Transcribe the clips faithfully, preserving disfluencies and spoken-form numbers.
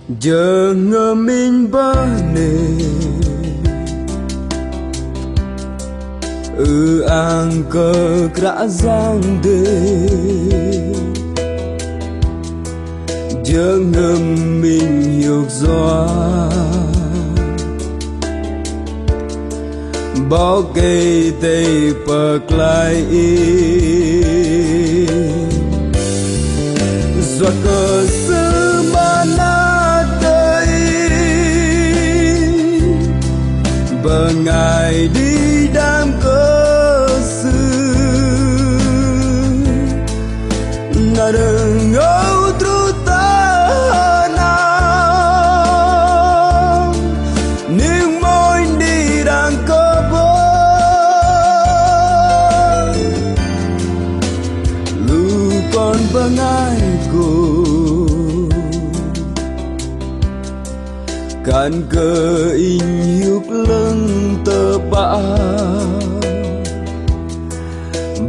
Jơhngơ̆m inh bơnê ư-ang kơ Kră Yang Aê. Jơhngơ̆m inh hiôk yua 'Bok Kei-Dei pơklaih inh. Yua kơ Sư mơnat kơ inh, bơngai đĭ đam kơ Sư. Na đơ̆ng âu truh tơ hnam, ning mônh đĭ đăng kơ bơ̆n lu kon bơngai gô. Kăn kơ inh hiôk 'lơ̆ng tơpă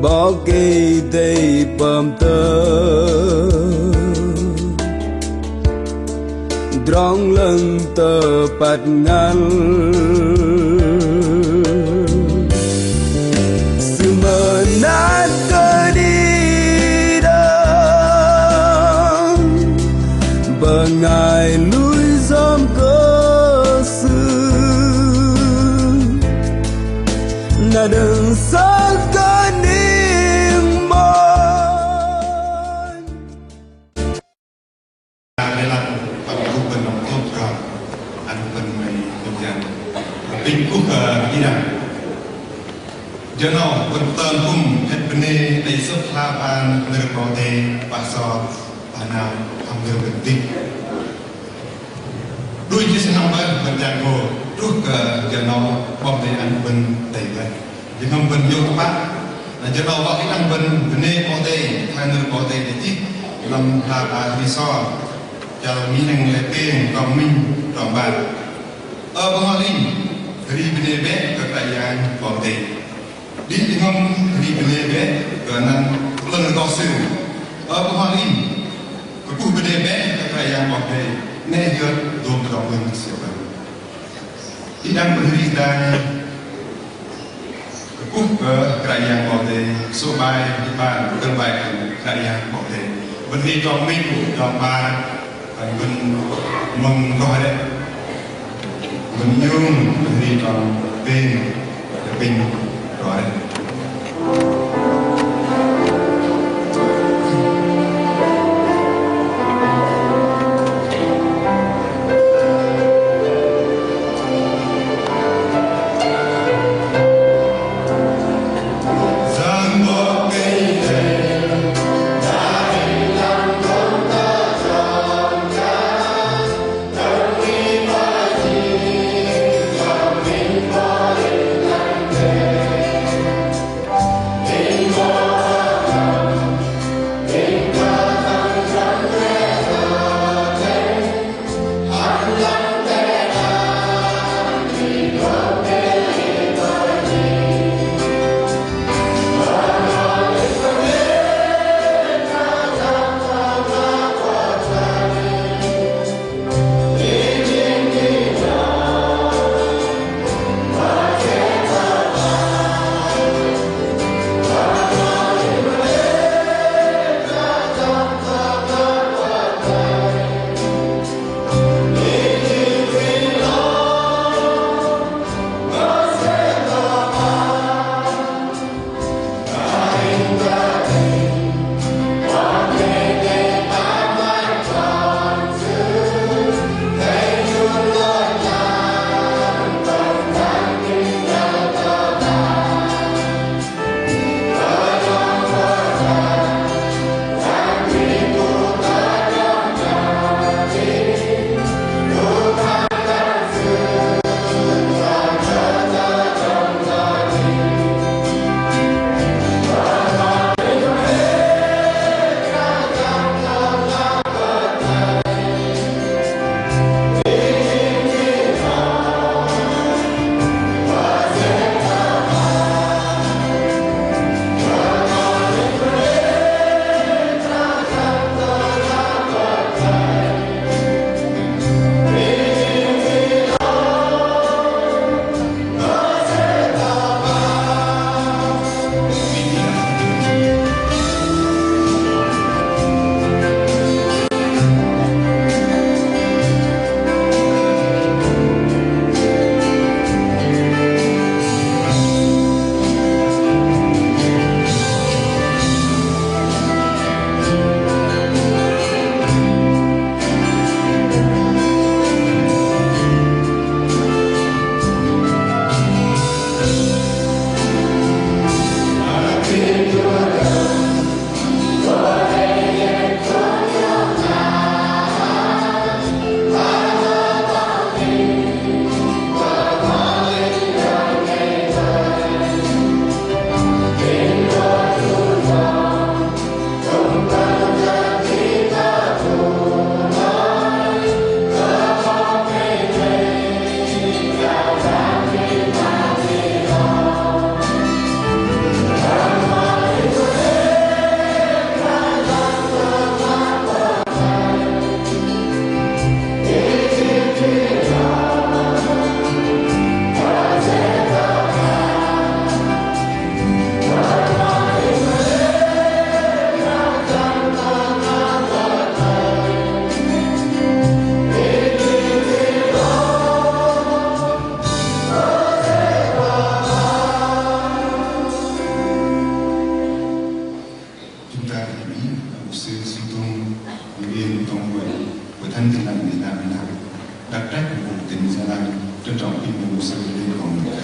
'Bok Kei-Dei pơm tơm tơdrong 'lơ̆ng tơpă ngăl. Sư mơnat kơ đĭ đăng bơngai lui yom kơ Sư. Na đơ̆ng sơng kơ ning mônh. Lei lăng păng kuh bơ̆n năm tôm trŏ, ăn bơ̆n mă bơ̆n jang. Apinh kuh kơ đĭ đăng. Jơ 'nâu bơ̆n tơm kư̆m hơ̆t bơnê đei sơ̆p hla bơ̆n nơ̆r 'Bok Kei-Dei, pah sơ̆, pah nao, hăm nơ̆r bơ̆n tih. Đunh jĭ sơnăm bơih bơ̆n jang gô, truh kơ jơ 'nâu 'Bok Kei-Dei ăn bơ̆n đei bơih. Jơhngơ̆m bơ̆n yua tơpă, na jơ 'nâu wă kơ đĭ đăng bơ̆n bơnê 'Bok Kei-Dei, thoi nơ̆r 'Bok Kei-Dei đei chih lăm hla bơar Hơri Sôr, chăl minh 'nĕng lei pêng, trong minh, trong 'bar. Ơ bơhngol inh, hơri bơnê bĕ kơ Kră Yang 'Bok Kei-Dei. Đĭ jơhngơ̆m hơri bơnê bĕ kơ anăn 'lơ̆ng rơgoh Sư. Ơ bơhngol inh, kơkuh bơnê bĕ kơ Kră Yang 'Bok Kei-Dei, 'nĕ hiơt dôm tơdrong 'lơ̆ng kơ Sư bơih. Đĭ đăng bơ̆n hơri dang kơkuh kơ Kră Yang 'Bok Kei-Dei, sô̆ bai, hơri bai, tơ̆ng bai kơ Kră Yang 'Bok Kei-Dei. Bơ̆n hơri trong minh, trong 'bar, bơ̆n mơ̆ng rŏ rĕ. Bơ̆n iung, bơ̆n hơri trong pêng, pêng rŏ rĕ. Tin Lành Việt Nam, Việt Nam, đặc trách của tỉnh Gia Lai, trân trọng kính mời mục sư Lê Quang Minh.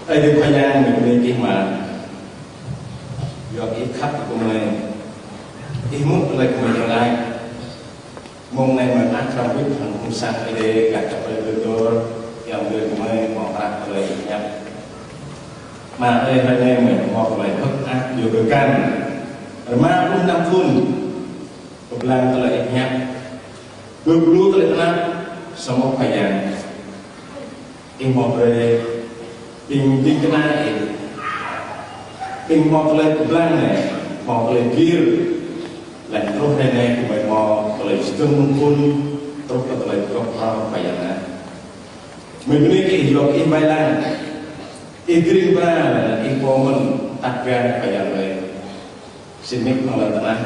Ơ, Ơi Adai, mă bơnê kơ ih mă yua kơ ih khăp kơ gơmơi, ih hmư̆ tơlơi gơmơi pơklaih. Mông 'nâu mă ăt tơdrong wih hăm Phung Sang Ơi Adai gah kơ tơlơi dơ̆ng dơ̆ng, yang dơ̆ng gơmơi mă ăt tơlơi hiăp. Mă ơi, hrơi 'nâu mă mă tơlơi hơ̆k ăh yua kơ găn rơma pluh năm thŭn pơblang tơlơi hiăp, kơ lu tơlơi tơnap sơng ôh Khua Yang. Ih mă brơi, pinh dĭng kơna ih, pinh mă tơlơi pơblang 'nâu, mă tơlơi gir, lăm truh hrơi 'nâu kơ gơmơi mă tơlơi jơdơ̆ng mơ̆ng phŭn truh kơ tơlơi pơgơ̆p pơhrăm Khua Yang. Mă bơnê kơ ih yua kơ ih wai lăng, ih grin bra, ih pơmĕn tăt gah Khua Yang ơi. Sư nik hăm lơ tơnah.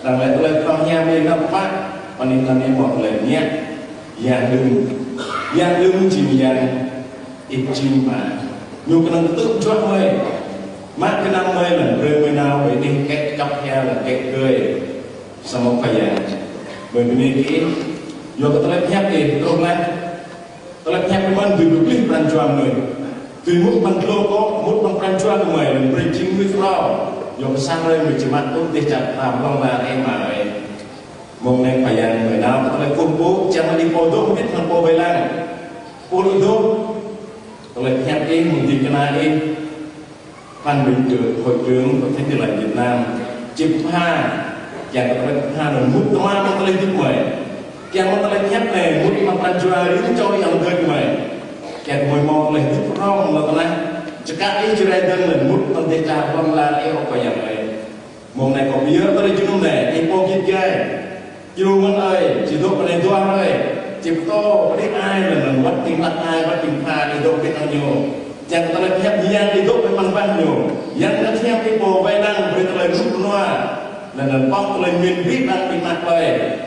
Đăng lĕ tơlơi pơhrăm hiam ih năm pă, pơnĭn năm ih mă tơlơi ngiĕk. Yang đơ̆ng, Yang đơ̆ng jing Yang ih jing mă. Ñu kơnơ̆ng tơtư̆ juăt mơi. Mă kơ năm mơi lăm brơi mơi nao, mơi nik kĕ kăp hia lăm kĕ kơi. Sơng ôh Khua Yang. Mă bơnê kơ ih, yua kơ tơlơi hiăp ih truh lăi. Tơlơi hiăp mă mơ̆n dui pơplih pran jua mơi. Dui mŭt păng glô kơ, mŭt păng pran jua kơ mơi, lăm brơi jing mơnuih phrao. Yua kơ sơ̆ roi mă jơmăt tŭ dêh char pơtao lăng la ih mă ơi. Mông 'nâu Khua Yang mơi nao tơlơi kŭm pŭ, chang mă đĭ pô dŏ mơ̆n hăm pô wai lăng. Pô lu dŏ, tơlơi hiăp ih, mơ̆ng dĭng kơna ih. Phan Minh Được, Hội trưởng của Thánh Tin Lành Việt Nam, chĕp pha, kiăng kơ tơlơi pha nơ̆r mŭt tơma mă tơlơi hơdip mơi. Kiăng mă tơlơi hiăp 'nâu, mŭt mă pran jua rim choi yang gơ̆t mơi. Kiăng mơi mă tơlơi hơdip rong mă tơnah, chơkă ih Jrai dơ̆ng lăm mŭt mă dêh char lăng la ih ôh Khua Yang ơi. Mông 'nâu kơ pơyơ̆r tơlơi jơnum 'nâu, ih pô gĭt gai. Jơnum mơ̆n ơi, chih dŏ pơnê dua ơi, chih pơtô, pơđĭ ai, lăm lăm wăt pinh lăk ai, wăt pinh pha, ih dŏ pơđĭ ăn ñu. Chăng tơlơi hiăp Yang ih dŏ pơđĭ ăn băt ñu. Yang năt hiăp ih pô wai lăng, brơi tơlơi rŭ rơnua. Lăm lăm pŏk tơlơi mĭn bĭ băt pinh lăk ơi.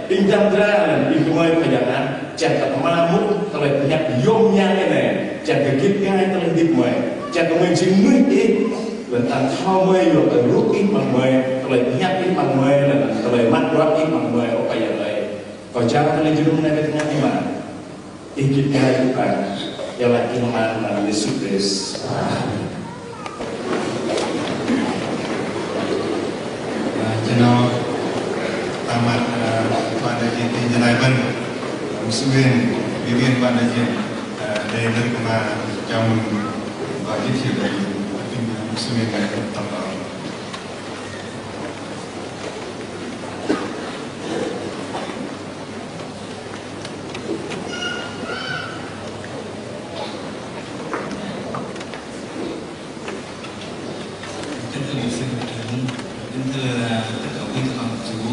Pinh dăm dra, lăm pinh kơmơi Khua Yang ăn. Chăng kơ tơma mŭt, tơlơi hiăp yôm Yang ih 'nâu. Chăng kơ gĭt gai tơlơi hơdip mơi. Chăng kơ mơi jing mơnuih ih. Lăm tang thoi mơi yua kơ rŭ ih păng mơi, tơlơi hiăp ih păng mơi, lăm tơlơi mă bruă ih păng mơi, ơ Khua Yang ơi. Kơ jang tơlơi jơnum 'nâu bĕ tơngan ih mă. Ih gĭt gai kơ Khua, iâu laĭ ih mă lăm anăn Yêsu Krist. Amen. Ơ, jơ 'nâu, tơmăt, ơ, ban đại diện tỉnh Gia Lai bơ̆n, mục sư Nguyên, ủy viên ban đại diện, ơ, để nâng cái mà chào mừng và giới thiệu đại diện tỉnh, mục sư Nguyên, tổng hợp. Kính thưa mục sư, kính thưa, à, tất cả quý con Chúa,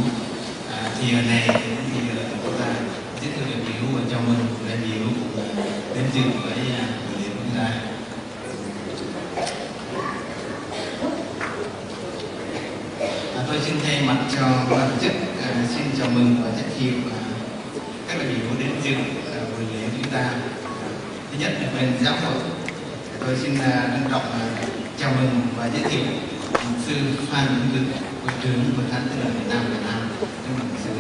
à, thì, à, này, thì, à, chúng ta rất là nhiều, à, chào mừng đại biểu, à, đến dự với, à, buổi lễ của chúng ta. À, tôi xin thay mặt cho ban tổ chức, à, xin chào mừng và giới thiệu, à, các đại biểu đến dự, à, buổi lễ của chúng ta. Thứ nhất là bên giáo hội, tôi xin, à, trân trọng, à, chào mừng và giới thiệu mục sư Phan Hữu Dũng, hội trưởng Hội thánh Tin Lành Việt Nam, Việt Nam. Kính mời mục sư.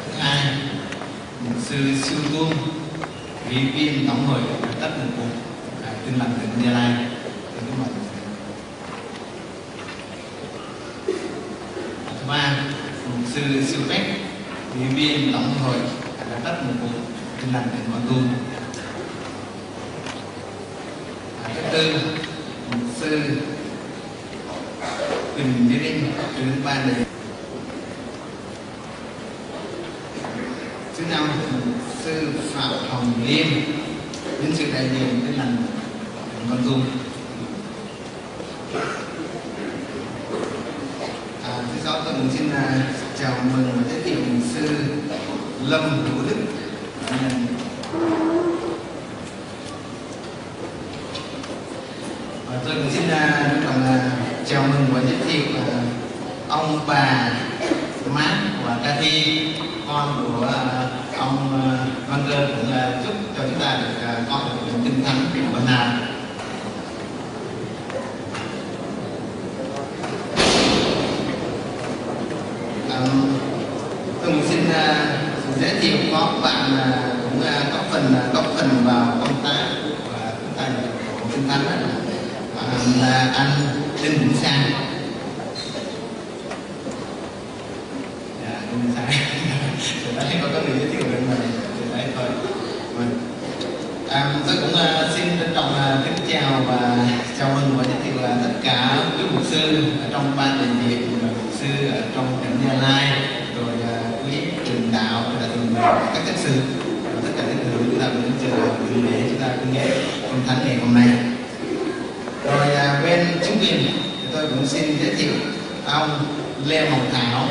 Thứ hai, mục sư Siu Tum, ủy viên tổng hội, à, cấp mục vụ, à, Tin Lành tỉnh Gia Lai. Kính mời mục sư. Thứ ba, mục sư Siu Pét, ủy viên tổng hội, à, cấp mục vụ Tin Lành tỉnh Kon Tum. À, thứ tư, mục sư Huỳnh Như Linh, trưởng ban đại diện. Thứ năm, mục sư Phạm Hồng Liêm, nhân sự đại diện Tin Lành tỉnh Kon Tum. À, thứ sáu, tôi cũng xin, à, chào mừng và giới thiệu mục sư Lâm Hữu Đức. À, tôi cũng xin, à, trân trọng, à, chào mừng và giới thiệu, à, ông bà Mát và Cathy, con của, à, Ông, ờ, Văn Cơ cũng, ờ, chúc cho chúng ta được, ờ, có được những kinh thánh của Nam. Ừm, tôi cũng xin, ờ, xin giới thiệu có bạn, ờ, cũng, ờ, có phần, ờ, góp phần vào công tác của chúng ta nhập khẩu kinh thánh đó, là, ờ, là anh Đinh Hữu Sang. Dạ, không sai. Từ đấy có, có người giới thiệu về mình, từ đấy thôi. Vâng. À, tôi cũng, à, xin trân trọng, à, kính chào và chào mừng và giới thiệu, à, tất cả quý mục sư ở trong ban đại diện, rồi mục sư ở trong tỉnh Gia Lai, rồi, à, quý trưởng đạo, rồi là các chấp sự, và tất cả các thứ chúng ta cũng xin, à, gửi để chúng ta cúng lễ kinh thánh ngày hôm nay. Rồi, à, bên chính quyền thì tôi cũng xin giới thiệu ông Lê Mộng Thảo,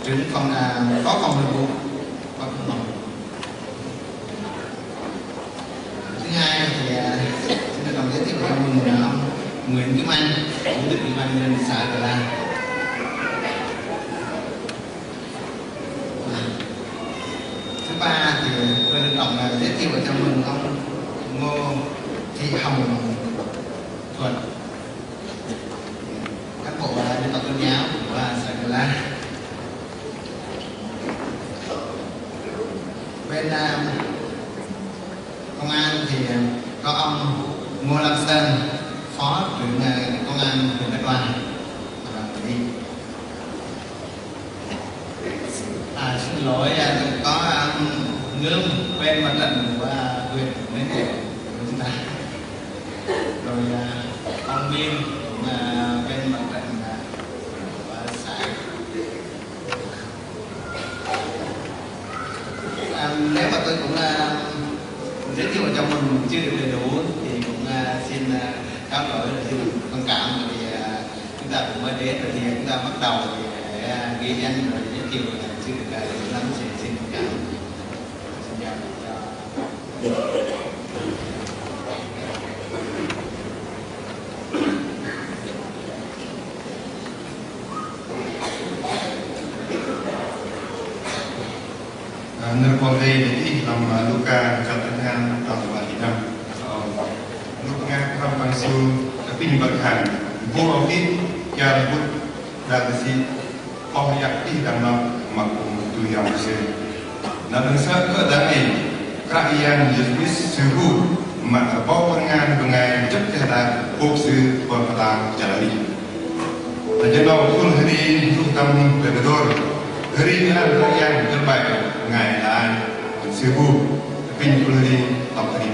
trưởng phòng, à, phó phòng nội vụ, phó phòng nội vụ. Thứ hai thì, à, xin trân trọng giới thiệu chào mừng, à, ông Nguyễn Kim Anh, chủ tịch ủy ban nhân dân xã Cờ Lan. Thứ ba thì tôi trân trọng, à, giới thiệu và chào mừng ông Ngô Thị Hồng Thuận, cán bộ, à, dân tộc tôn giáo của, à, xã Cờ Lan. Bên, à, công an thì, à, có ông Ngô Lâm Sơn, phó trưởng, à, công an huyện Đức Hòa. À, xin lỗi, à, có, à, Ngưm, bên mặt trận của, à, huyện Bến Lức của chúng ta. Rồi, à, ông Minh cũng, à, bên mặt trận, à, của xã. À, nếu mà tôi cũng, à, giới thiệu trong mình chưa được đầy đủ thì cũng, à, xin, à, cáo lỗi, xin thông cảm, tại vì, à, chúng ta cũng mới đến rồi thì chúng ta bắt đầu thì để, à, ghi danh rồi giới thiệu là chưa được, à, đủ lắm thì xin thông cảm. Xin chào cho Nơ̆r 'Bok Kei-Dei đei chih lăm, ơ, Luka chăl tơhngam trong mă lei năm. Ơ, lu bơngai kơ hăm păng sư apinh băt khan: Pôl âu kĭ kiơ bŭt đak tơsĭ 'bok yă tih dang noh mă kư̆m tui yom sư. Na đơ̆ng sơ̆ kơ dang ei, Kră Yang Yêsu Krist Sư bu mă kơ 'bok bơngai bơngai jơ̆p teh đak bôk Sư pơm pơtao chăl arih. Jơnŏ khul hơri hruh tăm pơgơdơ̆r, hơri kơ Kră Yang kơ̆l bai bơngai đak Sư bu. Apinh khul hơri tŏk hơri.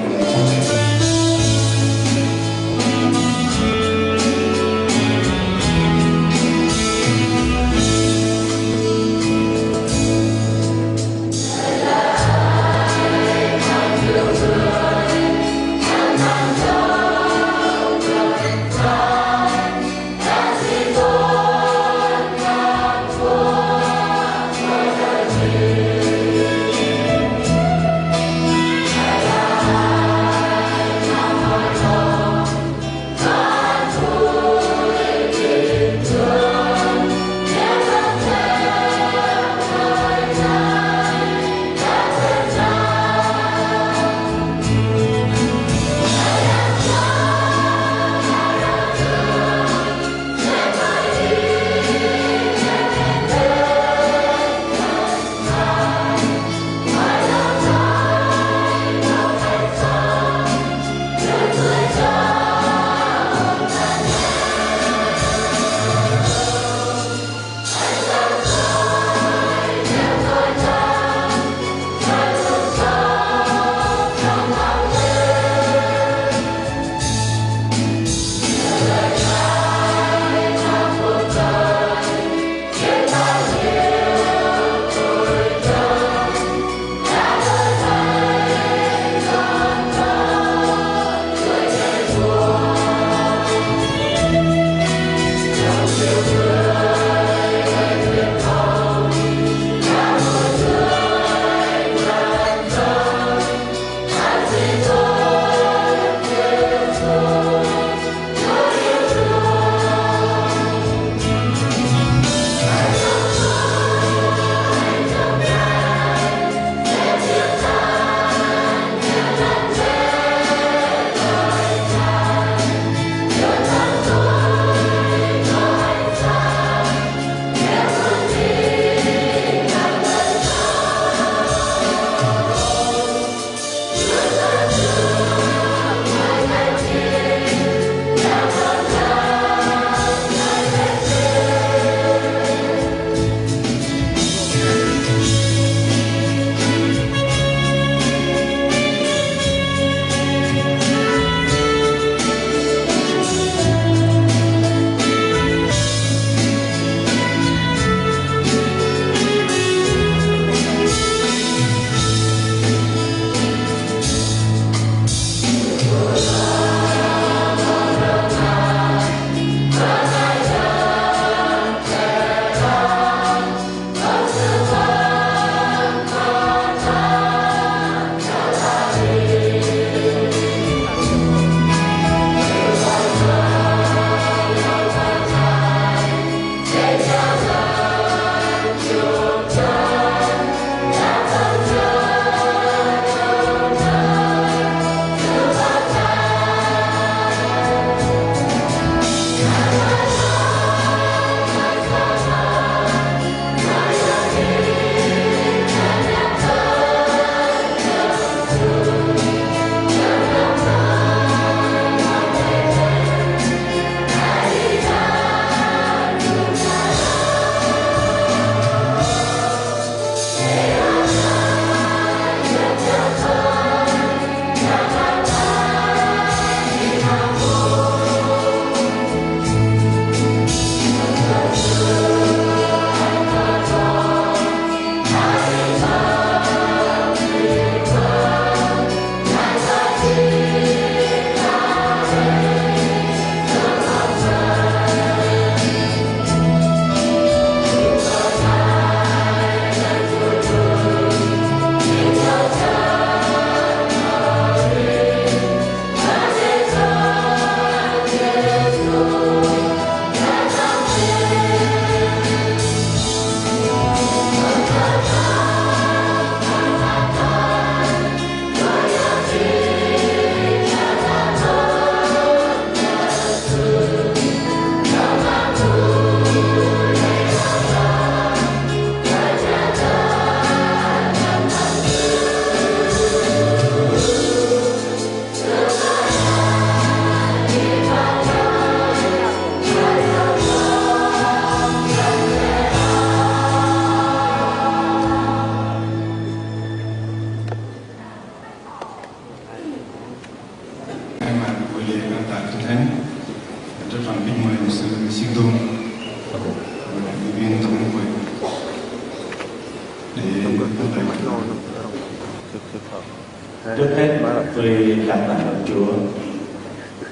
Trước hết, tôi cảm tạ ơn Chúa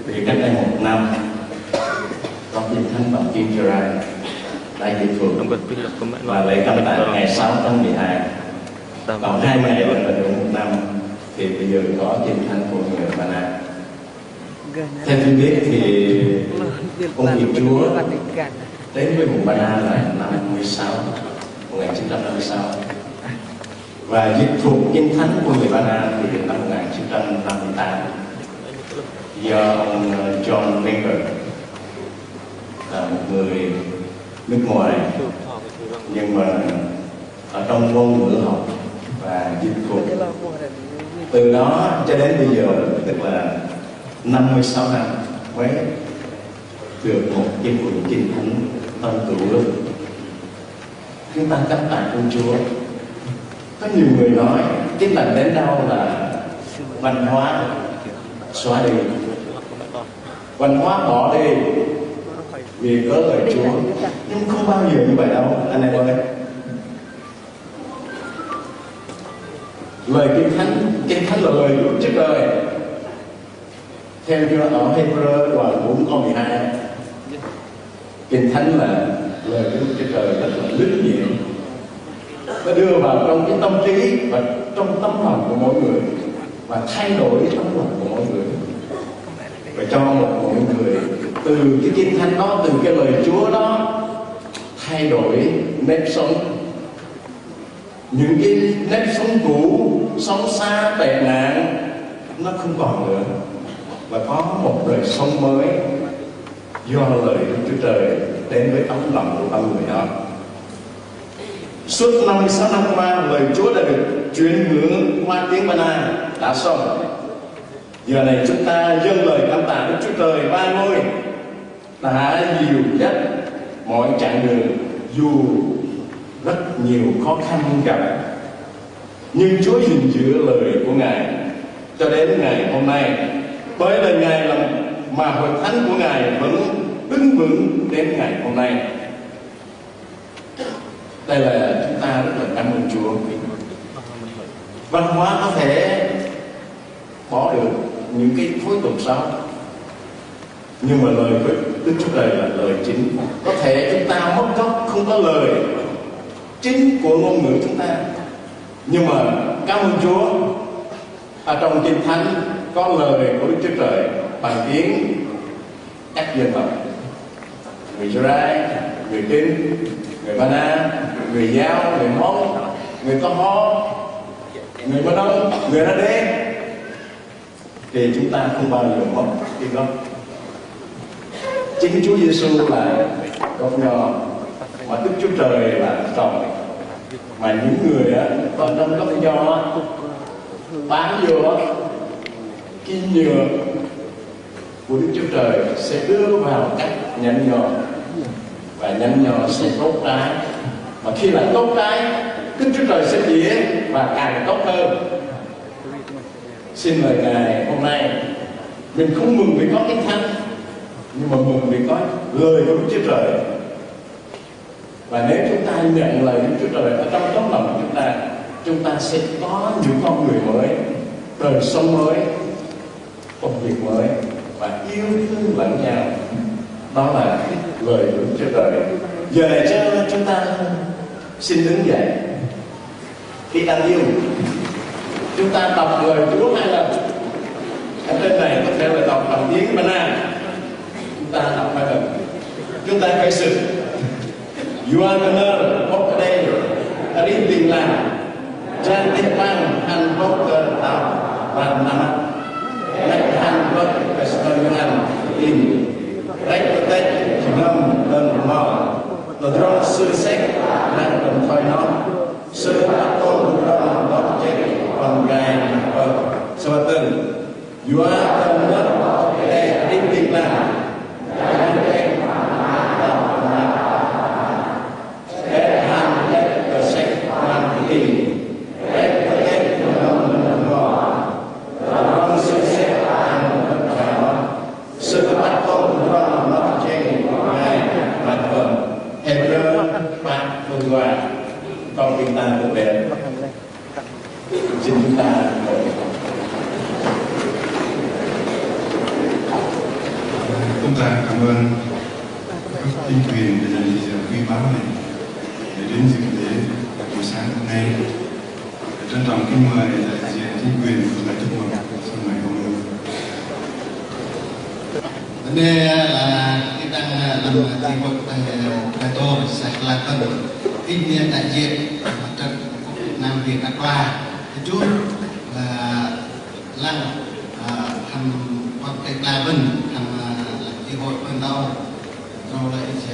vì cách đây một năm, có Kinh Thánh bằng tiếng Jrai đã dịch thuật và lễ cảm tạ ngày sáu tháng mười hai. Còn hai ngày là đủ một năm, thì bây giờ có Kinh Thánh của người Ba Na. Theo tôi biết thì công việc Chúa đến với vùng Ba Na là năm mươi sáu, một ngàn chín trăm năm mươi sáu. Và dịch thuộc Kinh Thánh của người Ba Na thì từ năm một ngàn chín trăm năm mươi tám do ông, ờ, John Baker, là một người nước ngoài, nhưng mà ở trong ngôn ngữ học và dịch thuật. Từ đó cho đến bây giờ, tức là năm mươi sáu năm mới được một cái quyển Kinh Thánh tân tủ được. Chúng ta cảm tạ ơn Chúa. Có nhiều người nói Tin Lành đến đâu là văn hóa xóa đi, văn hóa bỏ đi vì cớ lời Chúa. Nhưng không bao giờ như vậy đâu, anh em ơi. Lời Kinh Thánh, Kinh Thánh là lời Chúa Trời. Theo như ở Hebrew đoạn bốn câu mười hai, Kinh Thánh là lời Đức Chúa Trời rất là linh nghiệm. Nó đưa vào trong cái tâm trí và trong tấm lòng của mỗi người, và thay đổi tấm lòng của mỗi người, và cho một mỗi người từ cái Kinh Thánh đó, từ cái lời Chúa đó, thay đổi nếp sống. Những cái nếp sống cũ, sống xa, tệ nạn, nó không còn nữa, và có một đời sống mới do lời Đức Chúa Trời đến với tấm lòng của con người đó. Suốt năm mươi sáu năm qua, lời Chúa đã được chuyển ngữ qua tiếng Ba Na đã xong. Giờ này chúng ta dâng lời cảm tạ Đức Chúa Trời ba ngôi đã dìu dắt mọi chặng đường dù rất nhiều khó khăn gặp, nhưng Chúa gìn giữ lời của Ngài cho đến ngày hôm nay. Bởi lời Ngài là mà hội thánh của Ngài vẫn đứng vững đến ngày hôm nay. Đây là chúng ta rất là cảm ơn Chúa. Văn hóa có thể bỏ được những cái thói tục xấu, nhưng mà lời của Đức Chúa Trời là lời chính. Có thể chúng ta mất gốc, không có lời chính của ngôn ngữ chúng ta, nhưng mà cảm ơn Chúa, ở trong Kinh Thánh có lời của Đức Chúa Trời bằng tiếng các dân tộc: người Jrai, người Kinh, người Ba Na, người Dao, người Mông, người Kơho, người Mơ Nông, người Ơ Đê. Thì chúng ta không bao giờ mất cái gốc. Chính Chúa Giêsu là gốc nho, mà Đức Chúa Trời là trồng, mà những người á, ở trong gốc nho á, bám vô á, cái nhựa của Đức Chúa Trời sẽ ưa vào các nhánh nho, và nhánh nho sẽ tốt trái, và khi là tốt trái, Đức Chúa Trời sẽ tỉa và càng tốt hơn. Xin mời Ngài hôm nay, mình không mừng vì có Kinh Thánh, nhưng mà mừng vì có lời của Đức Chúa Trời. Và nếu chúng ta nhận lời Đức Chúa Trời ở trong tấm lòng của chúng ta, chúng ta sẽ có những con người mới, đời sống mới, công việc mới và yêu thương lẫn nhau. Đó là lời của Đức Chúa Trời. Giờ này cho chúng ta xin đứng dậy. Khi đang yêu, chúng ta đọc lời Chúa hai lần. Ở trên này có thể là đọc bằng tiếng Ba Na. Chúng ta đọc hai lần. Chúng ta khởi sự. Yua kơ nơ̆r hŏk kơdei arih ling lang, jang teh pang hăm hŏk tơdrong bơ̆n năm. Lĕch hăm hŏk kơ sơnơ̆ng Yôhan ling, rĕch pơtĕch jơhngơ̆m đơ̆ng rơmao, tơdrong Sư sek hăm đơ̆ng thoi noh, Sư pơtô tơdrong noh jơ̆ kon gai năr bơ̆. Sơ̆ tơ̆ng. Yua kơ nơ̆r hŏk kơdei arih ling lang, jang teh pang hăm hŏk tơdrong bơ̆n năm. Lĕch hăm hŏk kơ sek hăm hŏk ling, rĕch pơtĕch jơhngơ̆m đơ̆ng rơmao, tơdrong Sư sek hăm đơ̆ng thoi noh, Sư pơtô tơdrong noh jơ̆ kon gai năr bơ̆. Hêbrơ păt pluh dua. Kon ƀing ta tơbiă. Xin chúng ta, chúng ta cảm ơn các chính quyền đã dành thời gian quý báu này để đến dự lễ buổi sáng hôm nay. Trân trọng kính mời đại diện chính quyền chúng ta chúc mừng. Xin mời ông. Bơnê, ơ, là cái tăng, ơ, lăm, ơ, chi hội, ơ, Petô, xã Latân. Inh, ơ, đại diện mặt trận Việt Nam huyện Đắk Đoa. Jur, ơ, lăng, ơ, hăm pơ̆k tĕk la bơ̆n, hăm, ơ, lăm chi hội bơ̆n đô. Rŏ lei inh sẽ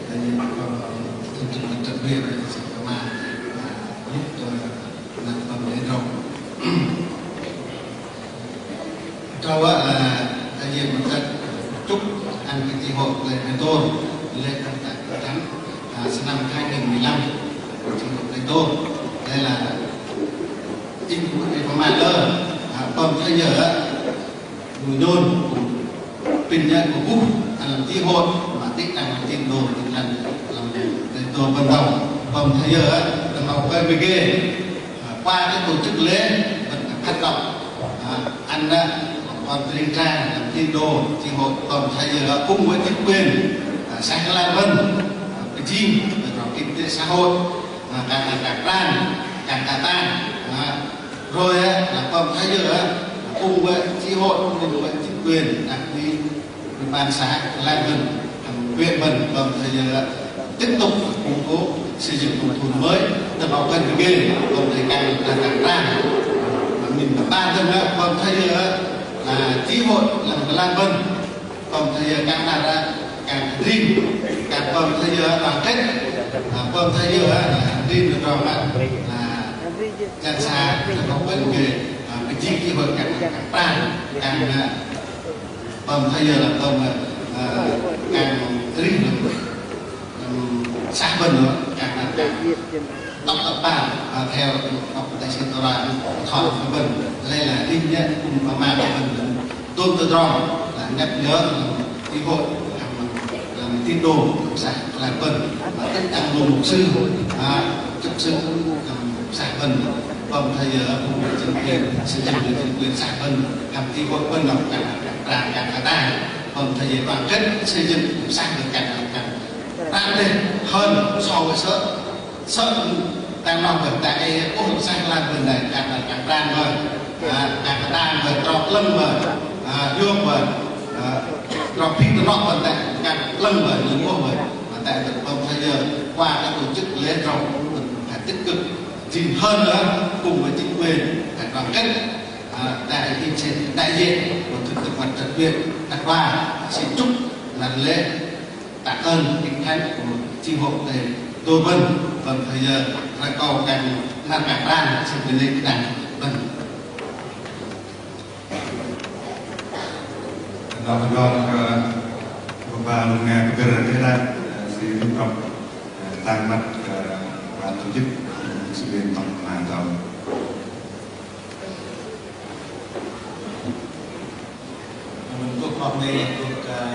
đại diện, ơ, thường trực mặt trận huyện, inh sẽ pơma, ơ, lŭk, ơ, năm pơm lễ rŏ. Rŏ, ơ, đại diện mặt trận chúc ăn cái chi hội lễ Petô, lễ khai giảng Hội Thánh, à, sơnăm hai nghìn mười lăm, chi hội Petô. Đây là inh kư̆m đei pơma lơ, à, pơm thoi yơ, ơ, nhôn, pinh nhơ, kơ buh, ăn lăm chi hội, mă tĕk ăn lăm tín đồ, tĕk ăn lăm Petô bơ̆n đô, pơm thoi yơ, ơ, đơ̆ng âu kơ bơ̆n gê. À, qua cái tổ chức lễ bơ̆n kơ phát động, à, ăn, à, kon tring trai, làm tín đồ, chi hội, kon thầy, à, cùng với chính quyền, à, xã Latân, à, pơjing, rồi kinh tế xã hội, à, kang, kang, kang pran, kang katan, à, rồi, à, là kon thầy, à, cùng với chi hội, cùng với chính quyền, đặc biệt Ủy ban xã Latân, hăm huyện bơ̆n, pơm thoi yơ, tiếp tục củng cố xây dựng nông thôn mới, đơ̆ng âu kơ bơ̆n gê, pơm thoi kang, kang, kang pran. Mă minh ba tơm, pơm thoi yơ, à, chi hội lăm kơ Latân, pơm thoi yơ kang năr, kang rim, kang pơm thoi yơ đoàn kết, à, pơm thoi yơ, à, rim trong, à, dân xã, đơ̆ng âu kơ bơ̆n gê, à, pơjing chi hội kang, kang pran, kang, à, pơm thoi yơ lăm tôm, ơ, kang rih lăm, lăm sah bơ̆n, kang, kang tŏk tŏk pal, ơ, theo tŏk tơ̆ sĭt tơra, thoi kơ bơ̆n, lei la đĭ nhơ, kư̆m pơma kơ bơ̆n, tôm tơdrong, là nhắc nhở, chi hội, lăm, lăm tín đồ, lăm sah, lăm bơ̆n, mà tất cả mục sư, à, chấp sự, lăm sah bơ̆n, pơm thoi yơ, kư̆m chính quyền, xây dựng chính quyền sah bơ̆n, hăm chi hội bơ̆n, lăm kang, kang pran, kang katan. Pơm thoi yơ đoàn kết xây dựng sah bơ̆n kang, kang pran đĕch hơn so với sơ̆, sơ̆ đang nŏng bơ̆n, ta ei, ôh, sah lăm bơ̆n đĕch, kang, kang pran bơ̆n, à, kang katan bơ̆n, trong 'lơ̆ng bơ̆n, à, yôm bơ̆n, à, trong phim tơnŏ bơ̆n đĕch, kang 'lơ̆ng bơ̆n, yôm ôh bơ̆n, à, ta pơm thoi yơ qua các tổ chức lễ rŏ, bơ̆n phải tích cực, jing hơn nữa, cùng với chính quyền phải đoàn kết. À, đại diện, đại diện của Thường trực Mặt trận huyện Đắk Đoa xin chúc năm lễ, tạ ơn Kinh Thánh của chi hội Petô bơ̆n, bơ̆n thoi yơ, rơkâu kang năr kang pran, xin bơnê kơ đĭ đăng bơ̆n. Đọc đọc, ờ, ba lung nghe kơ bơ̆n thế này, ờ, xin trân trọng, ờ, tang măt, ờ, ban tổ chức, ờ, sự kiện tổng mà tổng. Mơ̆ng kŭk 'bok Huêng, kŭk, ơ,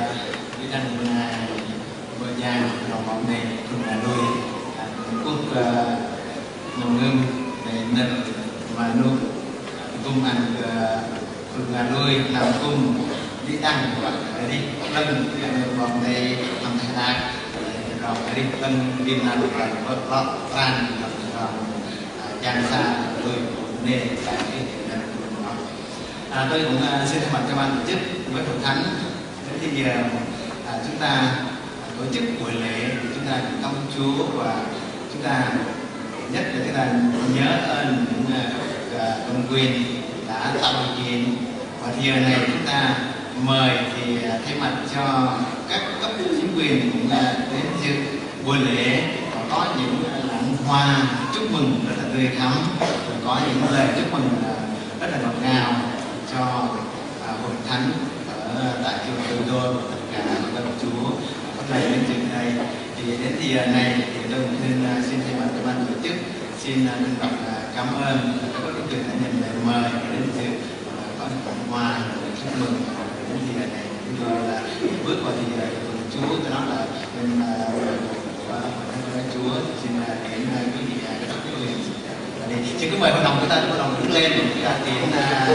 đĭ đăng bơngai bơ̆ jang, nơ̆r 'bok Huêng, kŭk bơngai lui. Ơ, mơ̆ng kŭk, ơ, nơ̆r 'ngơ̆m, nơ̆r, nơ̆r mă nŭk, kŭm ăn kơ kŭk bơngai lui, năm kŭm đĭ đăng, wă arih plơ̆ng, nơ̆r 'bok Huêng, hăm thoi đak, rŏng arih plơ̆ng, rim năr, wă bơ̆ lŏ pran, hăm thoi rŏng, ơ, jang sa, lui, bơnê, sa, arih, nơ̆r 'bok Huêng. À, tôi cũng, à, xin thay mặt cho ban tổ chức với hội thánh. Thế thì, à, à, chúng ta, à, tổ chức buổi lễ thì chúng ta cũng cảm ơn Chúa và chúng ta nhất là chúng ta nhớ ơn những, à, các, à, công quyền đã tạo điều kiện. Và thì giờ này chúng ta mời thì, à, thay mặt cho các cấp chính quyền cũng, à, đến dự buổi lễ và có những, à, lãng hoa chúc mừng rất là tươi thắm, rồi có những lời chúc mừng, à, rất là ngọt ngào cho, à, hội thánh ở tại chùa Tư Đô và tất cả các Chúa. Hôm nay đến dự đây thì đến thì giờ này thì tôi cũng xin, à, xin thay mặt cho ban tổ chức xin, à, trân trọng, à, cảm ơn các cấp chính quyền đã nhận lời mời đến dự, à, có những phần quà chúc mừng đến thì giờ này chúng tôi là bước vào thì giờ tuần Chúa, tôi nói là bên, à, của hội thánh Chúa xin, à, đến, à, quý vị, à, các cấp chính quyền. Thì xin kính mời hội đồng chúng ta, hội đồng đứng lên, chúng ta tiến, à,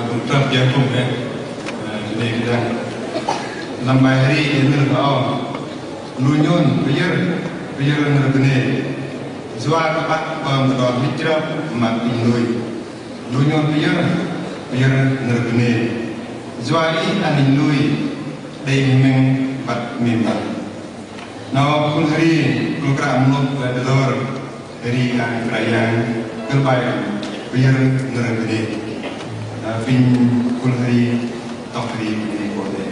Bơ̆n trăp jơ kŭm hei. Ơ, jơ̆ nê kơdang. Lăm bai hơri nơ̆r kơ âu. Lu nhôn pơyơ̆r, pơyơ̆r nơ̆r bơnê. Yua kơ băt pơm tơdrong hơdrăp mă inh lui. Lu nhôn pơyơ̆r, pơyơ̆r nơ̆r bơnê. Yua ih ăn inh lui, đei hơmĕng băt mêm băt. 'Nâu khul hơri, khul kră mơlôh đơlor, hơri kơ Kră Yang, kơ̆l bai pơyơ̆r nơ̆r bơnê. Ơ, apinh khul hơri, tŏk hơri bơnê kơ đe.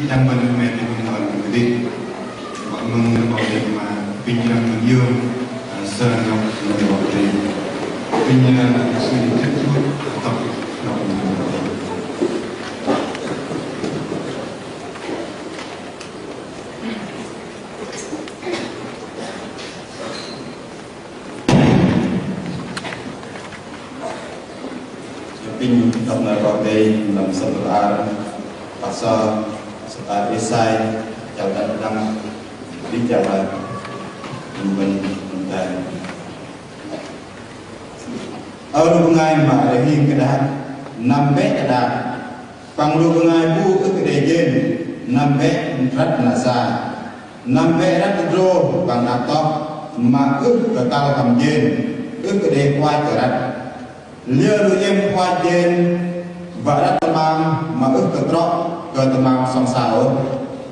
Đăng mơ̆n mĕt đĭ mơ̆n kon kơdih. Wă mơ̆ng nơ̆r 'Bok Kei-Dei mă apinh đăng mơ̆n iung, ơ, sơ̆ ngăp mơ̆n 'Bok Kei-Dei. Apinh, ơ, sư đĭ thĕp thut, tŏk ngăp mơ̆n 'Bok Kei-Dei. Apinh đŏk nơ̆r 'Bok Kei-Dei lăm sơ̆p hla bơar, pah sơ̆, sơ̆p hla bơar Êsai, chăl đăt đăng, đĭ chăl đăt, mơ̆n, mơ̆n tai. Ơ lu bơngai mă rơhing kơdăh, năm bĕ kơdăh, păng lu bơngai bu ưh kơ đei jên, năm bĕ răt na sa, năm bĕ răt tơdrô păng đak toh, mă ưh kơ kăl hăm jên, ưh kơ đei huach kơ răt. Liơ lu iĕm huach jên, wă răt tơmam mă ưh kơ trŏ kơ tơmam sŏng sa ôh.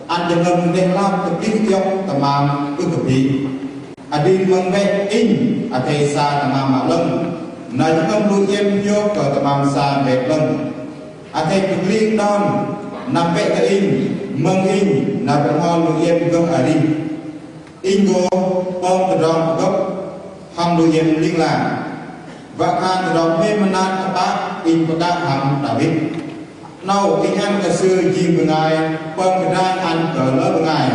Ăn jơhngơ̆m dêh lap tơplih iŏk tơmam ưh kơ phĭ. Adrin mơ̆ng bĕ inh athei sa tơmam mă 'lơ̆ng. Na jơhngơ̆m lu iĕm hiôk kơ tơmam sa bĕ 'lơ̆ng. Athei pơgling đon, năm bĕ kơ inh, mơ̆ng inh, na bơhngol lu iĕm gơh arih. Inh gô pơm tơdrong pơgơ̆p hăm lu iĕm ling lang. Wă khan tơdrong hmêm mơnat tơpă inh pơkă hăm Đawit. 'Nâu inh ăn kơ sư jing bơngai pơm kơdranh ăn kơ lơ bơngai,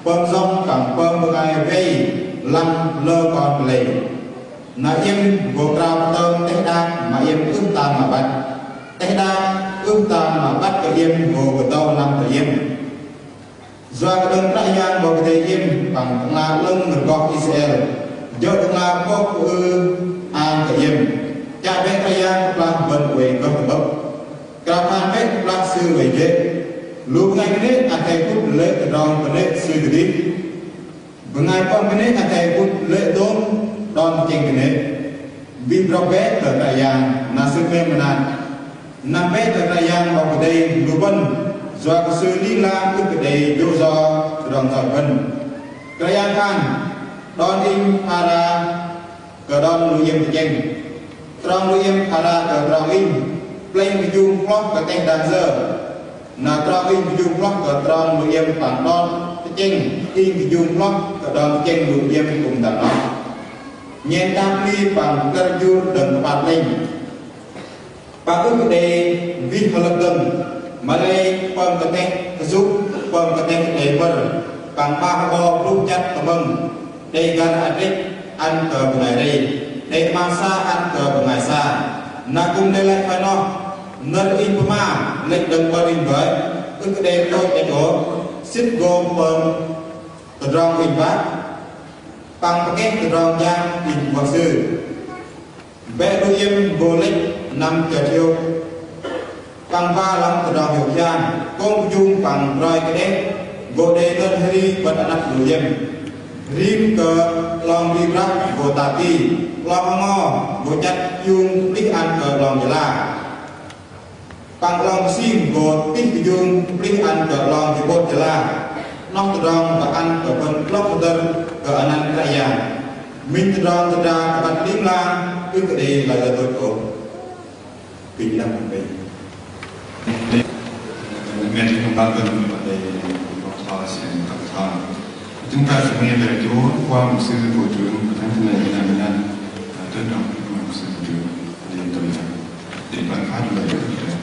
pơm yŏng păng pơm bơngai wei lăm lơ kon pơlei. Na iĕm gô krao pơtơm teh đak mă iĕm ưh tam mă băt. Teh đak ưh tam mă băt kơ iĕm gô kơdâu năm kơ iĕm. Yua kơ đơ̆ng Kră Yang 'Bok Kei-Dei iĕm păng Tơ'ngla 'lơ̆ng rơgoh Israel, jơ̆ Tơ'ngla pơk pơư ang kơ iĕm. Chă bĕ Kră Yang kơplah bơ̆n oei gơh tơ'bơ̆p. Krao khan bĕ kơplah Sư oei jê̆. Lu bơngai kơnê̆ athei hŭt lê̆ tơdrong kơnê̆ Sư kơdih. Bơngai pơm kơnê̆ athei hŭt lê̆ dôm đon tơchĕng kơnê̆. Wih brŏk bĕ kơ Kră Yang, na Sư hmêm mơnat. Năm bĕ kơ Kră Yang 'Bok Kei-Dei lu bơ̆n, yua kơ Sư ling lang ưh kơ đei jô̆ yo tơdrong yoch bơ̆n. Kră Yang khan, đon Inh phara kơ đon lu iĕm tơchĕng. Trong lu iĕm phara kơ trong Inh, plĕnh kơjung hloh kơ teh đak yơ. Na trong Inh kơjung hloh kơ trong lu iĕm păng đon tơchĕng, Inh kơjung hloh kơ đon tơchĕng lu iĕm kư̆m dang noh. Nhen đak pli păng kơ̆r jur đơ̆ng kơpal plĕnh. Păng ưh kơ đei wih hơlơ̆k dơ̆ng, mă lei pơm kơtĕh kơsŭk, pơm kơtĕh đei pơ̆r, păng 'bar hơ'bâu blŭh chăt tơ'bơ̆ng, đei găr adrĕch ăn kơ bơngai rei, đei tơmam sa ăn kơ bơngai sa. Na kư̆m đei lăi thoi noh, nơ̆r Inh pơma lĕch đơ̆ng pơ̆n Inh bơih, ưh kơ đei tôch đĕch ôh, sĭt gô pơm tơdrong Inh wă, păng pơkeh tơdrong jang Inh wă sư. Bĕ lu iĕm gô lĕch năm chơt hiôk, păng ba lăm tơdrong hiôk hian, kông kơjung păng roi kơdêh, gô đei nơ̆r hơri bơ̆t anăp lu iĕm. Rim kơ 'long ri brah gô tap ti, 'long hơngo gô chăt iung kơplih ăn kơ 'long jơla. Păng 'long kơsing gô tih kơjung kơplih ăn kơ 'long jơbôt jơla. 'Noh tơdrong wă ăn kơ bơ̆n 'blŏk hơdơ̆r kơ anăn Kră Yang. Minh tơdrong tơdra kơ băt ling lang, ưh kơ đei lăi tôch ôh. Kinh đăng kơ bơ̆n. Mẹ thì không bao giờ mà để có thọ sẽ có thọ. Chúng ta sẽ nghe lời Chúa qua mục sư bộ trưởng của Thánh Tin Lành Việt Nam, Việt Nam. À, trân trọng kính mời mục sư bộ trưởng lên tòa giảng để ban phát lời Đức Chúa Trời.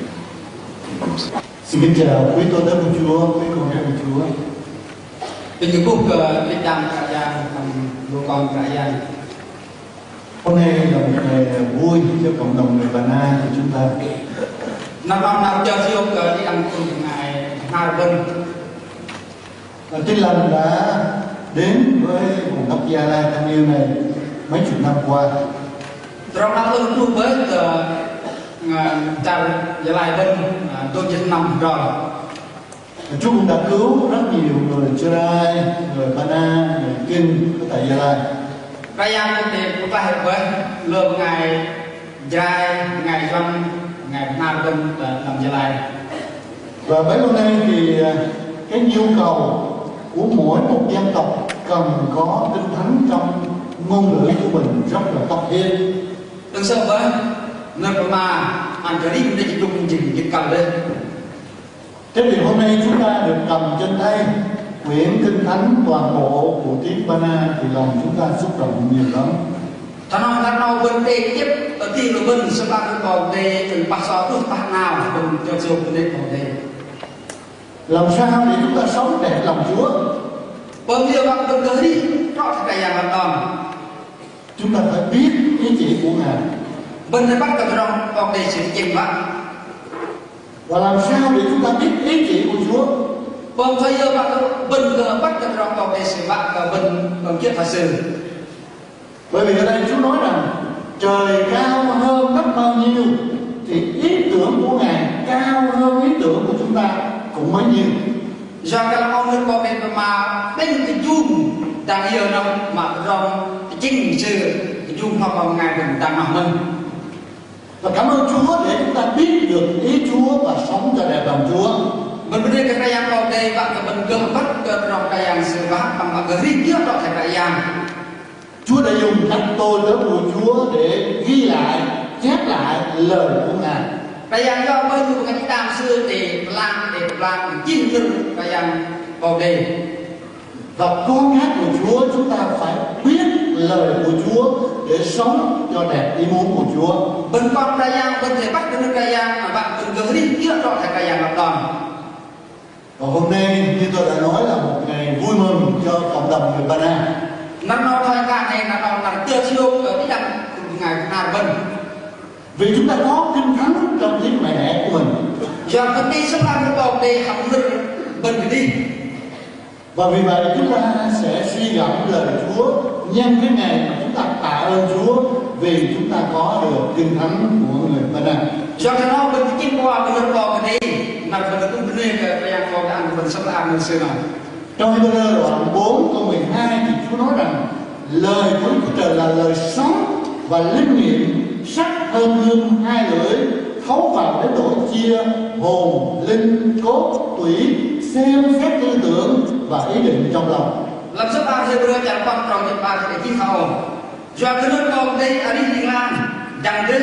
Xin kính chào quý con dân của Chúa, quý con dân của Chúa. Kinh Đức Phúc, ờ, Đức Đăng Kră Yang, phần vô con Kră Yang. Hôm nay là một ngày vui cho cộng đồng người Ba Na của chúng ta. Năm năm năm cho siêu cờ đi ăn cùng ngày hai bên. Và Tin Lành đã đến với vùng đất Gia Lai thân yêu này mấy chục năm qua. Trong năm tôi thu với cờ, à, chào Gia Lai bên, à, tôi chín năm rồi. Chúa cũng đã cứu rất nhiều người Gia Lai, người Ba Na, người Kinh ở tại Gia Lai. Kră Yang kư̆m đei pơklaih bơih lu bơngai Jrai, bơngai Yuăn, bơngai Bơhnar bơ̆n lăm Gia Lai. Và bấy lâu nay thì, à, cái nhu cầu của mỗi một dân tộc cần có Kinh Thánh trong ngôn ngữ của mình rất là cấp thiết. Đơ̆ng sơ̆ bơih, nơ̆r pơma ăn kơ rim đei jơ̆ jơ̆ jơ̆ kăl dêh. Thế thì hôm nay chúng ta được cầm trên tay quyển Kinh Thánh toàn bộ của tiếng Ba Na thì lòng chúng ta xúc động nhiều lắm. Thoi noh, thoi noh bơ̆n đei iĕp tơdrong lu bơ̆n sơ̆p lăm Pơlei, đơ̆ng pah sơ̆ truh pah 'nao, bơ̆n chơt sơ̆p bơ̆n đei Pơlei. Làm sao để chúng ta sống đẹp lòng Chúa? Pơm liơ wă bơ̆n gơh arih trŏ thoi Kră Yang lăm đon? Chúng ta phải biết ý chỉ của Ngài. Bơ̆n đei băt kơ tơdrong Pơlei sư tơchĕng wă. Và làm sao để chúng ta biết ý chỉ của Chúa? Pơm thoi yơ wă bơ̆n gơh băt kơ tơdrong Pơlei sư wă kơ bơ̆n pơm kiơ̆ thoi Sư? Bởi vì ở đây Chúa nói rằng trời cao hơn gấp bao nhiêu thì ý tưởng của Ngài cao hơn ý tưởng của chúng ta cũng bấy nhiêu. Yua kơ lăm âu nơ̆r Pơlei pơma đĭ kơjung dang yơ noh mă tơdrong tơchĕng Sư kơjung hloh kơ bơngai bơ̆n dang noh mơ̆n. Và cảm ơn Chúa để chúng ta biết được ý Chúa và sống cho đẹp lòng Chúa. Bơ̆n bơnê kơ Kră Yang Pơlei wă kơ bơ̆n gơh băt kơ tơdrong Kră Yang Sư wă păng wă kơ arih kiơ̆ trŏ thoi Kră Yang. Chúa đã dùng các tôi tớ của Chúa để ghi lại, chép lại lời của Ngài. Kră Yang yua bơ̆n lu bơngai đĭ đam Sư đei pơblang, đei pơblang, jing nơ̆r Kră Yang Pơlei. Và con cái của Chúa, chúng ta phải biết lời của Chúa để sống cho đẹp ý muốn của Chúa. Bơ̆n kon Kră Yang, bơ̆n đei băt kơ nơ̆r Kră Yang, mă băt bơ̆n gơh arih kiơ̆ trŏ thoi Kră Yang lăm đon. Và hôm nay, như tôi đã nói, là một ngày vui mừng cho cộng đồng người Ba Na. Năr 'nâu thoi khan hei, năr 'nâu năr chơt hiôk kơ đĭ đăng bơngai Ba Na bơ̆n. Vì chúng ta có Kinh Thánh trong tiếng mẹ đẻ của mình. Yua kơ bơ̆n đei sơ̆p lăm Pơlei hăm nơ̆r bơ̆n kơdih. Và vì vậy chúng ta sẽ suy gẫm lời Chúa nhân cái ngày mà chúng ta tạ ơn Chúa vì chúng ta có được Kinh Thánh của người Ba Na. Yua kơ noh bơ̆n tơchĕng wă kơ nơ̆r Pơlei kơdih, năr bơ̆n kơdih bơnê kơ Kră Yang Pơlei ăn bơ̆n sơ̆p lăm nơ̆r Sư noh. Trong Hêbrơ đoạn bốn câu mười hai thì Chúa nói rằng lời của Đức Chúa Trời là lời sống và linh nghiệm, sắc hơn gươm hai lưỡi, thấu vào đến nỗi chia hồn, linh, cốt, tủy, xem xét tư tưởng và ý định trong lòng. Lăm sơ̆p hla Hêbrơ chăl puăn trong jĭt 'bar kơdih thoi âu. Yua kơ nơ̆r Pơlei arih ling lang, dang dêh,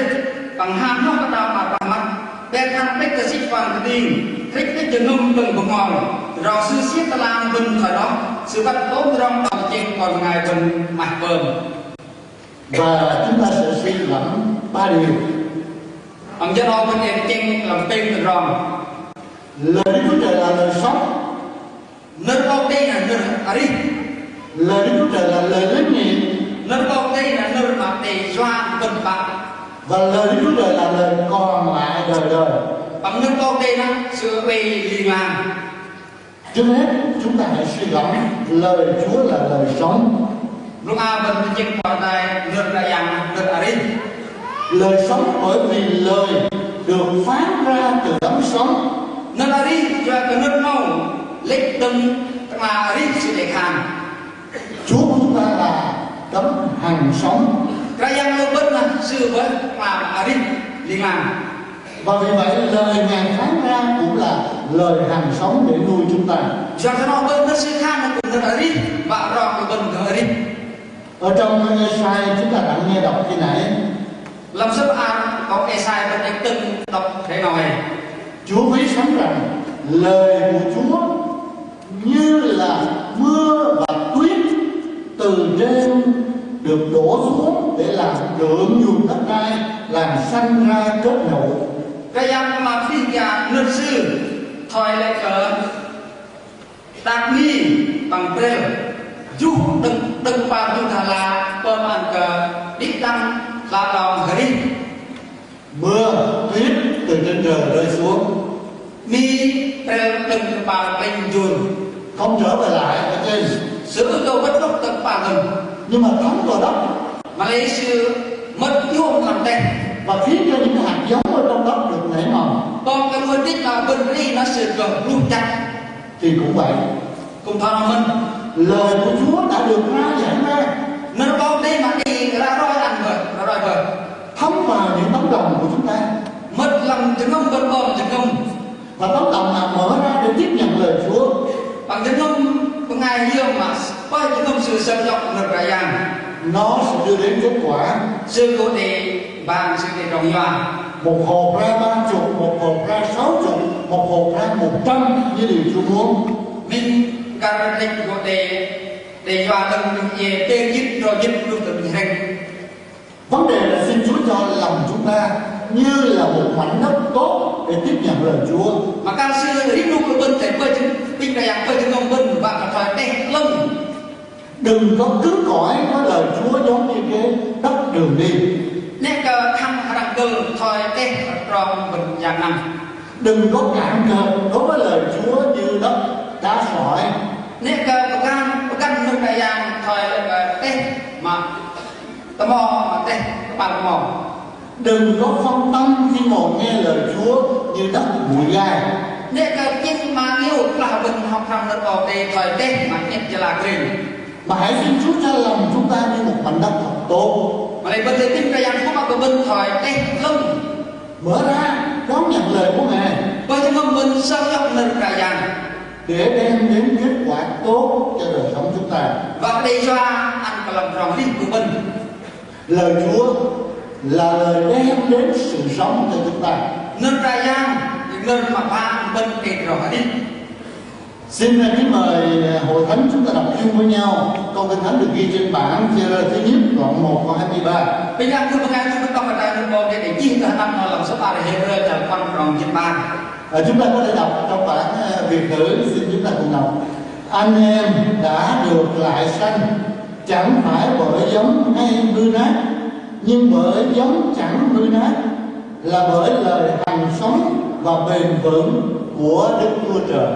păng hăm noh kơdao 'bar pah măt, pơkhan pĕch kơ sĭch puăn kơdih, tơdrĕch pĕch jơhngơ̆m đơ̆ng bơhngol, tơdrong Sư siêng tơlang bơ̆n thoi noh, Sư băt tôm tơdrong tơchĕng kon bơngai bơ̆n 'maih pơm. Và chúng ta sẽ suy gẫm ba điều. Păng jơ 'nâu bơ̆n đei tơchĕng lăm pêng tơdrong. Lời Đức Chúa Trời là lời sống. Nơ̆r Pơlei na nơ̆r arih. Lời Đức Chúa Trời là lời linh nghiệm. Nơ̆r Pơlei na nơ̆r mă đei yua bơ̆n pă. Và lời Đức Chúa Trời là lời còn lại đời đời. Păng nơ̆r Pơlei na Sư oei ling lang. Trước hết, chúng ta hãy suy gẫm lời Chúa là lời sống. Blŭng a bơ̆n tơchĕng kơ nơ̆r Kră Yang nơ̆r arih. Lời sống bởi vì lời được phán ra từ đấng sống. Nơ̆r arih yua kơ nơ̆r 'nâu lĕch đơ̆ng Tơ'ngla arih Sư đei khan. Chúa của chúng ta là đấng hằng sống. Kră Yang lu bơ̆n na Sư bơih Tơ'ngla arih ling lang. Và vì vậy lời Ngài phán ra cũng là lời hằng sống để nuôi chúng ta. Yua kơ noh bơ̆n nơ̆r Sư khan na kŭm nơ̆r arih, wă rong kơ bơ̆n gơh arih. Ở trong Êsai chúng ta đã nghe đọc khi nãy. Lăm sơ̆p hla bơ̆k Êsai bơ̆n đei tơ̆ng đŏk thoi noh. Chúa Christ phán rằng lời của Chúa như là mưa và tuyết từ trên được đổ xuống để làm đượm nhùn đất đai, làm sanh ra kết nụ. Kră Yang mă pơhrăm nơ̆r Sư thoi lĕ kơ đak mi păng prêl juh đơ̆ng, đơ̆ng kơpal jur tơhla pơm ăn kơ đĭ đăng hla đong arih. Mưa, tuyết từ trên trời rơi xuống. Mi prêl đơ̆ng kơpal plĕnh jur. Không trở về lại ở trên. Sư ưh kơ bơ̆t lŭk tơ kơpal dơ̆ng. Nhưng mà thấm vào đất. Mă lei sư mơ̆t iung lăm teh. Và khiến cho những hạt giống ở trong đất được nảy mầm. Pơm kơ lu đĭ đăng bơ̆n ri na sư gơh blŭng chăk. Thì cũng vậy. Kư̆m thoi noh mơ̆n. Lời của Chúa đã được rao giảng ra. Nơ̆r Pơlei mă đei ră roi ăn bơih, ră roi bơih. Thấm vào những tấm lòng của chúng ta. Mơ̆t lăm jơhngơ̆m bơ̆n, ôm jơhngơ̆m. Và tấm lòng nào mở ra để tiếp nhận lời Chúa. Păng jơhngơ̆m bơngai hiơ̆m mă pơih jơhngơ̆m sư sơng iŏk nơ̆r Kră Yang. Nó sẽ đưa đến kết quả. Sư gô đei bang, sư đei tơdrong yua. Một hộp ra ba chục, một hộp ra sáu chục, một hộp ra một trăm như điều Chúa muốn. Minh kar nik gô đe, đe yua đơ̆ng minh iĕ tê gĭt, roi gĭt, lu tơ minh hrĕng. Vấn đề là xin Chúa cho lòng chúng ta như là một mảnh đất tốt để tiếp nhận lời Chúa. Mă kar sư rim lu kơ bơ̆n thoi pơjing, pinh kơ yang pơjing ngŏm bơ̆n, wă kơ thoi teh 'lơ̆ng. Đừng có cứng cỏi với lời Chúa giống như cái đất đường đi. 'Nĕ kơ khăng arăng kơ thoi teh trong bơ̆n jang năm. Đừng có cạn cợt đối với lời Chúa như đất đá sỏi. 'Nĕ kơ pơgăn, pơgăn nơ̆r Kră Yang thoi kơ teh mă tơmo, mă teh kơpal tơmo. Đừng có phân tâm khi ngồi nghe lời Chúa như đất bụi gai. 'Nĕ kơ pơjing mă iĕ klah bơ̆n hŏk hrăm nơ̆r 'Bok Kei-Dei thoi teh mă 'nĕ jơla krêng. Mà hãy xin Chúa cho lòng chúng ta như một mảnh đất thật tốt. Mă lei bơ̆n đei pinh Kră Yang kŭm mă kơ bơ̆n thoi teh 'lơ̆ng. Mở ra, đón nhận lời của Ngài. Pơjing ngŏm bơ̆n sơng iŏk nơ̆r Kră Yang. Để đem đến kết quả tốt cho đời sống chúng ta. Wă kơ đei yua ăn kơ lăm tơdrong arih kơ bơ̆n. Lời Chúa là lời đem đến sự sống cho chúng ta. Nơ̆r Kră Yang, nơ̆r mă păng bơ̆n kơ tơdrong arih. Xin kính mời hội thánh chúng ta đọc chung với nhau câu Kinh Thánh được ghi trên bảng Giê-rơ thứ nhất, đoạn một câu hai mươi ba. Pinh kơ bơngai bơ̆n đŏk kơ tơdrong 'Bok Kei-Dei đei chih tơ hơnăm noh lăm sơ̆p ar Hêbrơ chăl puăn, trong jĭt 'bar. Ờ, chúng ta có thể đọc trong bản, ờ, Việt ngữ, xin chúng ta cùng đọc. Anh em đã được lại sanh, chẳng phải bởi giống hay hư nát, nhưng bởi giống chẳng hư nát, là bởi lời hằng sống và bền vững của Đức Chúa Trời.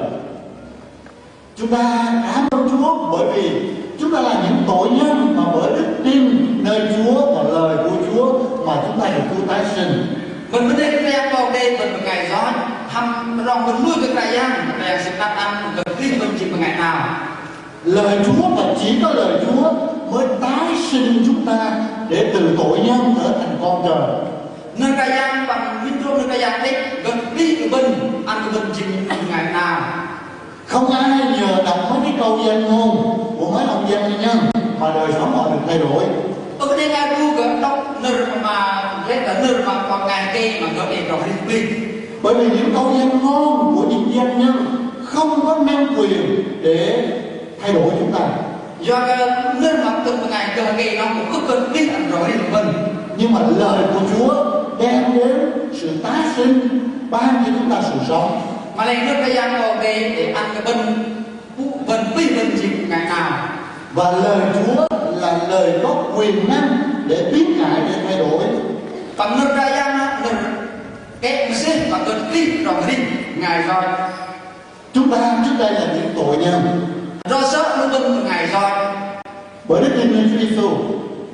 Chúng ta cảm ơn Chúa bởi vì chúng ta là những tội nhân, mà bởi đức tin nơi Chúa và lời của Chúa mà chúng ta được Chúa tái sinh. Bơ̆n bơnê kơ Kră Yang 'Bok Kei-Dei, bơ̆n bơngai yoch, hăm rŏng bơ̆n lui kơ Kră Yang, Kră Yang sư pơmat ăn, bơ̆n đĭ bơ̆n jing bơngai 'nao. Lời Chúa và chỉ có lời Chúa mới tái sinh chúng ta để từ tội nhân trở thành con trời. Nơ̆r Kră Yang păng minh truh nơ̆r Kră Yang đĕch gơh đĭ kơ bơ̆n, ăn kơ bơ̆n jing bơngai 'nao. Không ai nhờ đọc mấy cái câu danh ngôn của mấy ông danh nhân mà đời sống họ được thay đổi. Ưh kơ đei bơngai bu gơh đŏk nơ̆r mă, lĕ kơ nơ̆r mă kon bơngai kơ mă gơh đei tơdrong arih plih. Bởi vì những câu danh ngôn của những danh nhân không có năng quyền để thay đổi chúng ta. Yua kơ nơ̆r mă tơdrong bơngai kơ kơ noh ưh kơ plih ăn tơdrong arih bơ̆n. Nhưng mà lời của Chúa đem đến sự tái sinh, ban cho chúng ta sự sống. Mă lei nơ̆r Kră Yang 'Bok Kei-Dei ăn kơ bơ̆n, pŭ bơ̆n plih bơ̆n jing bơngai 'nao. Và lời Chúa là lời có quyền năng để biến cải, để thay đổi. Păng nơ̆r Kră Yang nơ̆r kĕ mơsêh păng gơh plih tơdrong arih bơngai yoch. Chúng ta trước đây là những tội nhân. Hơdrol sơ̆ lu bơ̆n bơngai yoch. Bởi đức tin nơi Chúa Giêsu.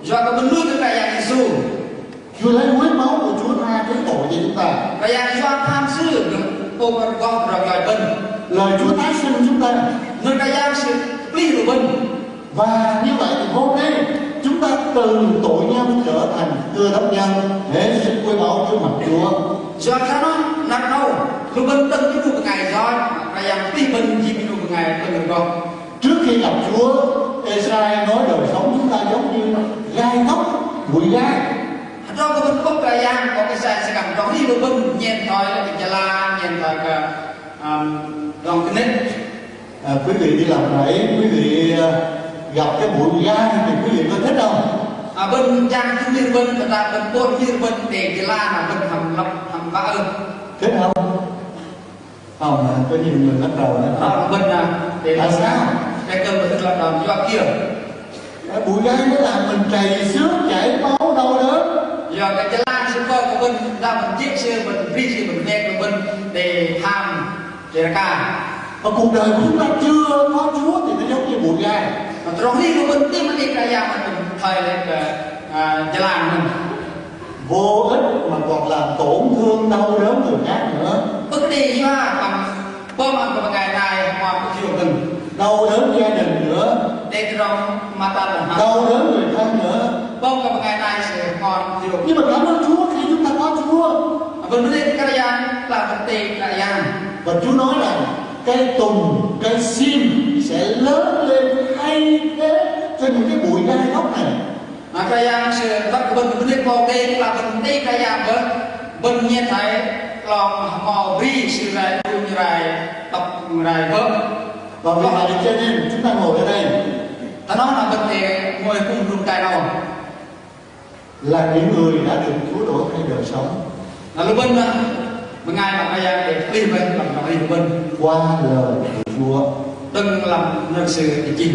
Yua kơ bơ̆n lui kơ Kră Yang Yêsu. Chúa lấy huyết máu của Chúa tha thứ tội cho chúng ta. Kră Yang yua khan Sư gơh pôm rơgoh tơdrong yoch bơ̆n. Lời Chúa tái sinh chúng ta. Nơ̆r Kră Yang Sư plih lu bơ̆n. Và như vậy thì hôm nay chúng ta từ tội nhân trở thành Cơ Đốc nhân, hết sức quý báu trước mặt Chúa. Yua khan noh, năr 'nâu, lu bơ̆n đơ̆ng minh 'nu bơngai yoch, Kră Yang plih bơ̆n jing minh 'nu bơngai đơ̆ng rơgoh. Trước khi gặp Chúa, Êsai nói đời sống chúng ta giống như gai cốc, bụi gai. Hơdrol kơ bơ̆n pơ̆k Kră Yang, 'Bok Êsai sư khan tơdrong arih lu bơ̆n nhen thoi kơ jơlan, nhen thoi kơ, ưm, tơdrong kơnê̆. À, quý vị đi làm rẫy, quý vị, à, gặp cái bụi gai thì quý vị có thích không? À, bơ̆n jang jur bơ̆n, bơ̆n pôl jur bơ̆n, đei jơlan, à, bơ̆n hăm lăp, hăm bă ưh? Thích không? Không, à, có nhiều người lắc đầu đó. À, bơ̆n, à, đei. Tại sao? Cái cơn bơ̆n lăp đầu yua kiơ? Cái bụi gai nó làm mình trầy xước, chảy máu, đau đớn. Yua kơ jơlan sư pơm kơ bơ̆n, đăm bơ̆n jê̆ sư, bơ̆n bri sư, bơ̆n mĕk, bơ̆n đei hăm Jê̆ rơka. Và cuộc đời của chúng ta chưa có Chúa thì nó giống như bụi gai. Mă tơdrong arih lu bơ̆n tih mă đĭ Kră Yang mă bơ̆n thoi lĕ kơ, à, jơlan mơ̆n. Vô ích mà còn làm tổn thương đau đớn người khác nữa. Ưh kơ đei yua păng pơm ăn kơ bơngai nai hơmon ưh hiôk dơ̆ng. Đau đớn gia đình nữa. Đei tơdrong măt tơdrong hăm. Đau đớn người thân nữa. Pơm kơ bơngai nai sư hơmon ưh hiôk. Nhưng mà cảm ơn Chúa khi chúng ta có Chúa. Bơ̆n bơnê Kră Yang, kơplah bơ̆n đei Kră Yang. Và Chúa nói rằng cái tùng, cái sim sẽ lớn lên thay thế cho những cái bụi gai gốc này. Mă Kră Yang sư wă kơ bơ̆n bơnê 'Bok Kei-Dei, kơplah bơ̆n đei Kră Yang bơih, Bơ̆n nhen thoi 'long hơmâo bri sư rai, đŭng rai, đŏk rai bơ̆. Và vì vậy cho nên chúng ta ngồi ở đây. Thoi noh na bơ̆n đei ngôi kŭm đŭng tai 'nâu. Là những người đã được Chúa đổi thay đời sống. Na lu bơ̆n na, bơngai mă Kră Yang đei pơplih bơ̆n lăm tơdrong arih bơ̆n. Qua lời của Chúa. Đơ̆ng lăm nơ̆r Sư đei chih.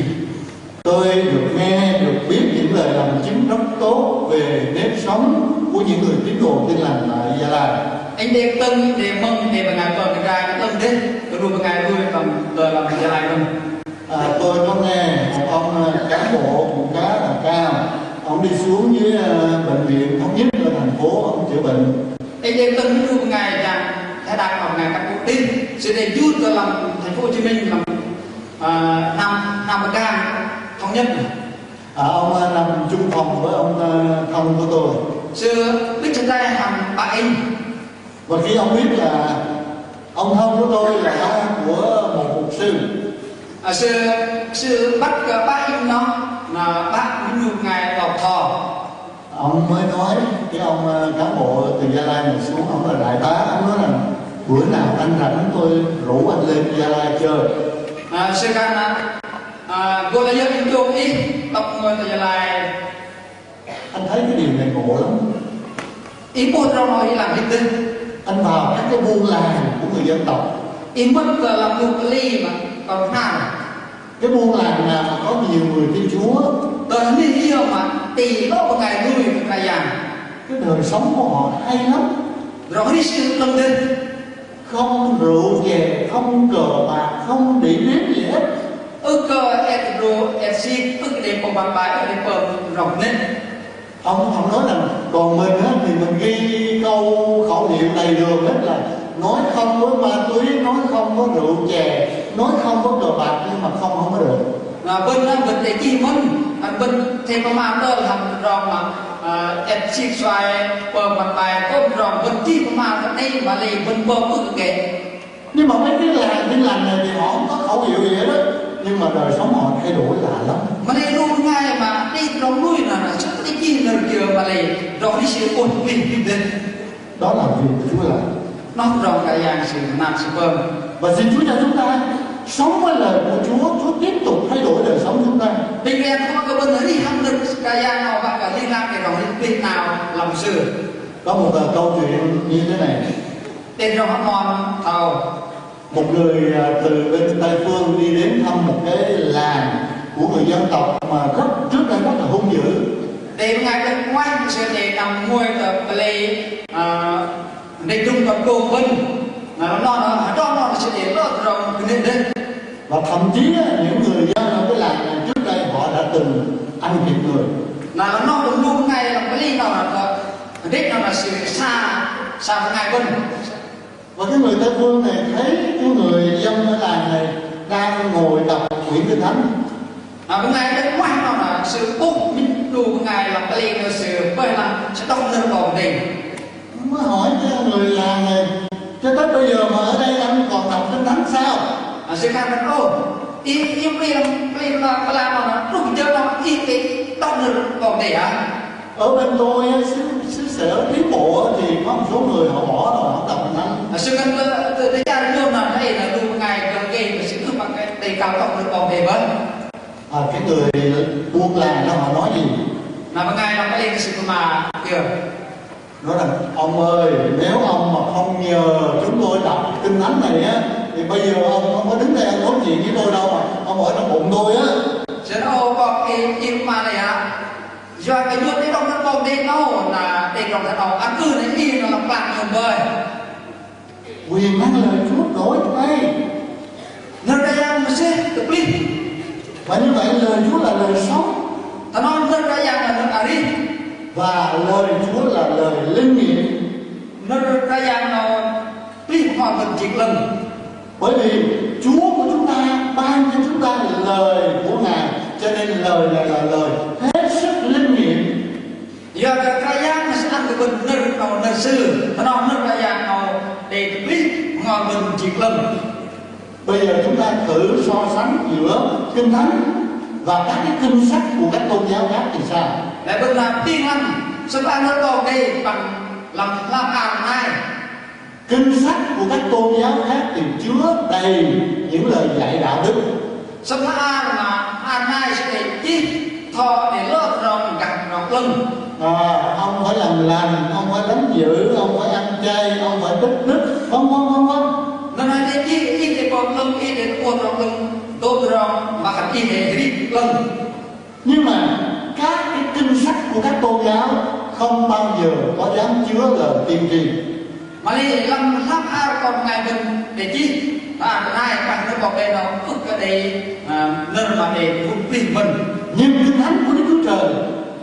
Tôi được nghe, được biết những lời làm chứng rất tốt về nếp sống của những người tín đồ Tin Lành tại Gia Lai. Inh đei kơtơ̆ng, đei mơ̆ng, đei bơngai pơm kơdrai kơtơ̆ng dêh, kơ lu bơngai lui lăm, lăm Gia Lai mơ̆n. À, tôi có nghe một ông, ờ, cán bộ cũng khá là cao. Ông đi xuống dưới, ờ, bệnh viện Thống Nhất ở thành phố, ông chữa bệnh. Inh đei kơtơ̆ng lu bơngai jang, hơdai bơngai cán bộ đĭ, sư đei jur tơ lăm thành phố Hồ Chí Minh, lăm, à, Nam, Nam Bắc Cang, Thống Nhất. À, ông, ờ, nằm chung phòng với ông, ờ, thân của tôi. Sư đĭ chă tai hăm bă inh. Và khi ông biết là ông thân của tôi là con của một mục sư. À, sư, sư băt kơ bă inh noh, na bă minh 'nu bơngai 'bok tho. Ông mới nói, cái ông, ờ, cán bộ từ Gia Lai này xuống, ông là đại tá, ông nói rằng: "Bữa nào anh rảnh tôi rủ anh lên Gia Lai chơi." À, sư khan na, à, gô la yơ inh chông ih, đŏk ngôi tơ Gia Lai. Anh thấy cái điều này ngộ lắm. Ih 'bôh tơdrong noh ih lăng hĭt dêh. Anh vào các cái buôn làng của người dân tộc. Ih mơ̆t tơ lăm lu pơlei mă kon khan. Cái buôn làng nào mà có nhiều người tin Chúa. Tơ anih iŏk mă ti lơ bơngai lui kơ Kră Yang. Cái đời sống của họ hay lắm. Tơdrong arih sư 'lơ̆ng dêh. Không rượu chè, không cờ bạc, không đĩ điếm gì hết. Ưh kơ et rô, et sik, ưh kơ đei pơm băt bai, ưh kơ đei pơm rŏng nĕ. Ông, ông nói rằng còn mình á, thì mình ghi câu khẩu hiệu đầy đường hết là nói không với ma túy, nói không với rượu chè, nói không với cờ bạc, nhưng mà không, không có được. Na bơ̆n na bơ̆n đei chih mơ̆n, ăn bơ̆n thei pơma tơl hăm tơdrong mă, à, et sik suai, pơm băt bai, tôm tơdrong bơ̆n chih pơma tơl 'nâu mă lei bơ̆n pơm ưh kơ gĕ. Nhưng mà mấy cái làng Tin Lành này thì họ không có khẩu hiệu gì hết á, nhưng mà đời sống họ thay đổi lạ lắm. Mă lei lu bơngai mă đei tơdrong lui na, na sư đei chih nơ̆r kiơ mă lei tơdrong arih sư 'bôh pơplih hĭt dêh. Đó là việc của Chúa làm. Noh tơdrong Kră Yang sư mơnat sư pơm. Và xin Chúa cho chúng ta sống với lời của Chúa, Chúa tiếp tục thay đổi đời sống chúng ta. Apinh Kră Yang kơ bơ̆n arih hăm nơ̆r Kră Yang noh, wă kơ ling lang đei tơdrong arih pơplih 'nao lăm sư. Có một, ờ, câu chuyện như thế này. Đei tơdrong hơmon thoi âu. Một người, à, từ bên Tây Phương đi đến thăm một cái làng của người dân tộc mà rất, trước đây rất là hung dữ. Đei bơngai đơ̆ng 'nguaih sư đei năm ngôi tơ pơlei, à, đei đŭng kơ kông bơ̆n. Na, noh, noh, hơdrol noh sư đei lơ tơdrong kơnê̆ dêh. Và thậm chí á, những người dân ở cái làng này trước đây họ đã từng ăn thịt người. Na, noh, đơ̆ng lu bơngai lăm pơlei noh, na, đĕch noh, na sư sa, sa bơngai bơ̆n. Và cái người Tây Phương này thấy cái người dân ở làng này đang ngồi đọc quyển Kinh Thánh. Na, bơngai đơ̆ng 'nguaih noh, na sư 'bôh minh 'nu bơngai lăm pơlei noh sư bơih lăng sư đŏk nơ̆r 'Bok Kei-Dei. Mới hỏi cái người làng này: "Cho tới bây giờ mà ở đây anh còn đọc Kinh Thánh sao?" Na, sư khan bơ̆n: "Ô, ih, ih pơlei lăm, pơlei lăm, pơlei lăm noh, truh jơ noh ih đei đŏk nơ̆r 'Bok Kei-Dei hă?" Ở bên tôi á, xứ, xứ sở Tiến Bộ á, thì có một số người họ bỏ rồi, họ đọc Kinh Thánh. Na, sư khan bơ̆n, tơ, tơ, tơ char nhôn noh, hei, na lu bơngai gah gei, na sư ưh pă kơ đei kăl đŏk nơ̆r 'Bok Kei-Dei bơih. À, cái người buôn làng đó họ nói gì? Na, bơngai lăm pơlei sư pơma kiơ? Nói rằng: "Ông ơi, nếu ông mà không nhờ chúng tôi đọc Kinh Thánh này á, thì bây giờ ông không có đứng đây ông nói chuyện với tôi đâu, mà ông ở trong bụng tôi á." Sư khan: "Ô, 'bok ih, ih pơma lei hă? Yua kơ nhôn đei đŏk nơ̆r 'Bok Kei-Dei 'nâu, na đei đŏk nơ̆r 'nâu, ăn ưh na ih noh lăm pơlei nhôn bơih." Quyền năng lời Chúa đổi thay. Nơ̆r Kră Yang mơsêh tơplih. Và như vậy lời Chúa là lời sống. Thoi noh nơ̆r Kră Yang na nơ̆r arih. Và lời Chúa là lời linh nghiệm. Nơ̆r Kră Yang noh plih bơhngol bơ̆n jĭ klơ̆ng. Bởi vì Chúa của chúng ta ban cho chúng ta lời của Ngài, cho nên lời này là lời hết sức linh nghiệm. Yua kơ Kră Yang Sư ăn kơ bơ̆n nơ̆r 'nâu, nơ̆r Sư, thoi noh nơ̆r Kră Yang 'nâu đei tơplih bơhngol bơ̆n jĭ klơ̆ng. Bây giờ chúng ta thử so sánh giữa Kinh Thánh và các cái kinh sách của các tôn giáo khác thì sao? Lei bơ̆n na pơm lăng, sơ̆ lăng nơ̆r 'Bok Kei-Dei păng Lăm hla bơar nai, kinh sách của các tôn giáo khác thì chứa đầy những lời dạy đạo đức. Sơ̆p hla bơar nai sư đei chih thoi đei lơ tơdrong gah tơdrong 'lơ̆ng. À, ông phải làm lành, ông phải lánh dữ, ông phải ăn chay, ông phải tích đức, vân vân, vân vân. Nơ̆r nai đei chih, ih đei pơm 'lơ̆ng, ih đei tơ'bôh tơdrong 'lơ̆ng, tôm tơdrong mă khan ih đei hrih 'lơ̆ng. Nhưng mà các cái kinh sách của các tôn giáo không bao giờ có dám chứa lời tiên tri. Mă lei lăm hla bơar kon bơngai bơ̆n đei chih, hla bơar nai, păng nơ̆r 'Bok Kei-Dei noh ưh kơ đei, à, nơ̆r mă đei pŭn plih bơ̆n. Nhưng Kinh Thánh của Đức Chúa Trời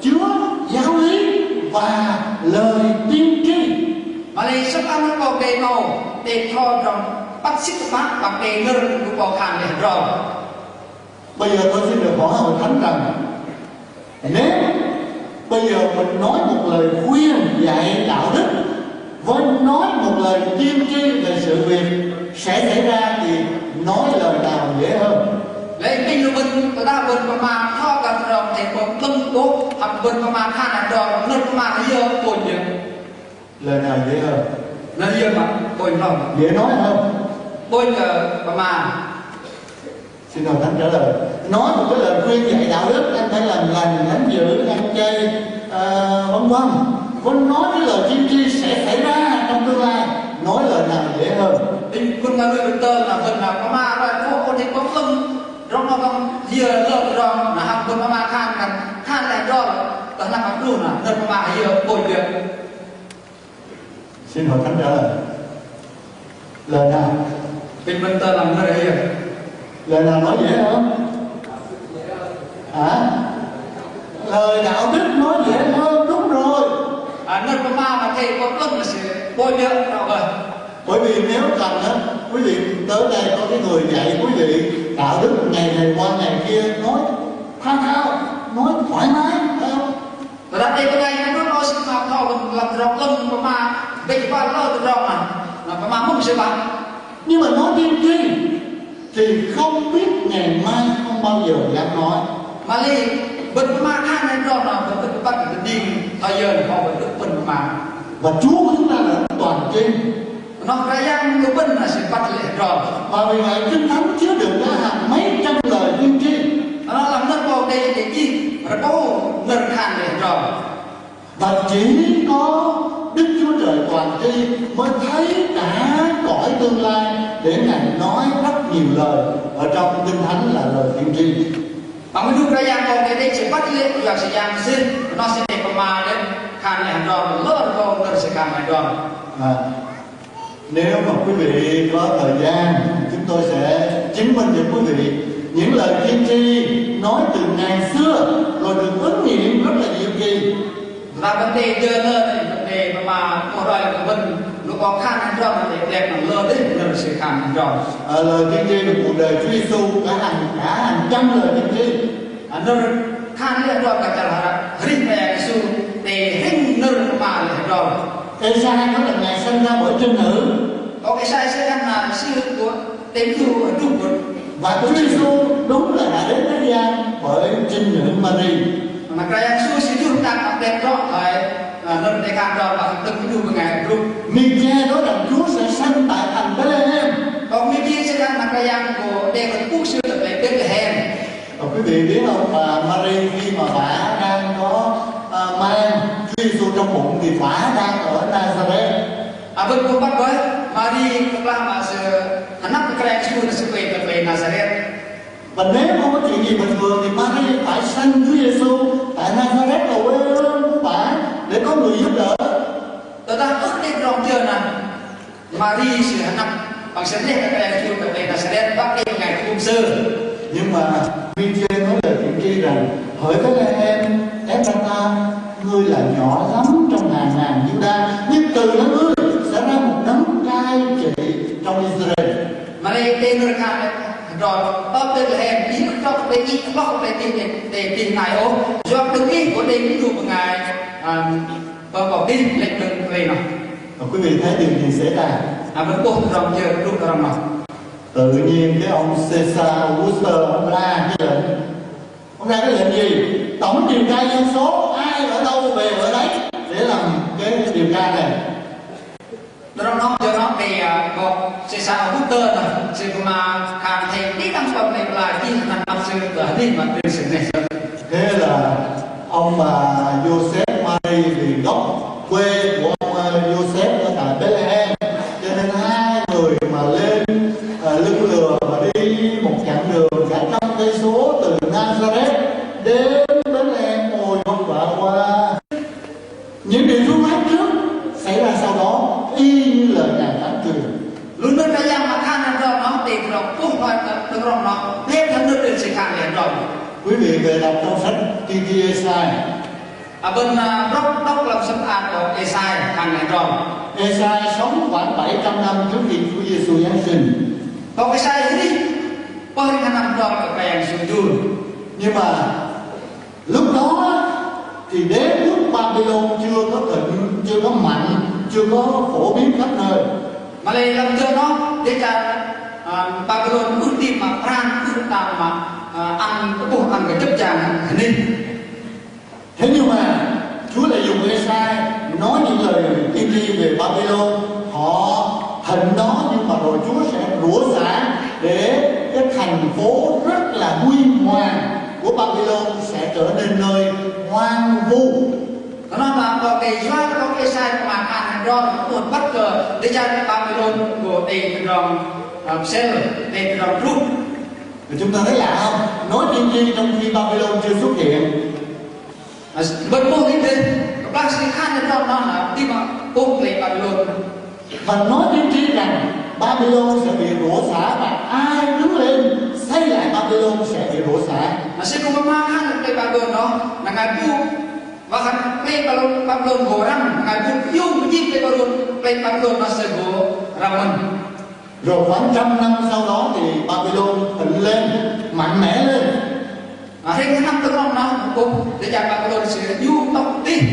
chứa giáo lý và lời tiên tri. Mă lei sơ̆p hla bơar nơ̆r 'Bok Kei-Dei noh đei thoi tơdrong băt sĭt tơpă păng đei nơ̆r lu bơ̆n khan lê̆ hơdrol. Bây giờ tôi xin được hỏi hội thánh rằng, nếu bây giờ mình nói một lời khuyên dạy đạo đức với nói một lời tiên tri về sự việc sẽ xảy ra thì nói lời nào dễ hơn? Lei inh lu bơ̆n, tơdah bơ̆n pơma thoi kơ tơdrong athei pơm 'lơ̆ng 'bôh, hăm bơ̆n pơma khan tơdrong, nơ̆r pơma ayơ ƀônh yơ? Lời nào dễ hơn? Nơ̆r ayơ mă ƀônh hlŏng? Dễ nói hơn. Ƀônh kơ pơma. Xin hội thánh trả lời. Nói một cái lời khuyên dạy đạo đức, anh phải làm lành, lánh dữ, ăn chay, ờ, vân vân. Còn nói cái lời tiên tri sẽ xảy ra trong tương lai, nói lời nào dễ hơn? Inh kŭn kơ lu bơ̆n tơl, na bơ̆n na pơma roi kơ ôn đĭ pơm 'lơ̆ng, tơdrong noh kơ ayơ lơ tơdrong, na hăm bơ̆n pơma khan, khan, khan lê̆ hơdrol, tơ hnam mă truh na, nơ̆r pơma ayơ ƀônh yơ? Xin hội thánh trả lời. Lời nào? Inh bơ̆n tơl lăm nơ̆r ayơ? Lời nào nói dễ hơn? Hả? Lời đạo đức nói dễ hơn, đúng rồi. À, nơ̆r pơma mă athei pơm 'lơ̆ng sư ƀônh yơ, rŏ bơih. Bởi vì nếu cần á, quý vị tới đây có cái người dạy quý vị đạo đức ngày này qua ngày kia, nói thao thao, nói thoải mái, phải không? Tơdah đei bơngai nai đon âu sư pơma thoi lăm tơdrong 'lơ̆ng pơma bĕch băl lơ tơdrong na, na pơma mơ̆ng sư băt. Nhưng mà nói tiên tri thì không biết ngày mai không bao giờ dám nói. Mă lei bơ̆n pơma khan lê̆ hơdrol na bơ̆n ưh kơ băt tơdrong thoi yơ na bơ̆n ưh kơ pơ̆n pơma. Và Chúa của chúng ta là đấng toàn tri. Noh Kră Yang lu bơ̆n na sư băt lê̆ hơdrol. Và vì vậy Kinh Thánh chứa đựng đã hàng mấy trăm lời tiên tri. Noh lăm nơ̆r 'Bok Kei-Dei đei chih rơbâu nơ̆r khan lê̆ hơdrol. Và chỉ có Đức Chúa Trời toàn tri mới thấy cả cõi tương lai để Ngài nói rất nhiều lời ở trong Kinh Thánh là lời tiên tri. Păng mă đĭ Kră Yang 'Bok Kei-Dei sư băt lê̆, yua sư Yang sư, noh sư đei pơma lê̆, khan lê̆ hơdrol, lơ hơdrol, nơ̆r sư khan hơdrol. À, nếu mà quý vị có thời gian, chúng tôi sẽ chứng minh cho quý vị những lời tiên tri nói từ ngày xưa rồi được ứng nghiệm rất là diệu kỳ. Tơdah bơ̆n đei jơ nơ̆r, bơ̆n đei pơma, pơma roi kơ bơ̆n, lu bơ̆n khan hơdrol, bơ̆n đei gleh năng lơ dêh, nơ̆r sư khan hơdrol. Ờ, lời tiên tri về cuộc đời Chúa Giêsu cả hàng, cả hàng trăm lời tiên tri. À, nơ̆r khan lê̆ hơdrol kơ chăl hơră, hrih Kră Yang Yêsu, đei hrĕng nơ̆r pơma lê̆ hơdrol. Êsai nói là Ngài sanh ra bởi trinh nữ. Ơ Êsai sư khan na sư hơdrol, đei lu hơdrol. Và Chúa Giêsu đúng là đã đến thế gian bởi trinh nữ Mari. Na Kră Yang Yêsu sư jur tang păng đei trŏ thoi, à, nơ̆r đei khan hơdrol păng đơ̆ng lu bơngai hơdrol. Michê nói rằng Chúa sẽ sanh tại thành Bethlehem. Ơ Michê sư khan na Kră Yang gô đei kơkuh sư tơ plei Bethlehem. Và quý vị biết không, à, Mari khi mà bà đang có, à, mang Chúa Giêsu trong bụng thì bà đang ở Nazareth. À, bơ̆n kư̆m băt bơih, Mari kơplah mă sư hơnăp Kră Yang Yêsu na sư oei tơ plei Nazareth. Và nếu không có chuyện gì bình thường thì Mari phải sanh Chúa Giêsu tại Nazareth là quê hương của bà để có người giúp đỡ. Tơdah ưh đei tơdrong kiơ na Mari sư hơnăp păng sư lĕ kơ Kră Yang Yêsu tơ plei Nazareth, băt đei bơngai tơgŭm sư. Nhưng mà Michê nói lời tiên tri rằng: "Hỡi Bethlehem Ephrata, ngươi là nhỏ lắm trong hàng ngàn Yuđa, nhưng từ nơi ngươi sẽ ra một đấng cai trị trong Israel." Mă lei đei nơ̆r khan hơdrol, ơ Bethlehem, ih ưh kơ trŏ đei ih hloh đei tih, đei tih nai ôh, yua kơ đơ̆ng ih gô đei lu bơngai, à, pơm 'bok đĭ lĕch đơ̆ng plei noh. Và quý vị thấy điều gì xảy ra? À, bơ̆n 'bôh tơdrong kiơ đơ̆ng tơdrong noh. Tự nhiên cái ông Caesar Augustus ông ra cái lệnh. Ông ra cái lệnh gì? Tổng điều tra dân số, ai ở đâu về ở đấy để làm cái điều tra này. Noh jơ noh đei, ơ, 'bok sư sa Augustơ noh, sư pơma khan thây đĭ đăng pơm đei pơla jing khan mă sư tơ hơnih mă đei sư neh. Thế là ông bà Joseph Maria, vì gốc quê của ông, ờ, Joseph ở tại Bethlehem, cho nên hai người mà lên, ờ, lưng lừa mà đi một chặng đường cả trăm cây số từ Nazareth đến Bethlehem. Ôi, vất vả quá. Những điều trước mắt trước xảy ra sau đó y như lời Ngài phán truyền. Lu nơ̆r Kră Yang mă khan lăm tơdrong noh, đei tơdrong pŭh hloh tơdrong noh, hep tơdrong nơ̆r đei sư khan lăm tơdrong. Quý vị về đọc trong sách tiên tri Êsai. Ơ, bơ̆n, ơ, đọc, đọc lăm sơ̆p hla bơar Êsai khan lăm tơdrong. Êsai sống khoảng bảy trăm năm trước khi Chúa Giêsu Giáng sinh. Bok Êsai arih pơh ring hơnăm tơdrong kơ Kră Yang Yêsu jur. Nhưng mà Lúc đó thì đế quốc Babylon chưa có thịnh, chưa có mạnh, chưa có phổ biến khắp nơi. Mă-lei lăm jơ noh, đe char, ơ, Babylon ưh tam mă pran, ưh tam mă, ơ, ăn, tơ'bôh ăn kơ jơ̆p jang hơnih. Thế nhưng mà Chúa lại dùng Êsai nói những lời tiên tri về Babylon. Họ thịnh đó nhưng mà rồi Chúa sẽ rủa xả để cái thành phố rất là huy hoàng của Babylon sẽ trở nên nơi hoang vu. Kơ noh mă kơ Êsai, kơ Êsai pơma khan hơdrol, ưh băt kơ đe char Babylon gô đei tơdrong, ơ, pơsêl, đei tơdrong truh. Và chúng ta thấy lạ không? Nói tiên tri trong khi Babylon chưa xuất hiện. Ơ, bơ̆n 'bôh inh dêh, kơplah sư khan tơdrong noh, ơ, đĭ mă 'bôh pơlei Babylon. Và nói tiên tri rằng Babylon sẽ bị rủa xả và ai đứng lên xây lại Babylon sẽ bị rủa xả. Na sư kư̆m pơma khan pơlei Babylon noh, na ngai bu, wă khan pơlei Babylon, Babylon gô răm, na ngai bu iung pơjing pơlei Babylon, pơlei Babylon noh sư gô răm mơ̆n. Rồi khoảng trăm năm sau đó thì Babylon thịnh lên, mạnh mẽ lên. Ơ, hrĕng hơnăm tơdrong noh, kư̆m đe char Babylon sư iung tŏk tih.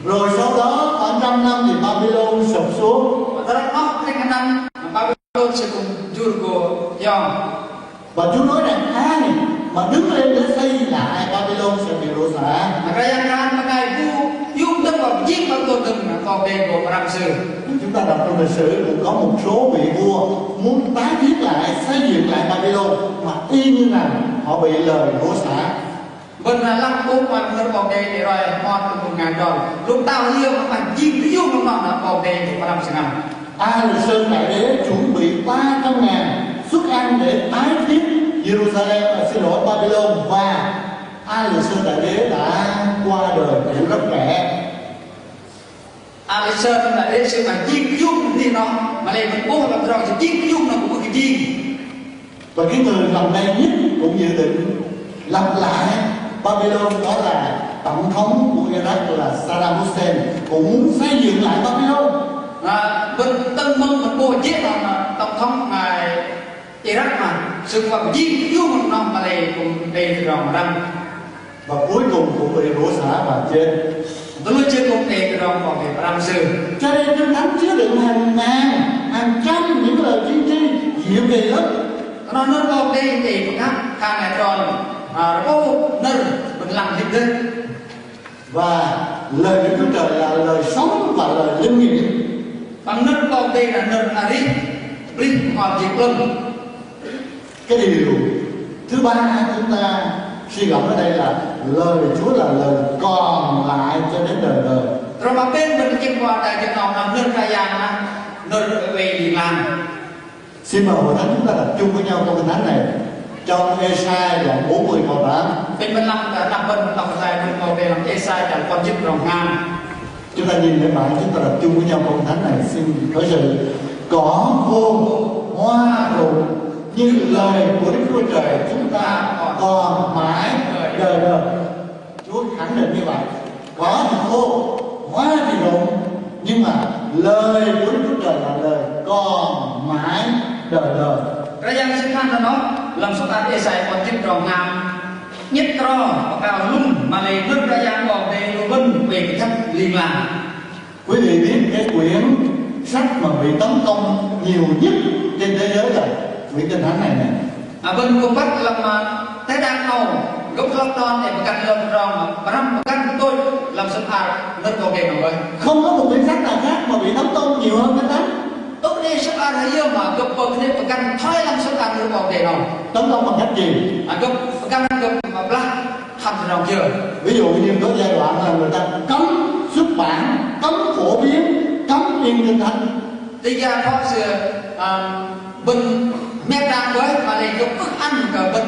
Rồi sau đó khoảng trăm năm thì Babylon sụp xuống. Tơdrong noh hrĕng hơnăm Babylon sư kư̆m jur gô hiong. Và Chúa nói rằng ai mà đứng lên để xây lại Babylon sẽ bị rủa xả. Na Kră Yang khan na ngai bu iung dơ̆ng wă pơjing Babylon dơ̆ng, na 'Bok Kei-Dei gô pơrăm sư. Chúng ta đọc trong lịch sử cũng có một số vị vua muốn tái thiết lại, xây dựng lại Babylon mà y như rằng họ bị lời rủa xả. Bơ̆n lăng 'bôh mă nơ̆r 'Bok Kei-Dei roi hơmon tơ mơ̆ng ngai tơdrong. Lu tao hiơ̆ mă pơjing tơ iung mă noh na 'Bok Kei-Dei gô pơrăm sư ngăn. A Lịch Sơn Đại Đế chuẩn bị ba trăm ngàn suất ăn để tái thiết Jerusalem, à, xin lỗi, Babylon, và A Lịch Sơn Đại Đế đã qua đời cũng rất trẻ. A Lịch Sơn Đại Đế sư mă jing iung nih noh, mă-lei bơ̆n 'bôh lăm tơdrong sư jing iung noh kư̆m ưh kơ jing. Và cái người gần đây nhất cũng dự định lặp lại Babylon, đó là tổng thống của Iraq là Saddam Hussein, cũng muốn xây dựng lại Babylon. Na, bơ̆n tơ̆ng mơ̆ng bơ̆n 'bôh jê̆ noh, na, tổng thống ngai Iraq mă, sư kuă jing iung noh mă-lei kư̆m đei tơdrong răm. Và cuối cùng cũng bị rủa xả và chết. Tơ lu sư kư̆m đei tơdrong 'Bok Kei-Dei pơrăm sư. Cho nên Kinh Thánh chứa đựng hàng ngàn, hàng trăm những lời tiên tri diệu kỳ lắm. Kơ noh nơ̆r 'Bok Kei-Dei đei pơkă khan hơdrol, ơ, rơbâu nơ̆r bơ̆n lăng hĭt dêh. Và lời Đức Chúa Trời là lời sống và lời linh nghiệm. Păng nơ̆r 'Bok Kei-Dei na nơ̆r arih, arih pơhngol jê̆ 'lơ̆ng. Cái điều thứ ba chúng ta suy gẫm ở đây là lời Chúa là lời còn lại cho đến đời đời. Tơdrong mă pêng bơ̆n tơchĕng wă đei tơdrong nơ̆r Kră Yang na nơ̆r oei ling lang. Xin mời hội thánh chúng ta tập trung với nhau trong Kinh Thánh này. Trong Êsai đoạn bốn mươi câu tám. Pêng bơ̆n lăng, ơ, đŏk bơ̆n đŏk Êsai, bơ̆n đŏk Êsai chăl puăn jĭt trong hngam. Chúng ta nhìn thấy mãi, chúng ta tập trung với nhau câu thánh này, xin khởi sự. Cỏ khô, hoa rụng, nhưng lời của Đức Chúa Trời chúng ta còn mãi đời đời. Chúa khẳng định như vậy. Cỏ thì khô, hoa thì rụng, nhưng mà lời của Đức Chúa Trời là lời còn mãi đời đời. Kră Yang sư khan tơ noh, lăm sơ̆p hla bơar Êsai puăn jĭt trong hngam. 'Nhĕt kro, pơkao lŭng, mă-lei nơ̆r Kră Yang 'Bok Kei-Dei lu bơ̆n oei kơjăp ling lang. Quý vị biết cái quyển sách mà bị tấn công nhiều nhất trên thế giới là quyển Kinh Thánh này nè. Ơ, bơ̆n kư̆m băt lăm, ơ, teh đak 'nâu, gơ̆p hloh đon đei pơgăn lăm tơdrong, pơhrăm pơgăn pơtôch lăm sơ̆p hla bơar nơ̆r 'Bok Kei-Dei 'nâu. Không có một quyển sách nào khác mà bị tấn công nhiều hơn Kinh Thánh. Tê sơ̆p ar hơyơ mă gơ̆p pơm 'nĕ pơgăn thoi lăm sơ̆p ar nơ̆r 'Bok Kei-Dei noh. Tấm lòng bằng cách gì? À, gơ̆p pơgăn gơ̆p mă blah hăm tơdrong kiơ. Ví dụ như có giai đoạn là người ta cấm xuất bản, cấm phổ biến, cấm in kinh thánh. Tơ ya phŏ sư, à, bơ̆n mĕt đang bơih, mă lei gơ̆p ưh ăn kơ bơ̆n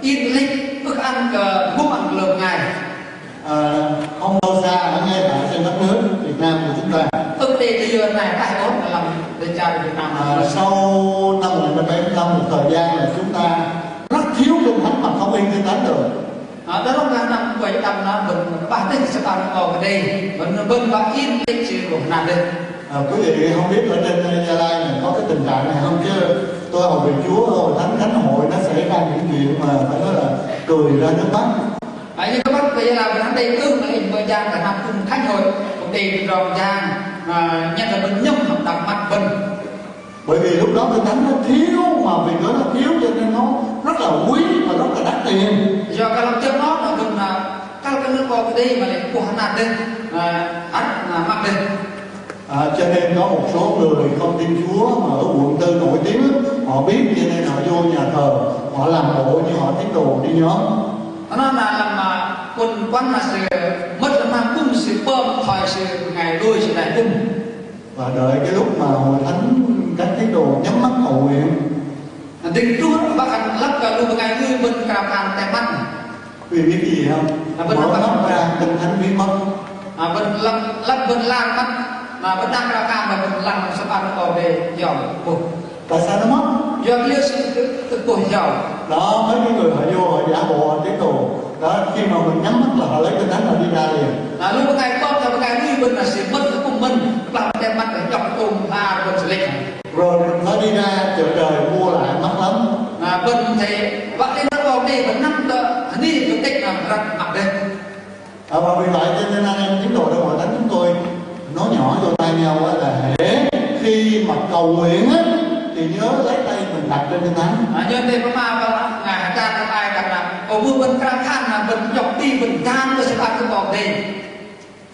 in lĕch, ưh ăn kơ gŭm ăn kơ lu bơngai. À, không đâu xa ở ngay tại trên đất nước Việt Nam của chúng ta. Ưh đei tơ yơ nai tah ôh lăm lĕ char Việt Nam. À, sau năm một nghìn chín trăm bảy mươi lăm, một thời gian là chúng ta rất thiếu kinh thánh mà không in kinh thánh được. À, tơ rŏng kơ năm bảy mươi lăm noh bơ̆n 'băt dêh sơ̆p ar 'Bok Kei-Dei, bơ̆n, bơ̆n 'băt in lĕch sư 'bôh hơnat dêh. À, quý vị không biết ở trên Gia Lai này có cái tình trạng này không, chứ tôi hầu việc Chúa, hội thánh, thánh hội nó xảy ra những chuyện mà phải nói là cười ra nước mắt. Ơ, inh kơ băt bơih la bơ̆n hăm đei ưh, mă lei inh pơm jang kơ hăm kŭm khănh hội, kŭm đei tơdrong jang, à, nhen kơ bơ̆n nhŏng hăm tơdang măt bơ̆n. Bởi vì lúc đó kinh thánh nó thiếu, mà vì nó thiếu cho nên nó rất là quý và rất là đắt tiền. Yua kơ lăm jơ 'nâu, na bơ̆n, à, kăl kơ nơ̆r 'Bok Kei-Dei mă lei 'bôh hơnat dêh, à, hăm, à, măt dêh. À, cho nên có một số người không tin Chúa mà ở quận tư nổi tiếng, họ biết cho nên họ vô nhà thờ, họ làm bộ như họ tín đồ đi nhóm. Noh na lăm, à, quận quán na sư mơ̆t lăm hăm kŭm sư pơm thoi sư bơngai lui sư đei kŭm. Và đợi cái lúc mà hội thánh các tín đồ nhắm mắt cầu nguyện. Dĭng truh băt ăn lăp kơ lu bơngai lui bơ̆n krao khan teh măt. Quý vị biết cái gì không? Mở mắt ra, Kinh Thánh biến mất. À, bơ̆n lăp, lăp bơ̆n lar măt, na bơ̆n đang krao khan, na bơ̆n lăng sơ̆p ar 'Bok Kei-Dei hiong tơpŭh. Tại sao nó mất? Yua kơ liơ sư tơpŭh hiong. Đó, mấy cái người họ vô, họ giả bộ, họ tín đồ. Đó, khi mà mình nhắm mắt là họ lấy Kinh Thánh, họ đi ra liền. Na lu bơngai pơm, na bơngai lui bơ̆n, na sư mơ̆t tơpŭh mơ̆n, kơplah bơ̆n teh măt, nhŏk tôm, na bơ̆n sư lĕch. Rồi mình phải đi ra chợ trời mua lại, mắc lắm. Na bơ̆n athei wă lei nơ̆r 'Bok Kei-Dei bơ̆n năm tơ hơnih tơ tĕch na răt măt dêh. À, và vì vậy cho nên anh em tín đồ trong hội thánh chúng tôi nói nhỏ vô tai nhau á là hễ khi mà cầu nguyện á, thì nhớ lấy tay mình đặt trên Kinh Thánh. À, yua tơpă mă bơ̆n, na, hơdai kơ ai kơ na, kơ bơ̆n krao khan na bơ̆n nhŏk ti bơ̆n dan tơ sơ̆p ar 'Bok Kei-Dei.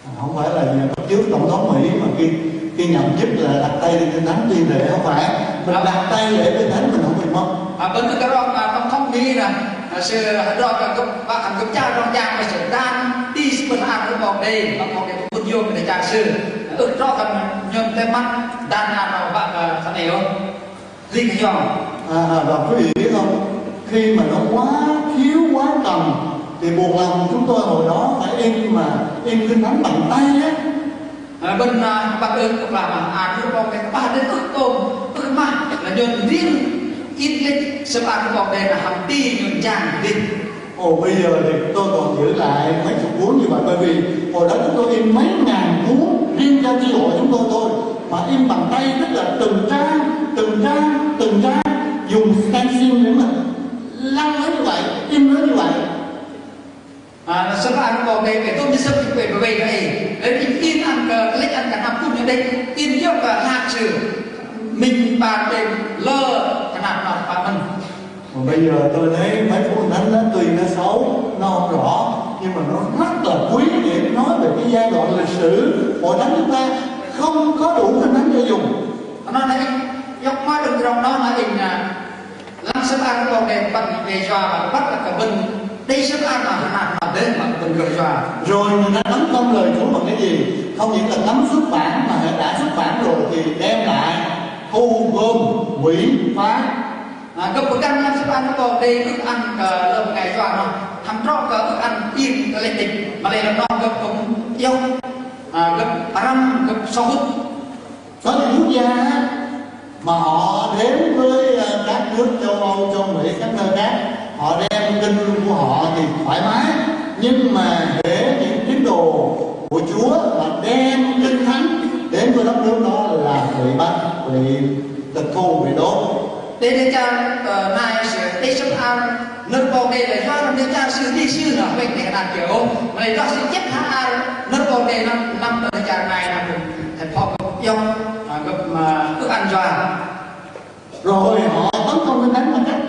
À, không phải là nhà cấp dưới tổng thống Mỹ mà khi, khi nhậm chức là đặt tay lên trên thánh tuyên thệ, không phải. Mình đặt tay lễ trên thánh mình không bị mất. À, bơ̆n ưh kơ rong, à, tổng thống Mỹ na, à, sư hơdrol kơ gơ̆p, wă khan gơ̆p char rong jang mă sư dan ti sơ̆p ar 'Bok Kei-Dei, 'Bok Kei-Dei tơpŭn yôm kơ đei char sư. Ưh kơ rong kơ nhôn teh măt dan na wă kơ thoi noh. Lý do. À, à, và quý vị biết không, khi mà nó quá thiếu quá cần thì buộc lòng chúng tôi hồi đó phải in mà in Kinh Thánh bằng tay á. À, bơ̆n, à, băt ưh kơ pơma, à, nơ̆r 'Bok Kei-Dei kơplah dêh ưh tôm, ưh mă, na nhôn rim in lĕch sơ̆p ar 'Bok Kei-Dei na hăm ti nhôn jang dêh. Ồ, bây giờ thì tôi còn giữ lại mấy chục cuốn như vậy, bởi vì hồi đó chúng tôi in mấy ngàn cuốn riêng cho chi hội chúng tôi thôi, mà in bằng tay, tức là từng trang, từng trang, từng trang, dùng stencil để mà lăn nó như vậy, in nó như vậy. À, sơ̆p ar 'Bok Kei-Dei, tôm jơ̆ sơ̆p kơ bơih bơih kơ ei. Lei in ăn kơ, lĕch ăn kơ hăm kŭm nhôn đĕch, in yua kơ hlak sư minh 'bar đêm lơ hơnat noh păng mơ̆n. Mà bây giờ tôi thấy mấy cuốn Thánh đó tuy nó xấu, nó không rõ, nhưng mà nó rất là quý để nói về cái giai đoạn lịch sử hội thánh chúng ta không có đủ Kinh Thánh để dùng. Noh na inh iŏk mă đơ̆ng tơdrong noh na inh, à, lăng sơ̆p ar 'Bok Kei-Dei băt đe yua, băt kơ bơ̆n đei sơ̆p ar na hơnat na dêh mă bơ̆n gơh yua. Rồi người ta tấn công lời Chúa bằng cái gì? Không những là cấm xuất bản mà đã xuất bản rồi thì đem lại thu gom quỹ phát. Na, gơ̆p pơgăn lăm sơ̆p ar 'Bok Kei-Dei ưh ăn kơ lu bơngai yua noh, hăm trŏ kơ ưh ăn in kơ lĕch đĕch, mă lei lăm noh gơ̆p kư̆m iŏk, à, gơ̆p pơrăm, gơ̆p sơhŭt. Có những quốc gia mà họ đến với, ờ, các nước châu Âu, châu Mỹ, các nơi khác, họ đem kinh của họ thì thoải mái. Nhưng mà để những tín đồ của Chúa mà đem Kinh Thánh đến với đất nước đó là bị bắt, bị tịch thu, bị đốt. Đe đe char, ơ, nai sư đei sơ̆p ar nơ̆r 'Bok Kei-Dei lei yua lăm đe char sư đei sư na huêng đe hơnat kiơ ôh. Mă lei yua sư chĕp hơnat ar nơ̆r 'Bok Kei-Dei năm, năm tơ đe char nai năm, thầy phŏ gơ̆p iŏk, à, gơ̆p, à, ưh ăn yua. Rồi họ tấn công Kinh Thánh bằng cách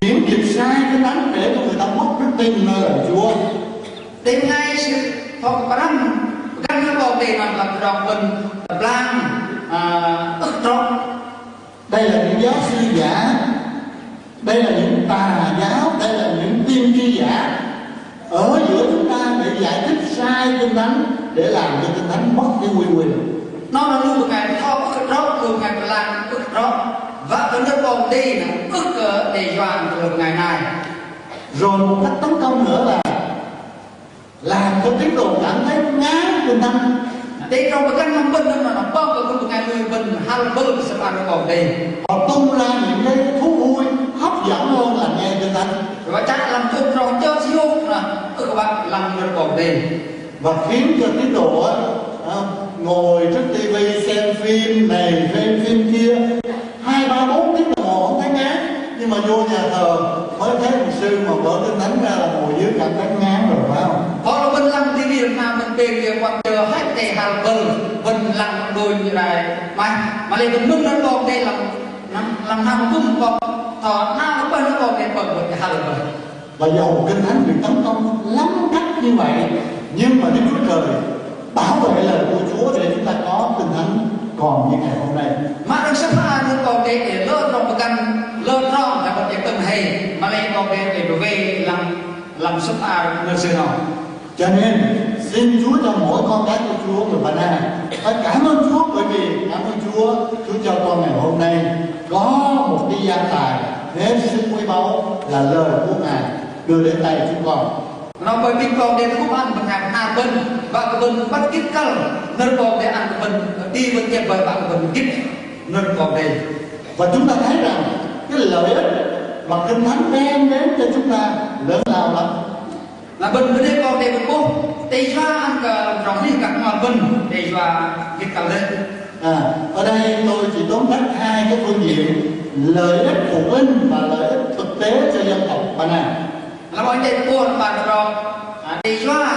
diễn dịch sai Kinh Thánh để cho người ta mất đức tin nơi lời Chúa. Đei bơngai sư phŏ pơrăm pơgăn nơ̆r 'Bok Kei-Dei năm lăm tơdrong bơ̆n tơblang, à, ưh trŏ. Đây là những giáo sư giả, đây là những tà giáo, đây là những tiên tri giả ở giữa chúng ta để giải thích sai Kinh Thánh, để làm cho Kinh Thánh mất cái uy quyền. 'Noh na lu bơngai tho ưh kơ trŏ, lu bơngai pơlang ưh kơ trŏ. Wă kơ nơ̆r 'Bok Kei-Dei na ưh kơ đe dọa kơ lu bơngai nai. Rồi một cách tấn công nữa là làm cho tín đồ cảm thấy ngán Kinh Thánh. Đei trong bơ̆n năm bơ̆n năm, năm bơ̆n kơ bơngai lui bơ̆n hăl bơ̆l Sơ̆p hla bơar 'Bok Kei-Dei. Họ tung ra những cái thú vui hấp dẫn hơn là nghe Kinh Thánh. Wă chă lăm tŭk trong chơt hiôk na ưh kơ wă lăng nơ̆r 'Bok Kei-Dei. Và khiến cho tín đồ á, à, ngồi trước tivi xem phim này, xem phim kia, hai, ba, bốn tiếng đồng hồ không thấy ngán, nhưng mà vô nhà thờ mới thấy mục sư mà mở Kinh Thánh ra là ngồi dưới cảm thấy ngán rồi, phải không? Thoi lu bơ̆n lăng tivi na bơ̆n pêng kiơ, wă chơ hăi tơ hăl bơ̆l, bơ̆n lăng đônh rai. Mă, mă lei bơ̆n mưh nơ̆r 'Bok Kei-Dei lăm, lăm, lăm hăm bum 'bok, thoi na lu bơ̆n 'Bok Kei-Dei pơm bơ̆n hăl bơ̆l. Và dầu Kinh Thánh bị tấn công lắm cách như vậy, nhưng mà Đức Chúa Trời bảo vệ lời của Chúa để chúng ta có Kinh Thánh còn như ngày hôm nay. Mă đơ̆ng Sơ̆p hla bơar 'Bok Kei-Dei lơ trong bơ̆n, lơ trong ta bơ̆n tơm hei, mă lei 'Bok Kei-Dei bơwei lăm, lăm Sơ̆p hla bơar nơ̆r Sư 'nâu. Cho nên, xin Chúa cho mỗi con cái của Chúa được bình an. Và cảm ơn Chúa, bởi vì cảm ơn Chúa, Chúa cho con ngày hôm nay có một cái gia tài hết sức quý báu là lời của Ngài đưa đến tay chúng con. Noh bơih, apinh 'Bok Kei-Dei tơgŭm ăn bơngai pơma bơ̆n, wă kơ bơ̆n băt gĭt kăl nơ̆r 'Bok Kei-Dei ăn kơ bơ̆n, đĭ bơ̆n iĕm bơih wă kơ bơ̆n gĭt nơ̆r 'Bok Kei-Dei. Và chúng ta thấy rằng cái lợi ích mà Kinh Thánh đem đến cho chúng ta lớn lao lắm. Na bơ̆n bơnê 'Bok Kei-Dei bơ̆n 'bôh, đe dọa ăn kơ tơdrong arih gah bơngai bơ̆n, đe dọa gĭt kăl dêh. À, ở đây tôi chỉ tóm tắt hai cái phương diện, lợi ích thuộc linh và lợi ích thực tế cho dân tộc Ba Na. Lăm ơi đe 'bôh lăm tơdrong, à, đe dọa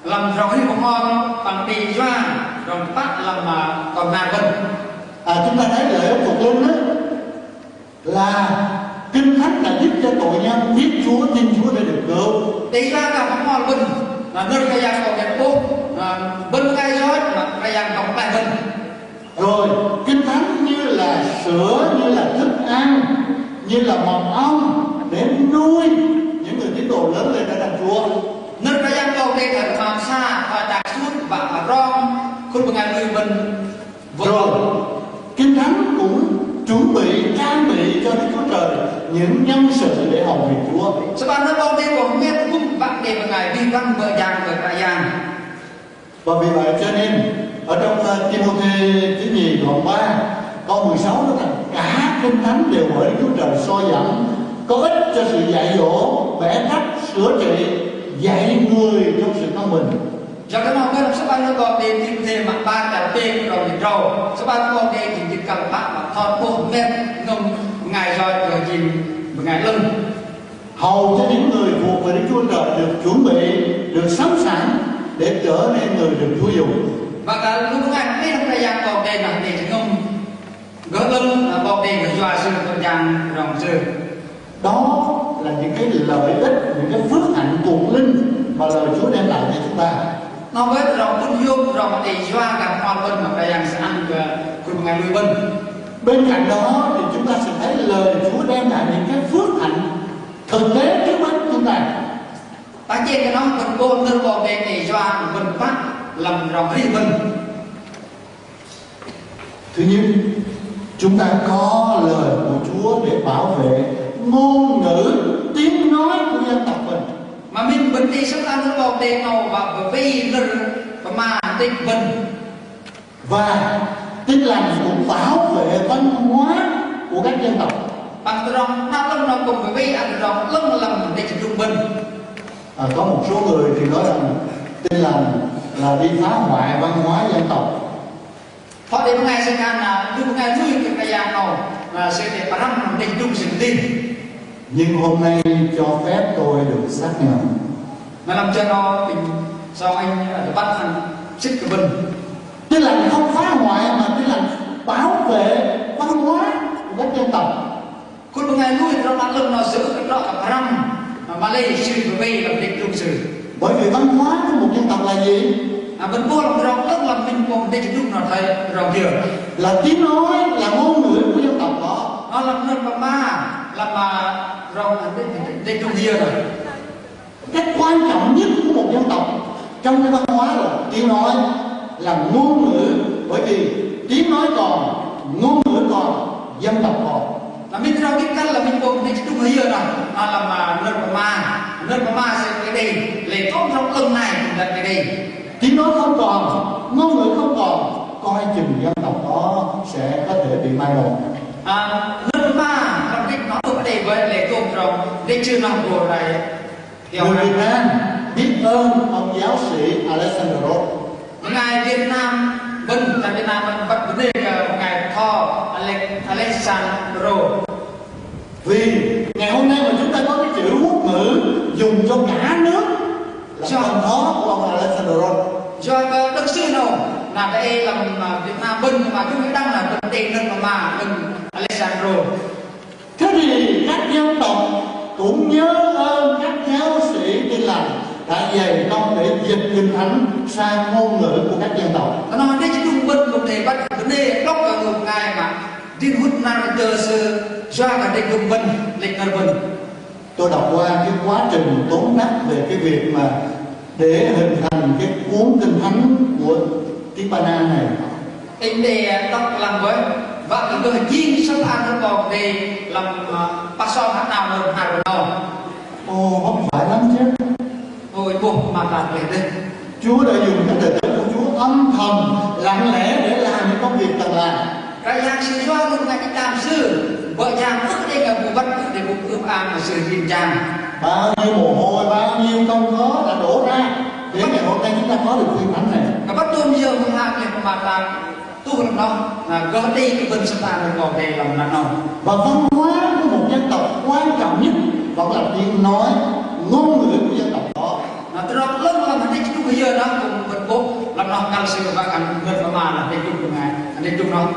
lăm tơdrong arih bơhngol, păng đe dọa tơdrong tơpă lăm, à, kon bơngai bơ̆n. À, chúng ta thấy lợi ích thuộc linh đó là Kinh Thánh đã giúp cho tội nhân biết Chúa, tin Chúa để được cứu. Đe dọa gah bơhngol bơ̆n, na nơ̆r Kră Yang 'Bok Kei-Dei 'bôh, na bơ̆n bơngai yoch, na Kră Yang dŏng pơklaih bơ̆n. Rồi, Kinh Thánh như là sữa, như là thức ăn, như là mật ong để nuôi những người tín đồ lớn lên ở trong Chúa. Nơ̆r Kră Yang 'Bok Kei-Dei thoi pơma sa, thoi đak sut, wă rong khul bơngai lui bơ̆n. Rồi, Kinh Thánh cũng chuẩn bị, trang bị cho Đức Chúa Trời những nhân sự để hầu việc Chúa. Sơ̆p hla bơar 'Bok Kei-Dei gô hơmet tơgŭm wă đei bơngai wih wăn bơ̆ jang kơ Kră Yang. Và vì vậy cho nên ở trong, ờ, Timôthê thứ nhì đoạn ba, câu mười sáu nói rằng cả Kinh Thánh đều bởi Đức Chúa Trời soi dẫn, có ích cho sự dạy dỗ, vẽ răn, sửa trị, dạy người trong sự công bình. Yua kơ noh bơ̆n sơ̆p hla bơar 'Bok Kei-Dei Timôthê mă 'bar chăl pêng trong mă drâu. Sơ̆p hla bơar 'Bok Kei-Dei jing gĭt kăl pă mă thoi 'bôh hơmet jơhngơ̆m bơngai yoch gơh jing bơngai 'lơ̆ng. Hầu cho những người thuộc về Đức Chúa Trời được chuẩn bị, được sắm sẵn để trở nên người được Chúa dùng. Wă kơ lu bơngai mă 'nĕ lăm Kră Yang 'Bok Kei-Dei na đei jơhngơ̆m gơh 'lơ̆ng, na 'Bok Kei-Dei gơh yua sư, bơ̆ jang rong sư. Đó là những cái lợi ích, những cái phước hạnh thuộc linh mà lời Chúa đem lại cho chúng ta. Noh bơih tơdrong pŭn yôm, tơdrong đe dọa gah bơhngol bơ̆n mă Kră Yang sư ăn kơ khul bơngai lui bơ̆n. Bên cạnh đó thì chúng ta sẽ thấy lời Chúa đem lại những cái phước hạnh thực tế trước mắt chúng ta. Tơchĕng kơ noh bơ̆n 'bôh nơ̆r 'Bok Kei-Dei đe dọa bơ̆n pă lăm tơdrong arih bơ̆n. Thứ nhất, chúng ta có lời của Chúa để bảo vệ ngôn ngữ, tiếng nói của dân tộc mình. Mă minh bơ̆n đei Sơ̆p hla bơar 'Bok Kei-Dei 'nâu wă bơwei nơ̆r pơma đĕch bơ̆n. Và Tin Lành cũng bảo vệ văn hóa của các dân tộc. Păng tơdrong 'nao 'lơ̆ng 'nâu kư̆m bơwei ăn tơdrong 'lơ̆ng lăm đĕch đŭng bơ̆n. À, có một số người thì nói rằng Tin Lành là đi phá hoại văn hóa dân tộc. Thoi đei bơngai sư khan na, lu bơngai lui kơ Kră Yang 'nâu, na sư đei pơhrăm đĕch đŭng sư kơdih. Nhưng hôm nay cho phép tôi được xác nhận. Na lăm jơ 'nâu apinh sơng inh, ơ, tơbăt ăn sĭt kơ bơ̆n. Tin Lành không phá hoại mà Tin Lành bảo vệ văn hóa của các dân tộc. Khul bơngai lui tơdrong 'nao 'lơ̆ng 'nâu sư ưh kơ trŏ kơ pơhrăm, mă lei sư bơwei lăm đĕch đŭng sư. Bởi vì văn hóa của một dân tộc là gì? Na bơ̆n 'bôh lăm tơdrong 'lơ̆ng lăm minh pôm đĕch đŭng 'nâu thoi tơdrong kiơ? Là tiếng nói, là ngôn ngữ của Lăm nơ̆r pơma, lăm, à, rong, à, đe-, đe-, đe-, trung hiơ rồi. Cái quan trọng nhất của một dân tộc trong cái văn hóa là tiếng nói, là ngôn ngữ, bởi vì tiếng nói còn, ngôn ngữ còn, dân tộc còn. Lăm minh rong kơ kăl lăm minh pôm đe-, trung hiơ rồi. À, lăm, à, nơ̆r pơma, nơ̆r pơma sư kơ đei, lê̆ kơ trong 'lơ̆ng nai, đe-, đe-, đe-. Tiếng nói không còn, ngôn ngữ không còn, coi chừng dân tộc đó sẽ có thể bị mai một. À, nơ̆r pơma, lăm đe-, nó ưh pă đei bơih, lê̆ kơ trong, đe-, chư noh bôl rai. Người Việt Nam biết ơn ông giáo sĩ Alexander Rose. Bơngai Việt Nam, bơ̆n, tại Việt Nam, bơ̆n bơnê kơ bơngai bơtho, Ale-, Alexander Rose. Vì ngày hôm nay mà chúng ta có cái chữ quốc ngữ dùng cho cả nước là phần đó của ông Alexander Rose. Yua kơ đơ̆ng sư 'nâu, na đe lăm, à, Việt Nam bơ̆n, mă đơ̆ng đăng na bơ̆n đei nơ̆r pơma, bơ̆n Alexander Rose. Thế thì các dân tộc cũng nhớ ơn các giáo sĩ Tin Lành đã dày công để dịch Kinh Thánh sang ngôn ngữ của các dân tộc. Noh đe-, đe-, đơ̆ng bơ̆n, bơ̆n đei băt, bơ̆n đei đŏk kơ bơngai mă đĭ hŭt năr tơ sư, yua kơ đe-, đơ̆ng bơ̆n, lĕch năr bơ̆n. Tôi đọc qua cái quá trình tóm tắt về cái việc mà để hình thành cái cuốn Kinh Thánh của tiếng Ba Na này. Inh đei đŏk lăng bơih, wă kơ gơh jing sơ̆p ăn nơ̆r 'Bok Kei-Dei lăm, ơ, pah sŏng hơnao nơ̆r hơnao. Ồ, vất vả lắm chứ. Ôi, 'bôh pơmat tat gleh dêh. Chúa đã dùng các đời tớ của Chúa âm thầm, lặng lẽ để làm những công việc cần làm. Kră Yang sư yua lu bơngai đĭ đam sư, bơ̆ jang ưh kơ đei kơ bu băt ưh đei bu ưh ang mă sư rim jang. Bao nhiêu mồ hôi, bao nhiêu công khó đã đổ ra để ngày hôm nay chúng ta có được Kinh Thánh này. Kơ băt tôm yơ mă hak leh pơmat tat tuh lăm noh, na gơh đei kơ bơ̆n sơ̆p ăn nơ̆r 'Bok Kei-Dei lăm năr 'nâu. Và văn hóa của một dân tộc quan trọng nhất vẫn là tiếng nói, ngôn ngữ của dân tộc đó. Na, tơdrong 'lơ̆ng lăm hơdrĕch trung hiơ noh kư̆m bơ̆n 'bôh, lăm noh kăl sư wă khan nơ̆r pơma lăm hơdrĕch trung bơngai, hơdrĕch trung noh.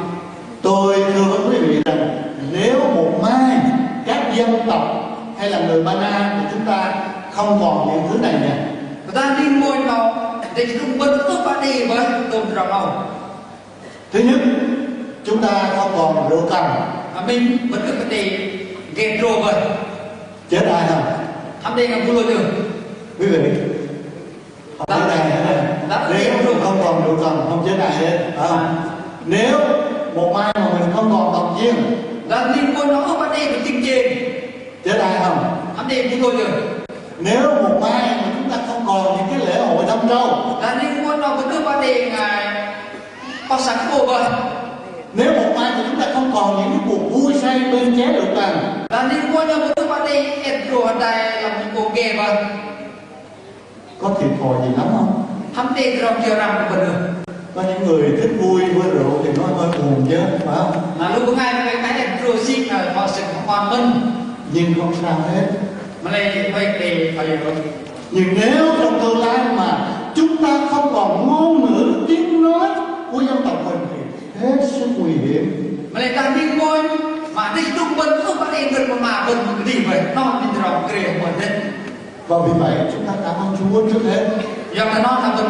Tôi thưa với quý vị rằng nếu một mai các dân tộc hay là người Ba Na của chúng ta không còn những thứ này nhỉ? Bơ̆n đĭ mônh 'nâu, hơdrĕch trung bơ̆n ưh pă đei bơih tôm tơdrong 'nâu. Thứ nhất, chúng ta không còn rượu cần. Ơ, minh, bơ̆n ưh kơ đei geh drô bơih. Chết ai không? Hăm đei ngă bu lôch ưh? Quý vị, không chết ai hết. Nếu không còn rượu cần, không chết ai hết, phải không? Nếu một mai mà mình không còn cồng chiêng, đă đĭ mônh 'nâu ưh pă đei kơ tĭng chiêng, chết ai không? Hăm đei bu lôch ưh? Nếu một mai mà chúng ta không còn những cái lễ hội đâm trâu, đă đĭ mônh 'nâu bơ̆n ưh pă đei ngă pah săk kơ bơih. Nếu một mai mà chúng ta không còn những cái cuộc vui say bên ché rượu cần, đă đĭ mônh 'nâu bơ̆n ưh pă đei et drô hơdai lăm kông ge bơih. Có thiệt thòi gì lắm không? Hăm đei tơdrong kiơ răm kơ bơ̆n ưh? Có những người thích vui, vui rượu thì nói hơi buồn chứ, phải không? Na lu bơngai mă kơ et drô sik na, mă sek mă kon mơ̆n. Nhưng không sao hết. Mă lei huay kơ đei thoi yơ. Nhưng nếu trong tương lai mà chúng ta không còn ngôn ngữ tiếng nói của dân tộc mình thì hết sức nguy hiểm. Mă lei đă đĭ mônh, mă hơdrĕch trung bơ̆n ưh pă đei nơ̆r pơma bơ̆n mă kơdih bơih, noh đĭ tơdrong krê mơ̆n dêh. Và vì vậy chúng ta cảm ơn Chúa trước hết. Yua kơ noh na bơ̆n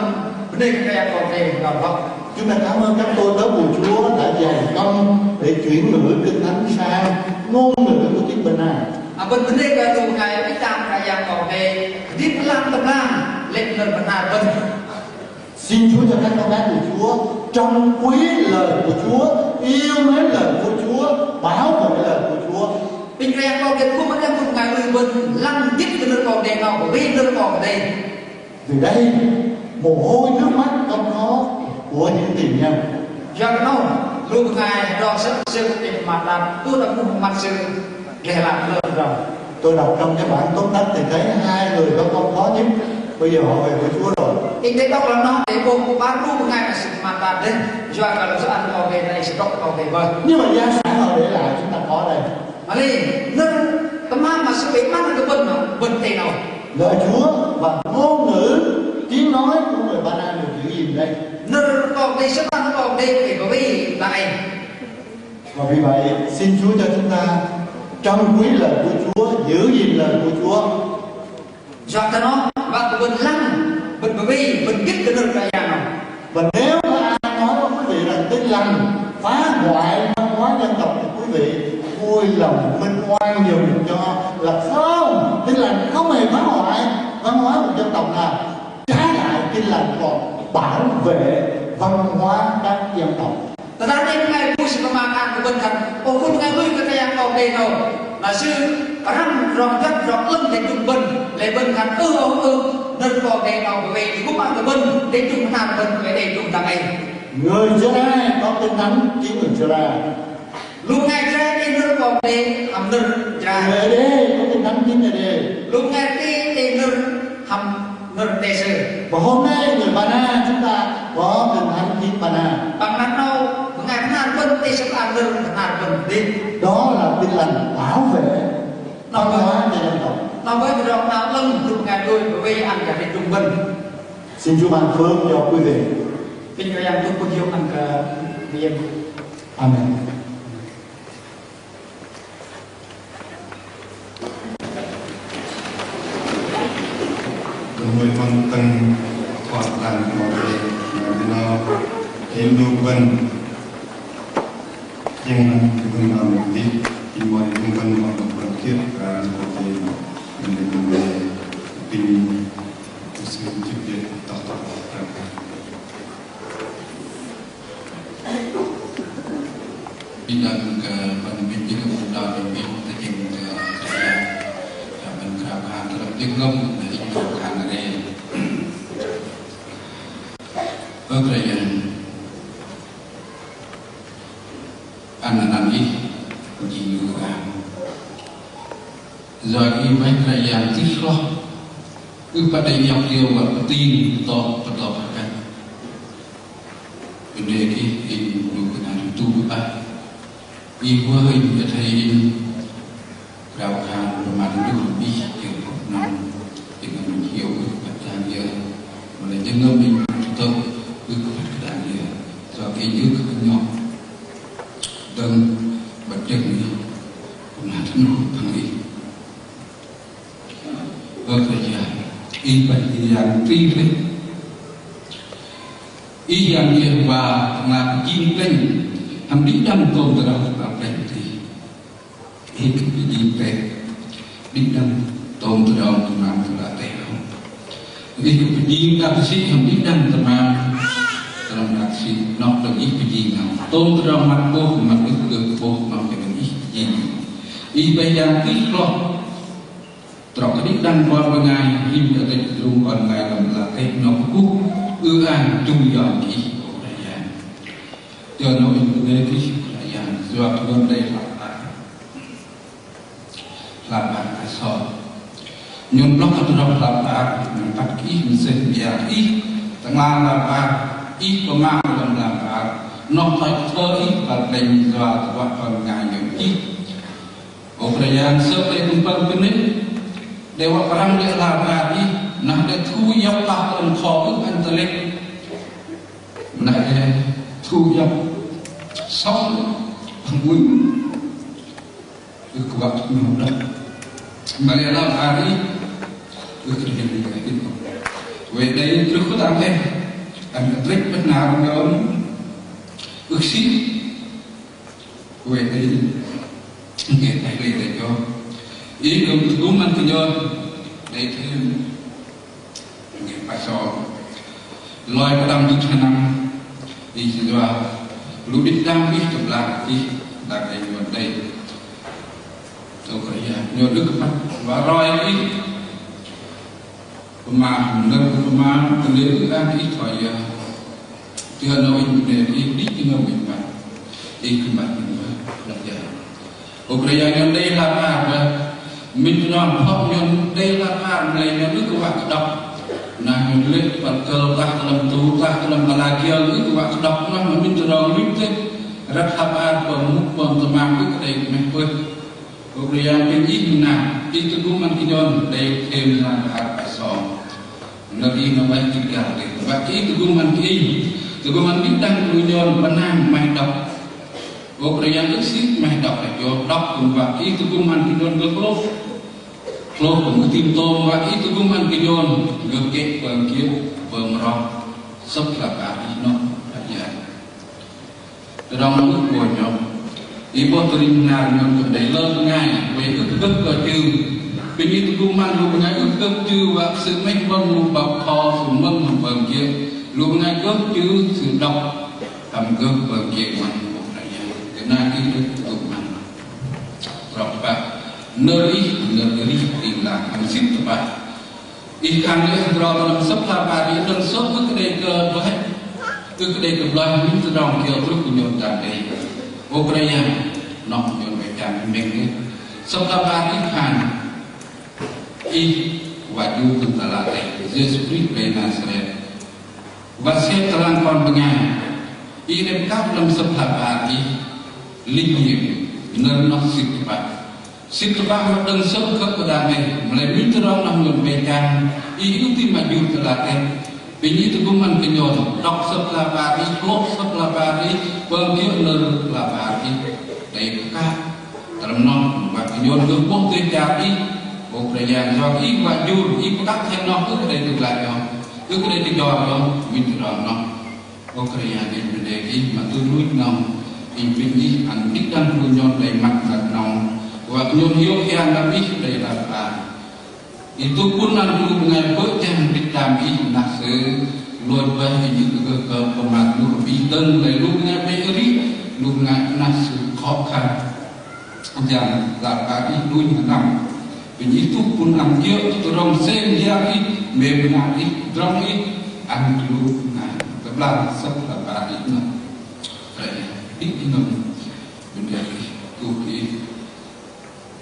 bơnê kơ Kră Yang 'Bok Kei-Dei đơ̆ng bơ̆n. Chúng ta cảm ơn các tôi tớ của Chúa đã dày công để chuyển ngữ Kinh Thánh sang ngôn ngữ của tiếng Ba Na. Ơ, bơ̆n bơnê kơ lu bơngai đĭ đam Kră Yang 'Bok Kei-Dei, đĭ pơlăng tơpơlăng lê̆ nơ̆r pơma bơ̆n. Xin Chúa cho các con cái của Chúa trân quý lời của Chúa, yêu mến lời của Chúa, bảo vệ lời của Chúa. Apinh Kră Yang 'Bok Kei-Dei, kư̆m mă lăm bơ̆n bơngai lui bơ̆n lăng gĭt kơ nơ̆r 'Bok Kei-Dei 'nâu, bơ̆n nơ̆r 'Bok Kei-Dei. Vì đây, mồ hôi nước mắt công khó của những tiền nhân. Yua kơ 'nâu, lu bơngai hơdrol sơ̆, sơ̆ kơ teh pơmat tat, tuh đơ̆ng muh măt sư, gleh lat lơ tơdrong. Tôi đọc trong cái bản tóm tắt thì thấy hai người có công khó nhất bây giờ họ về với Chúa rồi. Inh đei đŏk lăm noh, đei 'bôh 'bar lu bơngai mă sư pơmat tat dêh, yua kơ lu sư ăn 'Bok Kei-Dei, sư đŏk 'Bok Kei-Dei bơih. Nhưng mà gia sản họ để lại chúng ta có đây. Mă lei, nơ̆r tơmam mă sư pơmat kơ bơ̆n, bơ̆n đei 'nâu. Lời Chúa và ngôn ngữ, tiếng nói của người Ba Na được giữ gìn đây. Nơ̆r 'Bok Kei-Dei, sơ̆p ăn 'Bok Kei-Dei, pơma bơ̆n đei. Và vì vậy, xin Chúa cho chúng ta trân quý lời của Chúa, giữ gìn lời của Chúa. Yua kơ noh, wă kơ bơ̆n lăng, bơ̆n pơma, bơ̆n gĭt kơ nơ̆r Kră Yang noh. Và nếu có ai nói với quý vị rằng Tin Lành phá hoại văn hóa dân tộc thì quý vị vui lòng minh oan nhiều nhục nhã là không, Tin Lành không hề phá hoại văn hóa của dân tộc nào. Trái lại, Tin Lành còn bảo vệ văn hóa các dân tộc. Tơdah đei bơngai bu sư pơma khan kơ bơ̆n khan, ô, bơngai lui kơ Kră Yang 'Bok Kei-Dei 'nâu, na sư răm rong jăk rong 'lơ̆ng đei đŭng bơ̆n, lei bơ̆n khan, ơ, ơ, ơ, nơ̆r 'Bok Kei-Dei 'nâu, bơwei sư gŭm ăn kơ bơ̆n, đei đŭng hơnar bơ̆n, bơwei đei đŭng dang ei. Người Gia Rai có Tin Thánh chính người Gia Rai. Lu bơngai Gia Rai đei nơ̆r 'Bok Kei-Dei hăm nơ̆r Gia Rai. Người Ê Đê có Tin Thánh chính Ê Đê. Lu bơngai Tê đei nơ̆r hăm nơ̆r Tê sư. Và hôm nay người Ba Na chúng ta có Tin Thánh chính Ba Na. Păng năr 'nâu bơngai hơnar bơ̆n Tê sư ăn nơ̆r hơnar bơ̆n đĭ. Đó là Tin Lành bảo vệ văn hóa cho dân tộc. Noh bơih tơdrong 'nao 'lơ̆ng lu bơngai đunh bơwei ăn kơ đĭ đŭng bơ̆n. Xin Chúa ban phước cho quý vị. Apinh Kră Yang tŭ pơhiơ̆k ăn kơ bơ̆n. Amen. Tơmui păng tơ̆ng thoa tơlang kơ 'Bok Kei-Dei, na bơnê, inh lu bơ̆n, jing bơ̆n năm đĭ, inh mơ̆i lu bơ̆n năm bơ̆n kiơ̆, kơ 'Bok Kei-Dei, inh lu bơ̆n, pinh, sư chip đe, tŏk tŏk, tŏk tŏk. Đĭ đăng kơ bơ̆n minh jing kơ bơ̆n đon đơ̆ng minh tơchĕng kơ Kră Yang. Kơ bơ̆n krao khan tơdrong jơhngơ̆m đĭ đăng kơ Kră Yang. Ơ Kră Yang, ăn năn Ih jing ư-ang. Yua Ih bơih Kră Yang tih hloh. Ưh pă đei iŏk iâu wă pơting pơtŏ pơtŏ hơkăt. Bơnê kơ Ih, inh lu bơngai tơdu bơih. Ih wă inh athei inh krao khan pơma tơdu Ih kiơ̆ kơ năm. Inh năm inh hiôk ưh kơ păt dang yơ. Mă lei jơhngơ̆m inh tơtơ̆ ưh kơ păt kơ dang yơ. Yua kơ inh ưh kơ nhŏk dơ̆ng băt jơ̆ng Ih. Pơma tơdu păng Ih. Ơ Kră Yang, Ih bơih Yang tih plĕnh. Ih Yang Yêhôwa, Tơ'ngla pơjing plĕnh, hăm đĭ đăng tôm tơdrong kơpal plĕnh tih. Ih kơ pơjing plĕnh, đĭ đăng tôm tơdrong tơmam tơ'ngla teh. Ih kơ pơjing đak tơsĭ hăm đĭ đăng tơmam tơdrong đak tơsĭ, noh tơdrong Ih pơjing hăm tôm tơdrong măt 'bôh, măt ưh kơ 'bôh, noh tơdrong Ih pơjing. Ih bơih Yang tih hloh. Trŏ kơ đĭ đăng kon bơngai, rim tơ tĕch tơdrung kon bơngai lăm ala teh noh kơkuh ư-ang jơ̆ng yom kơ Ih, ơ Kră Yang. Tơ 'nâu inh bơnê kơ Ih, ơ Kră Yang, yua kơ nhôn đei hlak ar. Hlak ar Kơsong. Nhôn blŏk kơ tơdrong hlak ar, nhôn băt kơ Ih, mơsêh mơyang Ih, Tơ'ngla hlak ar, Ih pơma kơ lăm hlak ar, noh thoi thơ Ih, băt lĕnh yua tơduă kon bơngai nhôn Ih. Ơ Kră Yang sơ̆ đei kư̆m păng kơnê̆, đei wă pơrăm đei hlak ar Ih, nah đei thu iŏk pah lăm kho ưh ăn tơlĕch. Nah đei thu iŏk sŏng păng ŭnh. Ưh kơ wă tơ'ngla đơ̆ng. Mă lei hlak ar Ih, ưh kơ đei đei đei. Wei đei truh kơ tơdrong eh, ăn kơ tơlĕch bơ̆n năr nhôn, ưh sĭ. Wei đei, ngeh đei đei đei jơ̆. Ih kư̆m tơgŭm ăn kơ nhôn, đei thêm, ngeh pah sŏng. Loi pơđăm jĭt sơnăm, Ih yua, lu đĭ đăng Ih tơblang Ih, đăng đei nhôn đei. Ơ Kră Yang, nhôn ưh kơ păt, wă roi Ih. Pơma, nơ̆r pơma, kơnê̆ ư-ang Ih thoi yơ. Tơ 'nâu inh bơnê Ih đĭ jơhngơ̆m inh băt. Ih kư̆m băt inh băt, hlak yơ. Ơ Kră Yang nhôn đei hlak ar bơih. Minh tơdrong phŏ nhôn đei hlak ar, mă lei nhôn ưh kơ wă kơ đŏk. Nah nhôn lê̆ băt kơ̆l tah kơ lăm tŭ, tah kơ lăm ala kiơ ưh kơ wă kơ đŏk. Nah mă minh tơdrong luch tĕh. Răt hlak ar pơm mŭk pơm tơmam ưh kơ đei meh bơih. Ơ Kră Yang pơm Ih mơnat, Ih tơgŭm ăn kơ nhôn đei thêm hlak ar Kơsong. Nơ̆r Ih noh băt kơ gah đei. Wă kơ Ih tơgŭm ăn kơ inh, tơgŭm ăn đĭ đăng lu nhôn pơnam meh đŏk. Ơ Kră Yang ưh sĭ meh đŏk, đei jơ đŏk kư̆m wă kơ Ih tơgŭm ăn kơ nhôn gơh hlôh. Hlôh kư̆m kơtim tôm, wă kơ Ih tơgŭm ăn kơ nhôn gơh kĕ pơm kiơ̆ pơm rŏ. Sơ̆p hlak ar Ih noh, Kră Yang. Tơdrong noh ưh kơ nhŏk. Ih 'bôh tơring năr nhôn kơ đei lơ bơngai, wei ưh kơ gơh kơ chư. Pinh ih tơgŭm ăn lu bơngai ưh kơ gơh chư, wă kơ sư 'meh bơ̆n lu băp kho, sư mơ̆ng hăm pơm kiơ̆. Lu bơngai gơh chư, sư đŏk hăm gơh pơm kiơ̆ mơ̆n. Ơ Kră Yang, kơna ih ưh kơ tơgŭm ăn. Rŏk pă, nơ̆r ih, nơ̆r ih, tĭng lah, hăm sĭt tơpă. Ih khan lê̆ hơdrol tơ lăm sơ̆p hla bơar ih, đơ̆ng sơ̆p ưh kơ đei kơ blai, ưh kơ đei kơ blai, minh tơdrong kiơ truh kơ nhôn tam đei. Ơ Kră Yang, noh nhôn bĕ chang meng đei. Sơ̆p hla bơar ih khan, ih wă jur tơ̆ng tơlah đei, Yêsu Krist đei Nasaret. Wă sep tơlang kon bơngai, ih đei pơkă lăm sơ̆p hla bơar ih, linh nghiệm, nơ̆r noh sĭt tơpă. Sĭt tơpă mă đơ̆ng sơ̆p khơ̆ pơđang đei, mă lei minh tơdrong noh nhôn bĕ chang, ih ưh ti mă jur tơlah đei. Pinh ih tơgŭm ăn kơ nhôn, đŏk sơ̆p hla bơar ih, hlôh sơ̆p hla bơar ih, pơm kiơ̆ nơ̆r hla bơar ih, đei pơkă. Tơ lăm noh, wă kơ nhôn gơh 'bôh dêh char ih, Ơ Kră Yang, yua ih wă jur, ih pơkă thoi noh ưh kơ đei tơglaih ôh, ưh kơ đei tơjor ôh, minh tơdrong noh. Ơ Kră Yang, inh bơnê ih mă tơluch 'nâu, inh pinh ih ăn đĭ đăng lu nhôn đei măt năr 'nâu, wă kơ nhôn hiôk hian đơ̆ng ih đei lăp a. Ih tŭ pŭn ăn lu bơngai bơ̆ jang bĭt tam ih, na sư lôch bơih inh ưh kơ gơh kơ pơmat lu ih dơ̆ng lei lu bơngai bĕ arih, lu bơngai na sư khó khăn. Jang lăp a ih đunh hơnăm. Pinh ih tŭ pŭn ăn kiơ̆ tơdrong sêng jang ih, mêm năr ih, tơdrong ih, ăn lu bơngai tơblang sơ̆p lăp a ih noh. Kră Yang, ih ih nơ̆ng bơnê ih, kuh ih.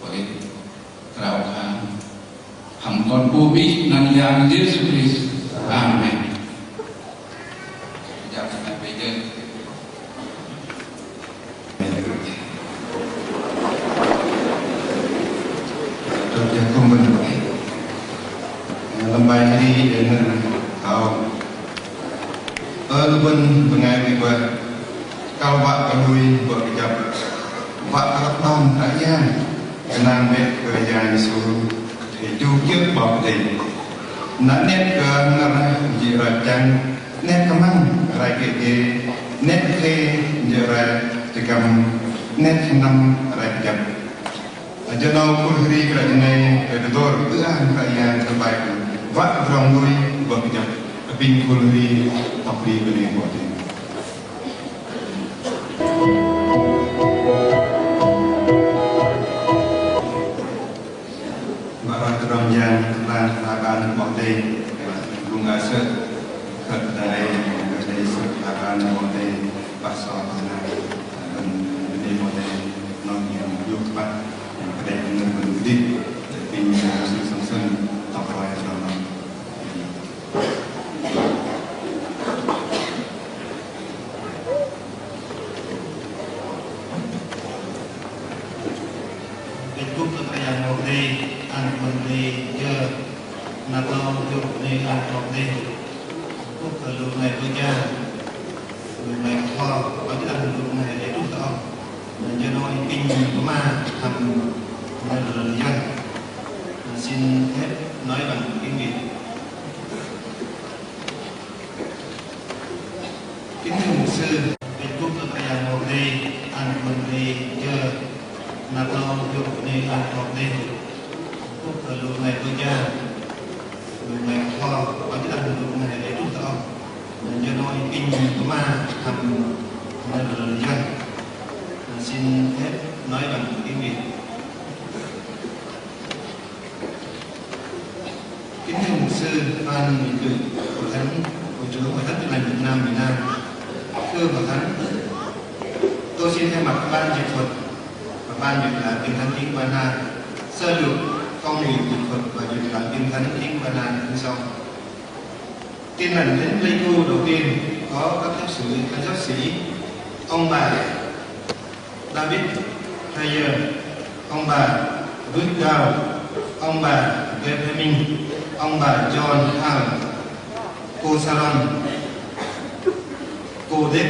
Bơih, krao khan hăm Kon pôm ih, anăn Yang Yêsu Krist. Amen. Jăp, bơih, bơih. Lăm bai hri đei nơ̆r thoi âu: Ơ lu bơ̆n bơngai lui bơih, kăl wă kơ lui bơ̆ kơjăp, wă kơ răp đon Kră Yang, gơnang bĕ kơ Yang Yêsu, đei chu kiơ̆ 'Bok Kei-Dei. Na 'net kơ nơ̆r jĭ roi pơchăng, 'net kơ măng rai kĕ kĕ, 'net kơ khei jĭ roi tơgăm, 'net kơ hơnăm rai kơjăp. Jơ 'nâu khul hri Kră Yang, ơ, tơdrong ư-ang Kră Yang tơ'bơ̆p, wă tơdrong lui bơ̆ kơjăp, apinh khul hri tŏk hri bơnê 'Bok Kei-Dei. Wă roi tơdrong jang tơblang hla bơar 'Bok Kei-Dei, wă lung a sơ̆, khơ̆t dang ei, kơ đei sơ̆ hla bơar 'Bok Kei-Dei, wă sơ̆ tơnap, bơ̆n bơnê 'Bok Kei-Dei. Noh yang yua kơ băt, yang kơ đei nơ̆r bơ̆n kơdih, apinh Sư Sŏng Sơ̆n, tŏk roi tơdrong noh. Kơkuh kơ Kră Yang 'Bok Kei-Dei, ăn kơ bơ̆n đei jơ, năr 'nâu jơ̆ bơnê ăn kơ bơ̆n đei. Kơkuh kơ lu bơngai bơ̆ jang, lu bơngai kơho, wă jơ̆ ăn lu bơngai đei truh tơ âu. Jơ 'nâu inh apinh pơma hăm nơ̆r Yuăn. Xin phép nói bằng tiếng Việt. Kính thưa mục sư, kơkuh kơ Kră Yang 'Bok Kei-Dei, ăn kơ bơ̆n đei jơ, năr 'nâu jơ̆ bơnê ăn kơ bơ̆n đei. Kơkuh kơ lu bơngai bơ̆ jang, lu bơngai kơho, wă jơ̆ ăn lu bơngai đei truh tơ âu. Jơ 'nâu inh apinh pơma hăm nơ̆r Yuăn. Xin phép nói bằng tiếng Việt. Kính thưa mục sư, ban Hội trưởng Hội Thánh Tin Lành Việt Nam, Việt Nam. Thưa Hội Thánh, tôi xin thay mặt ban dịch thuật và ban duyệt lãm Kinh Thánh tiếng Ba Na sơ lược công việc dịch thuật và duyệt lãm Kinh Thánh tiếng Ba Na như sau. Tin Lành đến Pleiku đầu tiên có các giáo sư, các giáo sĩ, ông bà David Thayer, ông bà Ruth Dow, ông bà Gay Fleming, ông bà John Hall, cô Sharon, cô Deb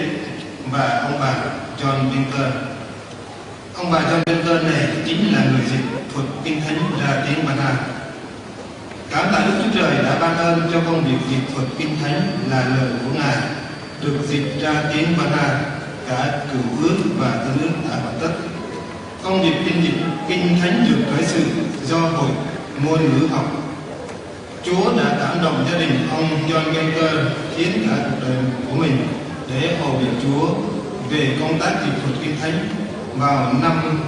và ông bà John Winter. Ông bà John Winter này chính là người dịch thuật Kinh Thánh ra tiếng Ba Na. Cảm tạ Đức Chúa Trời đã ban ơn cho công việc dịch thuật Kinh Thánh là lời của Ngài được dịch ra tiếng Ba Na. cả Cựu Ước và Tân Ước đã hoàn tất. Công việc phiên dịch Kinh Thánh được khởi sự do Hội Ngôn Ngữ Học. Chúa đã cảm động gia đình ông John Bender hiến cả cuộc đời của mình để hầu việc Chúa về công tác dịch thuật Kinh Thánh vào năm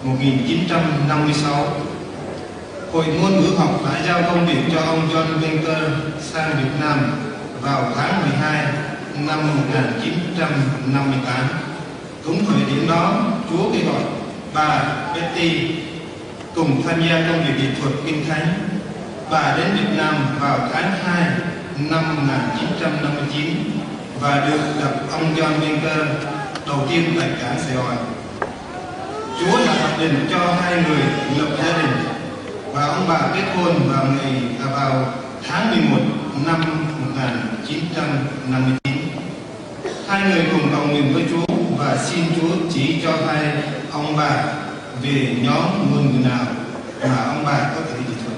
một nghìn chín trăm năm mươi sáu. Hội Ngôn Ngữ Học đã giao công việc cho ông John Bender sang Việt Nam vào tháng mười hai năm một nghìn chín trăm năm mươi tám. Đúng thời điểm đó, Chúa kêu gọi bà Betty cùng tham gia công việc dịch thuật Kinh Thánh. Bà đến Việt Nam vào tháng hai năm một nghìn chín trăm năm mươi chín và được gặp ông John Bender đầu tiên tại cảng Sài Gòn. Chúa đã hoạch định cho hai người lập gia đình và ông bà kết hôn vào ngày, à, vào tháng mười một năm một nghìn chín trăm năm mươi chín. Hai người cùng cầu nguyện với Chúa và xin Chúa chỉ cho hai ông bà về nhóm ngôn ngữ nào mà ông bà có thể dịch thuật.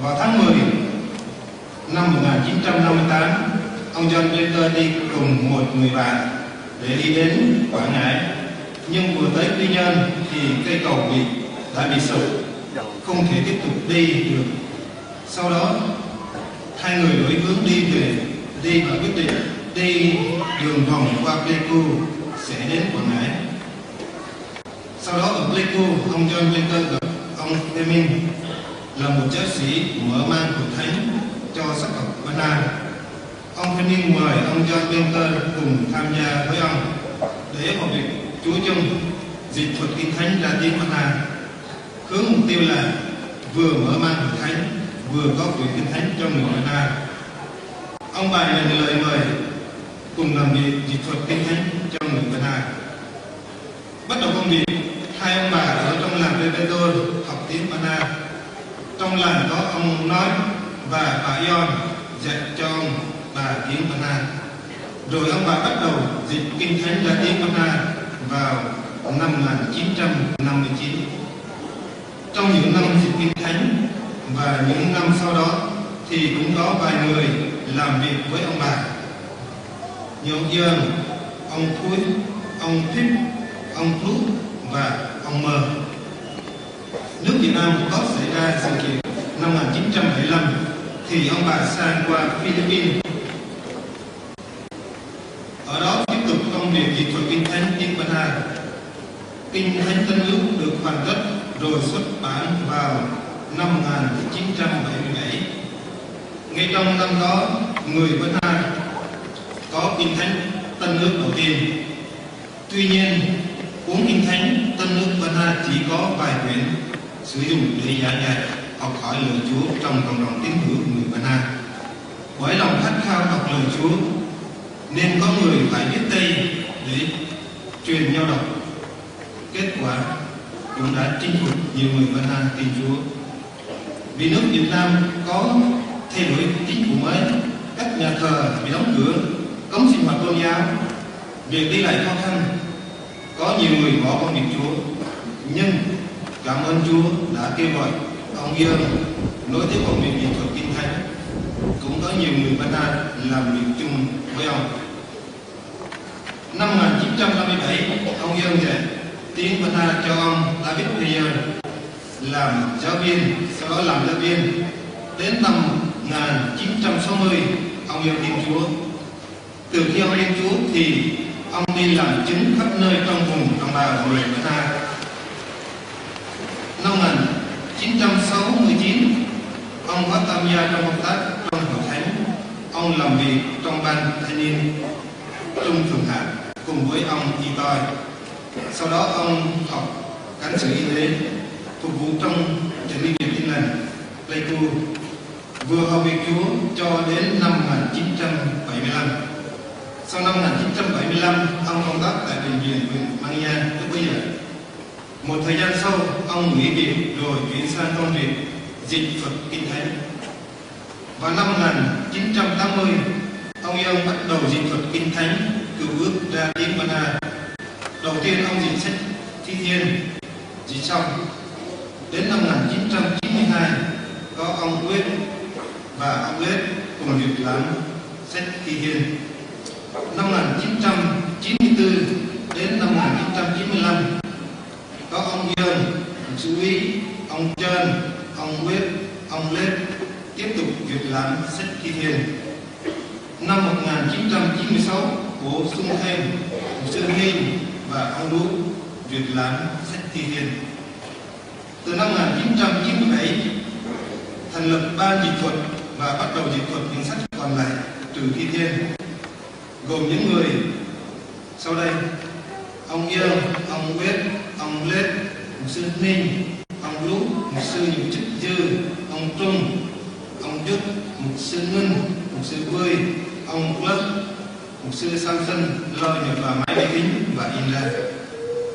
Vào tháng mười năm một nghìn chín trăm năm mươi tám, ông John Bender đi cùng một người bạn để đi đến Quảng Ngãi. Nhưng vừa tới Quy Nhơn thì cây cầu bị, đã bị sụp, không thể tiếp tục đi được. Sau đó, hai người đổi hướng đi về, đi và quyết định đi đường vòng qua Pleiku sẽ đến Quảng Ngãi. Sau đó ở Pleiku, ông John Bender gặp ông Fleming, là một giáo sĩ mở mang Hội Thánh cho sắc tộc Ba Na. Ông Fleming mời ông John Bender cùng tham gia với ông để hầu việc Chúa chung, dịch thuật Kinh Thánh ra tiếng Ba Na. Hướng mục tiêu là vừa mở mang Hội Thánh, vừa có quyển Kinh Thánh cho người Ba Na. Ông bà nhận lời mời cùng làm việc dịch thuật Kinh Thánh cho người Ba Na. Bắt đầu công việc, hai ông bà ở trong làng Rebedor học tiếng Ba Na. Trong làng có ông Nói và bà Yon dạy cho ông bà tiếng Ba Na. Rồi ông bà bắt đầu dịch Kinh Thánh ra tiếng Ba Na vào năm một nghìn chín trăm năm mươi chín. Trong những năm dịch Kinh Thánh và những năm sau đó thì cũng có vài người làm việc với ông bà, như ông Iơn, ông Phui, ông Phip, ông Plu và ông Mơ. Nước Việt Nam có xảy ra sự kiện năm một nghìn chín trăm bảy mươi lăm thì ông bà sang qua Philippines. Ở đó tiếp tục công việc dịch thuật Kinh Thánh tiếng Ba Na. Kinh Thánh Tân Ước được hoàn tất rồi xuất bản vào năm một nghìn chín trăm bảy mươi bảy. Ngay trong năm đó, người Ba Na có Kinh Thánh Tân Ước đầu tiên. Tuy nhiên, cuốn Kinh Thánh Tân Ước Ba Na chỉ có vài quyển sử dụng để giảng dạy, học hỏi lời Chúa trong cộng đồng tín hữu người Ba Na. Bởi lòng khát khao đọc lời Chúa, nên có người phải viết tay để truyền nhau đọc. Kết quả cũng đã chinh phục nhiều người Ba Na tin Chúa. Vì nước Việt Nam có thay đổi chính phủ mới, các nhà thờ bị đóng cửa, cấm sinh hoạt tôn giáo, việc đi lại khó khăn, có nhiều người bỏ công việc Chúa. Nhưng cảm ơn Chúa đã kêu gọi ông Iơn nối tiếp công việc dịch thuật Kinh Thánh. Cũng có nhiều người Ba Na làm việc chung với ông. Năm một nghìn chín trăm năm mươi bảy, ông Iơn dạy tiếng Ba Na cho ông David Peyer làm giáo viên, sau đó làm giáo viên. Đến năm một nghìn chín trăm sáu mươi, ông Iơn tin Chúa. Từ khi ông tin Chúa thì ông đi làm chứng khắp nơi trong vùng đồng bào người Ba Na. Năm một nghìn chín trăm sáu mươi chín, ông có tham gia trong công tác trong hội thánh. Ông làm việc trong ban thanh niên trung thượng hạng cùng với ông Y Toi. Sau đó ông học cán sự y tế, phục vụ trong Trại Ly Việt Tin Lành Pleiku, vừa hầu việc Chúa cho đến năm một nghìn chín trăm bảy mươi lăm. Sau năm một nghìn chín trăm bảy mươi lăm, ông công tác tại bệnh viện huyện Mang Nhai lúc bấy giờ. Một thời gian sau, ông nghỉ việc rồi chuyển sang công việc dịch thuật Kinh Thánh. Vào năm một nghìn chín trăm tám mươi, ông Iơn bắt đầu dịch thuật Kinh Thánh Cựu Ước ra tiếng Ba Na. Đầu tiên ông dịch sách Thi Thiên, dịch xong. Đến năm một nghìn chín trăm chín mươi hai, có ông Quyết và ông Lết cùng dịch làm sách Thi Thiên. Năm một nghìn chín trăm chín Đến năm một ngàn chín trăm chín mươi lăm, có ông Yơn, mục sư Uy, ông Trơn, ông Quyết, ông Lết tiếp tục duyệt lãm sách thi thiên. Năm một ngàn chín trăm chín mươi sáu, bổ sung thêm mục sư Ninh và ông Lũ duyệt lãm sách thi thiên. Từ năm một ngàn chín trăm chín mươi bảy, thành lập ban dịch thuật và bắt đầu dịch thuật những sách còn lại trừ thi thiên, gồm những người sau đây: ông Yơn, ông Quyết, ông Lết, mục sư Ninh, ông Lũ, mục sư nhiệm chức dư, ông Trung, ông Dứt, mục sư Ngân, mục sư Bơi, ông Mục Lân, mục sư Samson, lo nhập vào máy vi tính và in ra.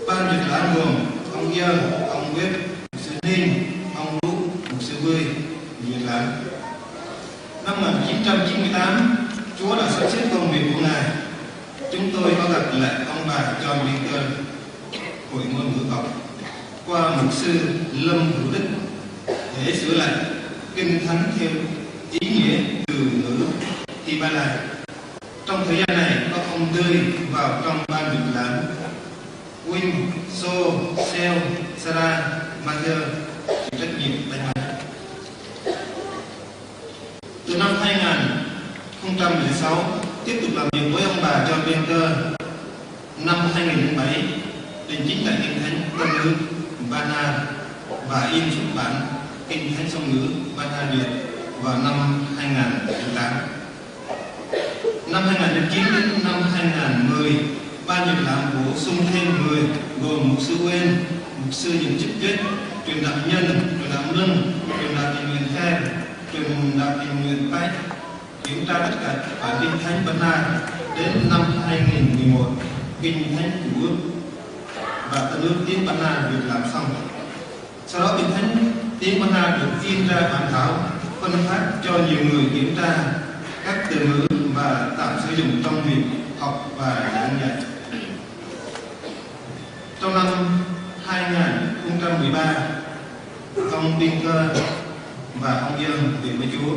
Ban duyệt lãm gồm ông Yơn, ông Quyết, mục sư Ninh, ông Lũ, mục sư Bơi, duyệt lãm. Năm một ngàn chín trăm chín mươi tám, Chúa đã sắp xếp công việc của Ngài. Chúng tôi có gặp lại ông bà John Winter, hội ngôn ngữ học, qua mục sư Lâm Hữu Đức để sửa lại Kinh Thánh theo ý nghĩa từ ngữ Hy-ba-lai. Trong thời gian này, có ông Dơi vào trong ban duyệt lãm. Win, So, Seo, Sara, Mathieu chịu trách nhiệm đánh máy. Từ năm hai ngàn không trăm lẻ sáu, tiếp tục làm việc với ông bà John Winter. Năm hai nghìn lẻ bảy, trình chính lại Kinh Thánh Tân ngữ Ba Na và in xuất bản Kinh Thánh song ngữ Ba Na Việt vào năm hai ngàn lẻ tám. Năm hai ngàn lẻ chín đến năm hai ngàn mười, ban duyệt lãm bổ sung thêm người gồm mục sư Uyên, mục sư nhiệm chức Việt, truyền đạo Nhân, truyền đạo Lân, truyền đạo tình nguyện Her, truyền đạo tình nguyện Tây, kiểm tra tất cả bản Kinh Thánh Ba Na. Đến năm hai nghìn mười một, Kinh Thánh Cựu Ước và Tân Ước tiếng Ba Na duyệt lãm xong. Sau đó, Kinh Thánh tiếng Ba Na được in ra bản thảo, phân phát cho nhiều người kiểm tra các từ ngữ và tạm sử dụng trong việc học và giảng dạy. Trong năm hai ngàn không trăm mười ba, ông Pinker và ông Young về với Chúa,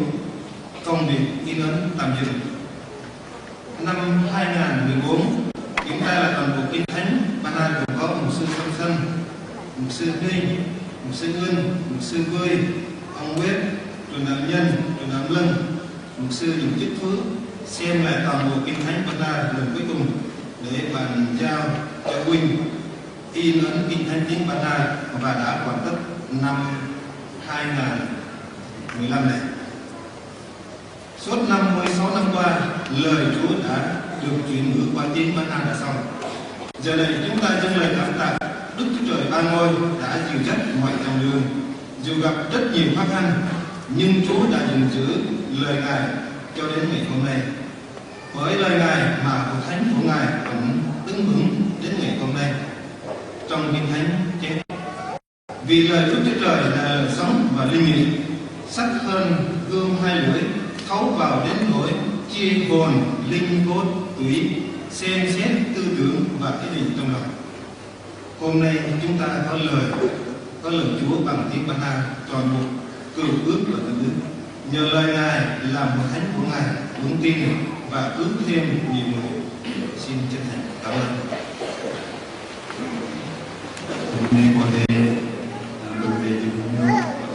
công việc in ấn tạm dừng. Năm hai ngàn mười bốn, kiểm tra lại toàn bộ Kinh Thánh Ba Na gồm có mục sư Samson, mục sư Minh, mục sư Ngân, mục sư Bơi, ông Webb, truyền đạo Nhân, truyền đạo Lân, mục sư Dũng Chức Phước, xem lại toàn bộ Kinh Thánh Ba Na lần cuối cùng để bàn giao cho Win in ấn Kinh Thánh tiếng Ba Na và đã hoàn tất năm hai ngàn mười lăm này. Suốt năm mươi sáu năm qua, lời Chúa đã được chuyển ngữ qua tiếng Ba Na đã xong. Giờ này, chúng ta dâng lời cảm tạ Đức Chúa Trời Ba Ngôi đã dìu dắt mọi chặng đường. Dù gặp rất nhiều khó khăn, nhưng Chúa đã gìn giữ lời Ngài cho đến ngày hôm nay. Bởi lời Ngài mà hội thánh của Ngài vẫn đứng vững đến ngày hôm nay. Trong Kinh Thánh chép: Vì lời Đức Chúa Trời là lời sống và linh nghiệm, sắc hơn gươm hai lưỡi, thấu vào đến nỗi chia hồn, linh, cốt, tủy, xem xét tư tưởng và ý định trong lòng. Hôm nay, chúng ta có lời, có lời Chúa bằng tiếng Ba Na, toàn bộ Cựu Ước và Tân Ước. Nhờ lời Ngài làm hội thánh của Ngài vững tin và cứu thêm nhiều người. Xin chân thành cảm ơn. Hôm nay qua đây, à, đối với những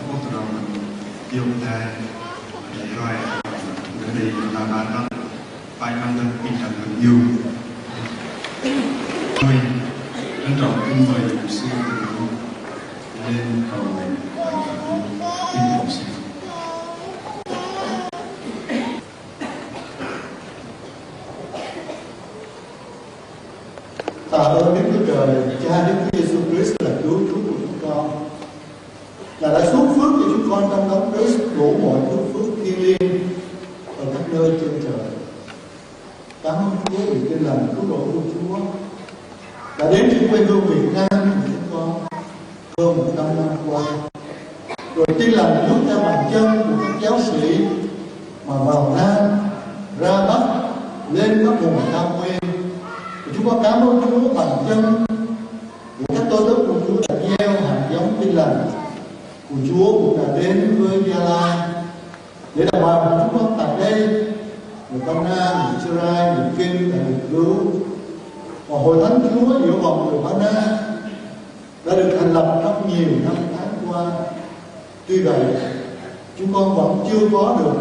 quốc tịch đồng, yêu tai, để coi, đối với là ba năm, phải mang đến tinh thần tình yêu. Tôi trân trọng kính mời mục sư lên cầu nguyện, tin mục sư. Tạ ơn Đức Chúa Trời, Cha Đức Chúa Giêsu Christ là Cứu Chúa của chúng con, là đã xuống phước cho chúng con trong đấng Christ đủ mọi phước, phước thiêng liêng ở các nơi trên trời. Cảm ơn Chúa vì Tin Lành Cứu Rỗi của Chúa đã đến trên quê hương Việt Nam của chúng con hơn một trăm năm qua. Rồi Tin Lành Chúa theo bàn chân của các giáo sĩ mà vào Nam, ra Bắc, lên các vùng cao nguyên. Và chúng con cảm ơn Chúa, bàn chân của các tôi tớ của Chúa đã gieo hạt giống Tin Lành của Chúa cũng đã đến với Gia Lai. Để đồng bào của chúng con tại đây, người Ba Na, người Gia Rai, người Kinh đã được cứu. Và Hội Thánh Chúa dựa vào người Ba-na đã được thành lập trong nhiều năm tháng qua. Tuy vậy, chúng con vẫn chưa có được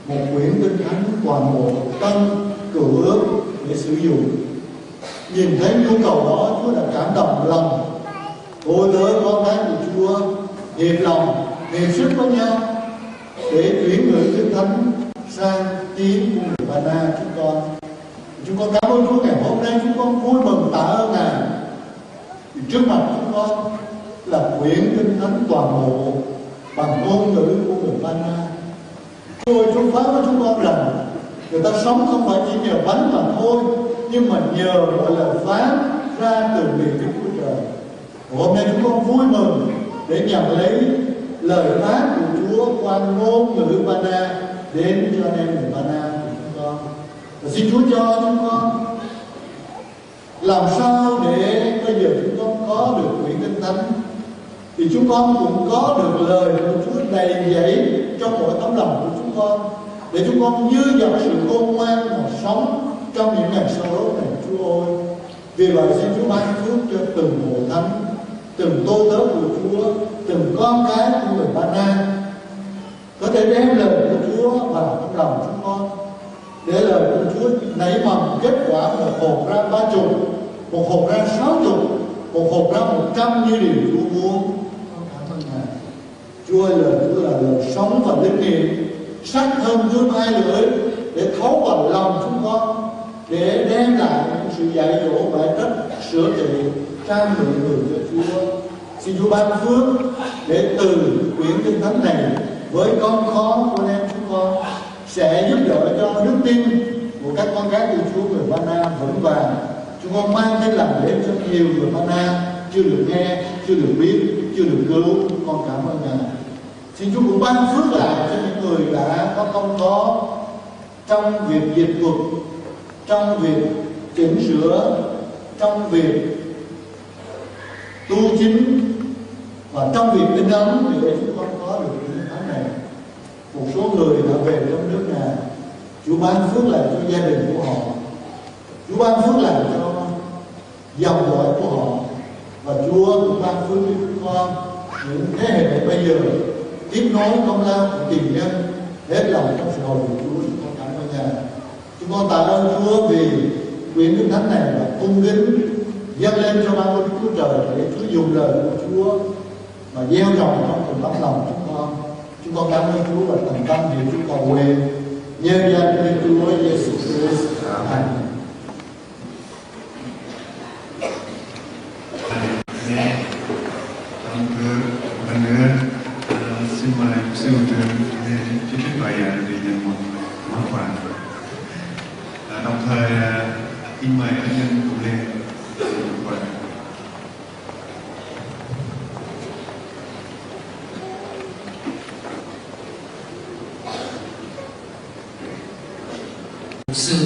một quyển Kinh Thánh toàn bộ Tân Cựu Ước để sử dụng. Nhìn thấy nhu cầu đó, Chúa đã cảm động lòng Hội Thánh con cái của Chúa hiệp lòng, hiệp sức với nhau để chuyển ngữ Kinh Thánh sang tiếng của người Ba-na chúng con. Chúng con cảm ơn Chúa, ngày hôm nay chúng con vui mừng, tạ ơn Ngài. Thì trước mặt chúng con là quyển Kinh Thánh toàn bộ bằng ngôn ngữ của người Ba-na. Chúa ơi, Chúa phán với chúng con rằng người ta sống không phải chỉ nhờ bánh mà thôi, nhưng mà nhờ mọi lời phán ra từ miệng Đức Chúa Trời. Hôm nay chúng con vui mừng để nhận lấy lời phán của Chúa qua ngôn ngữ Ba-na đến cho anh em người Ba-na của chúng con. Và xin Chúa cho chúng con làm sao để bây giờ chúng con có được quyển Kinh Thánh, thì chúng con cũng có được lời của Chúa đầy dẫy trong mỗi tấm lòng của chúng con, để chúng con như dòng sự khôn ngoan mà sống trong những ngày sau đó này, Chúa ơi. Vì vậy, xin Chúa ban phước cho từng hội thánh, từng tôi tớ của Chúa, từng con cái của người Ba-na, có thể đem lời của Chúa vào trong lòng chúng con, để lời của Chúa nảy mầm kết quả một hột ra ba chục, một hột ra sáu chục, một hột ra một trăm như điều Chúa muốn. Con cảm ơn Ngài. Chúa ơi, lời Chúa là lời sống và linh nghiệm, sắc hơn gươm hai lưỡi, để thấu vào lòng chúng con, để đem lại những sự dạy dỗ, vả trách, sửa trị, răn mượn người cho Chúa. Xin Chúa ban phước để từ quyển Kinh Thánh này, với công khó của anh em chúng con, sẽ giúp đỡ cho đức tin của các con cái của Chúa người Ba-na vững vàng. Chúng con mang tin lành đến cho nhiều người Ba-na chưa được nghe, chưa được biết, chưa được cứu. Con cảm ơn Ngài. Xin Chúa cũng ban phước lại cho những người đã có công có trong việc dịch thuật, trong việc chỉnh sửa, trong việc tu chính và trong việc in ấn để chúng con có được những thánh này. Một số người đã về trong nước nhà, Chúa ban phước lại cho gia đình của họ, Chúa ban phước lại cho dòng dõi của họ. Và Chúa cũng ban phước cho chúng con những thế hệ bây giờ tiếp nối công lao của tiền nhân, hết lòng trong sự hầu việc Chúa. Chúng con cảm ơn Ngài. Chúng con tạ ơn Chúa vì quyển Kinh Thánh này là tôn kính dâng lên cho ban ơn Đức Chúa Trời để Chúa dùng lời của Chúa mà gieo trồng trong từng tấm lòng chúng con. Chúng con cảm ơn Chúa và thành tâm thì chúng con nguyện nhờ danh Đức Chúa Giêsu Christ. Amen. Amen. Đồng thời, một lần nữa, ờ, xin mời sư trưởng để chính thức bài giảng về nhận một món quà. Ờ, đồng thời, ờ, kính mời ân nhân cùng lên nhận món quà. Mục sư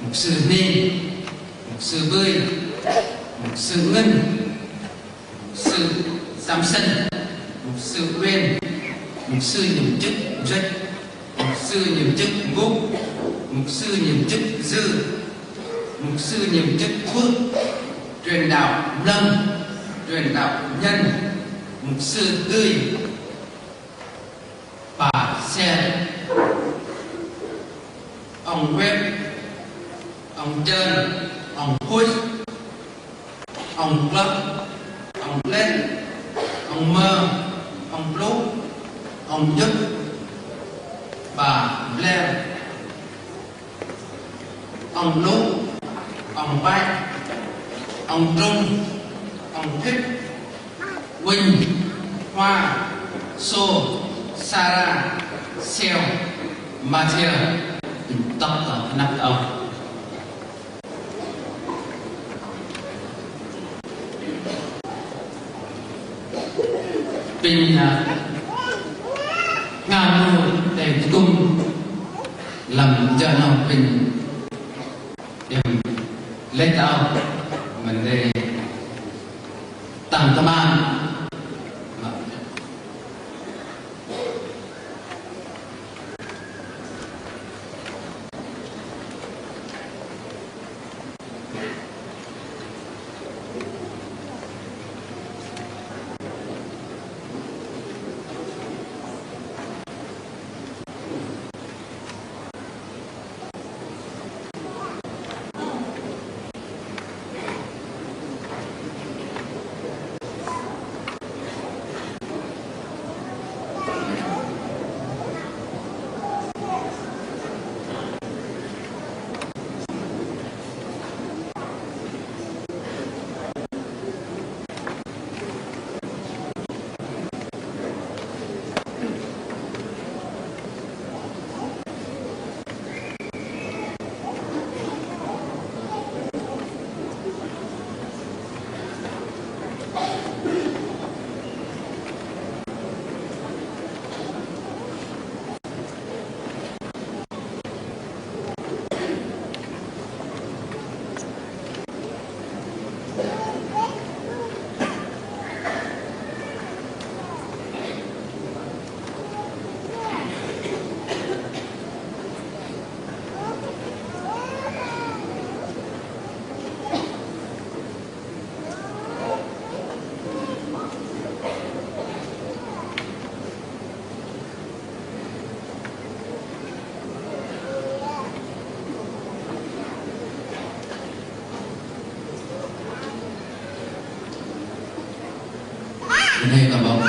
Mục sư Ninh, mục sư Bưi, mục sư Ngân, mục sư Samson, mục sư Uyên, mục sư nhiệm chức Jech, mục sư nhiệm chức Ngục, mục sư nhiệm chức Dư, mục sư nhiệm chức Phước, truyền đạo Lâm, truyền đạo Nhân, mục sư Tươi, bà Sen, ông Web, ông Trơn, ông Push, ông Club, ông Glenn, ông Mơ, ông Blue, ông Dứt, bà Blair, ông Lũ, ông Bách, ông Trung, ông Thích, Huỳnh, Hoa, Sô, Sara, Seo, Mathiơ, tóc tao nắp ông. Pinh, à, ngao nu đei tơgŭm lăm jơ 'nâu pinh iĕm lĕch âu mă đei tăng tơmam.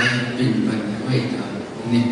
Apinh bơ̆n huay tơ ning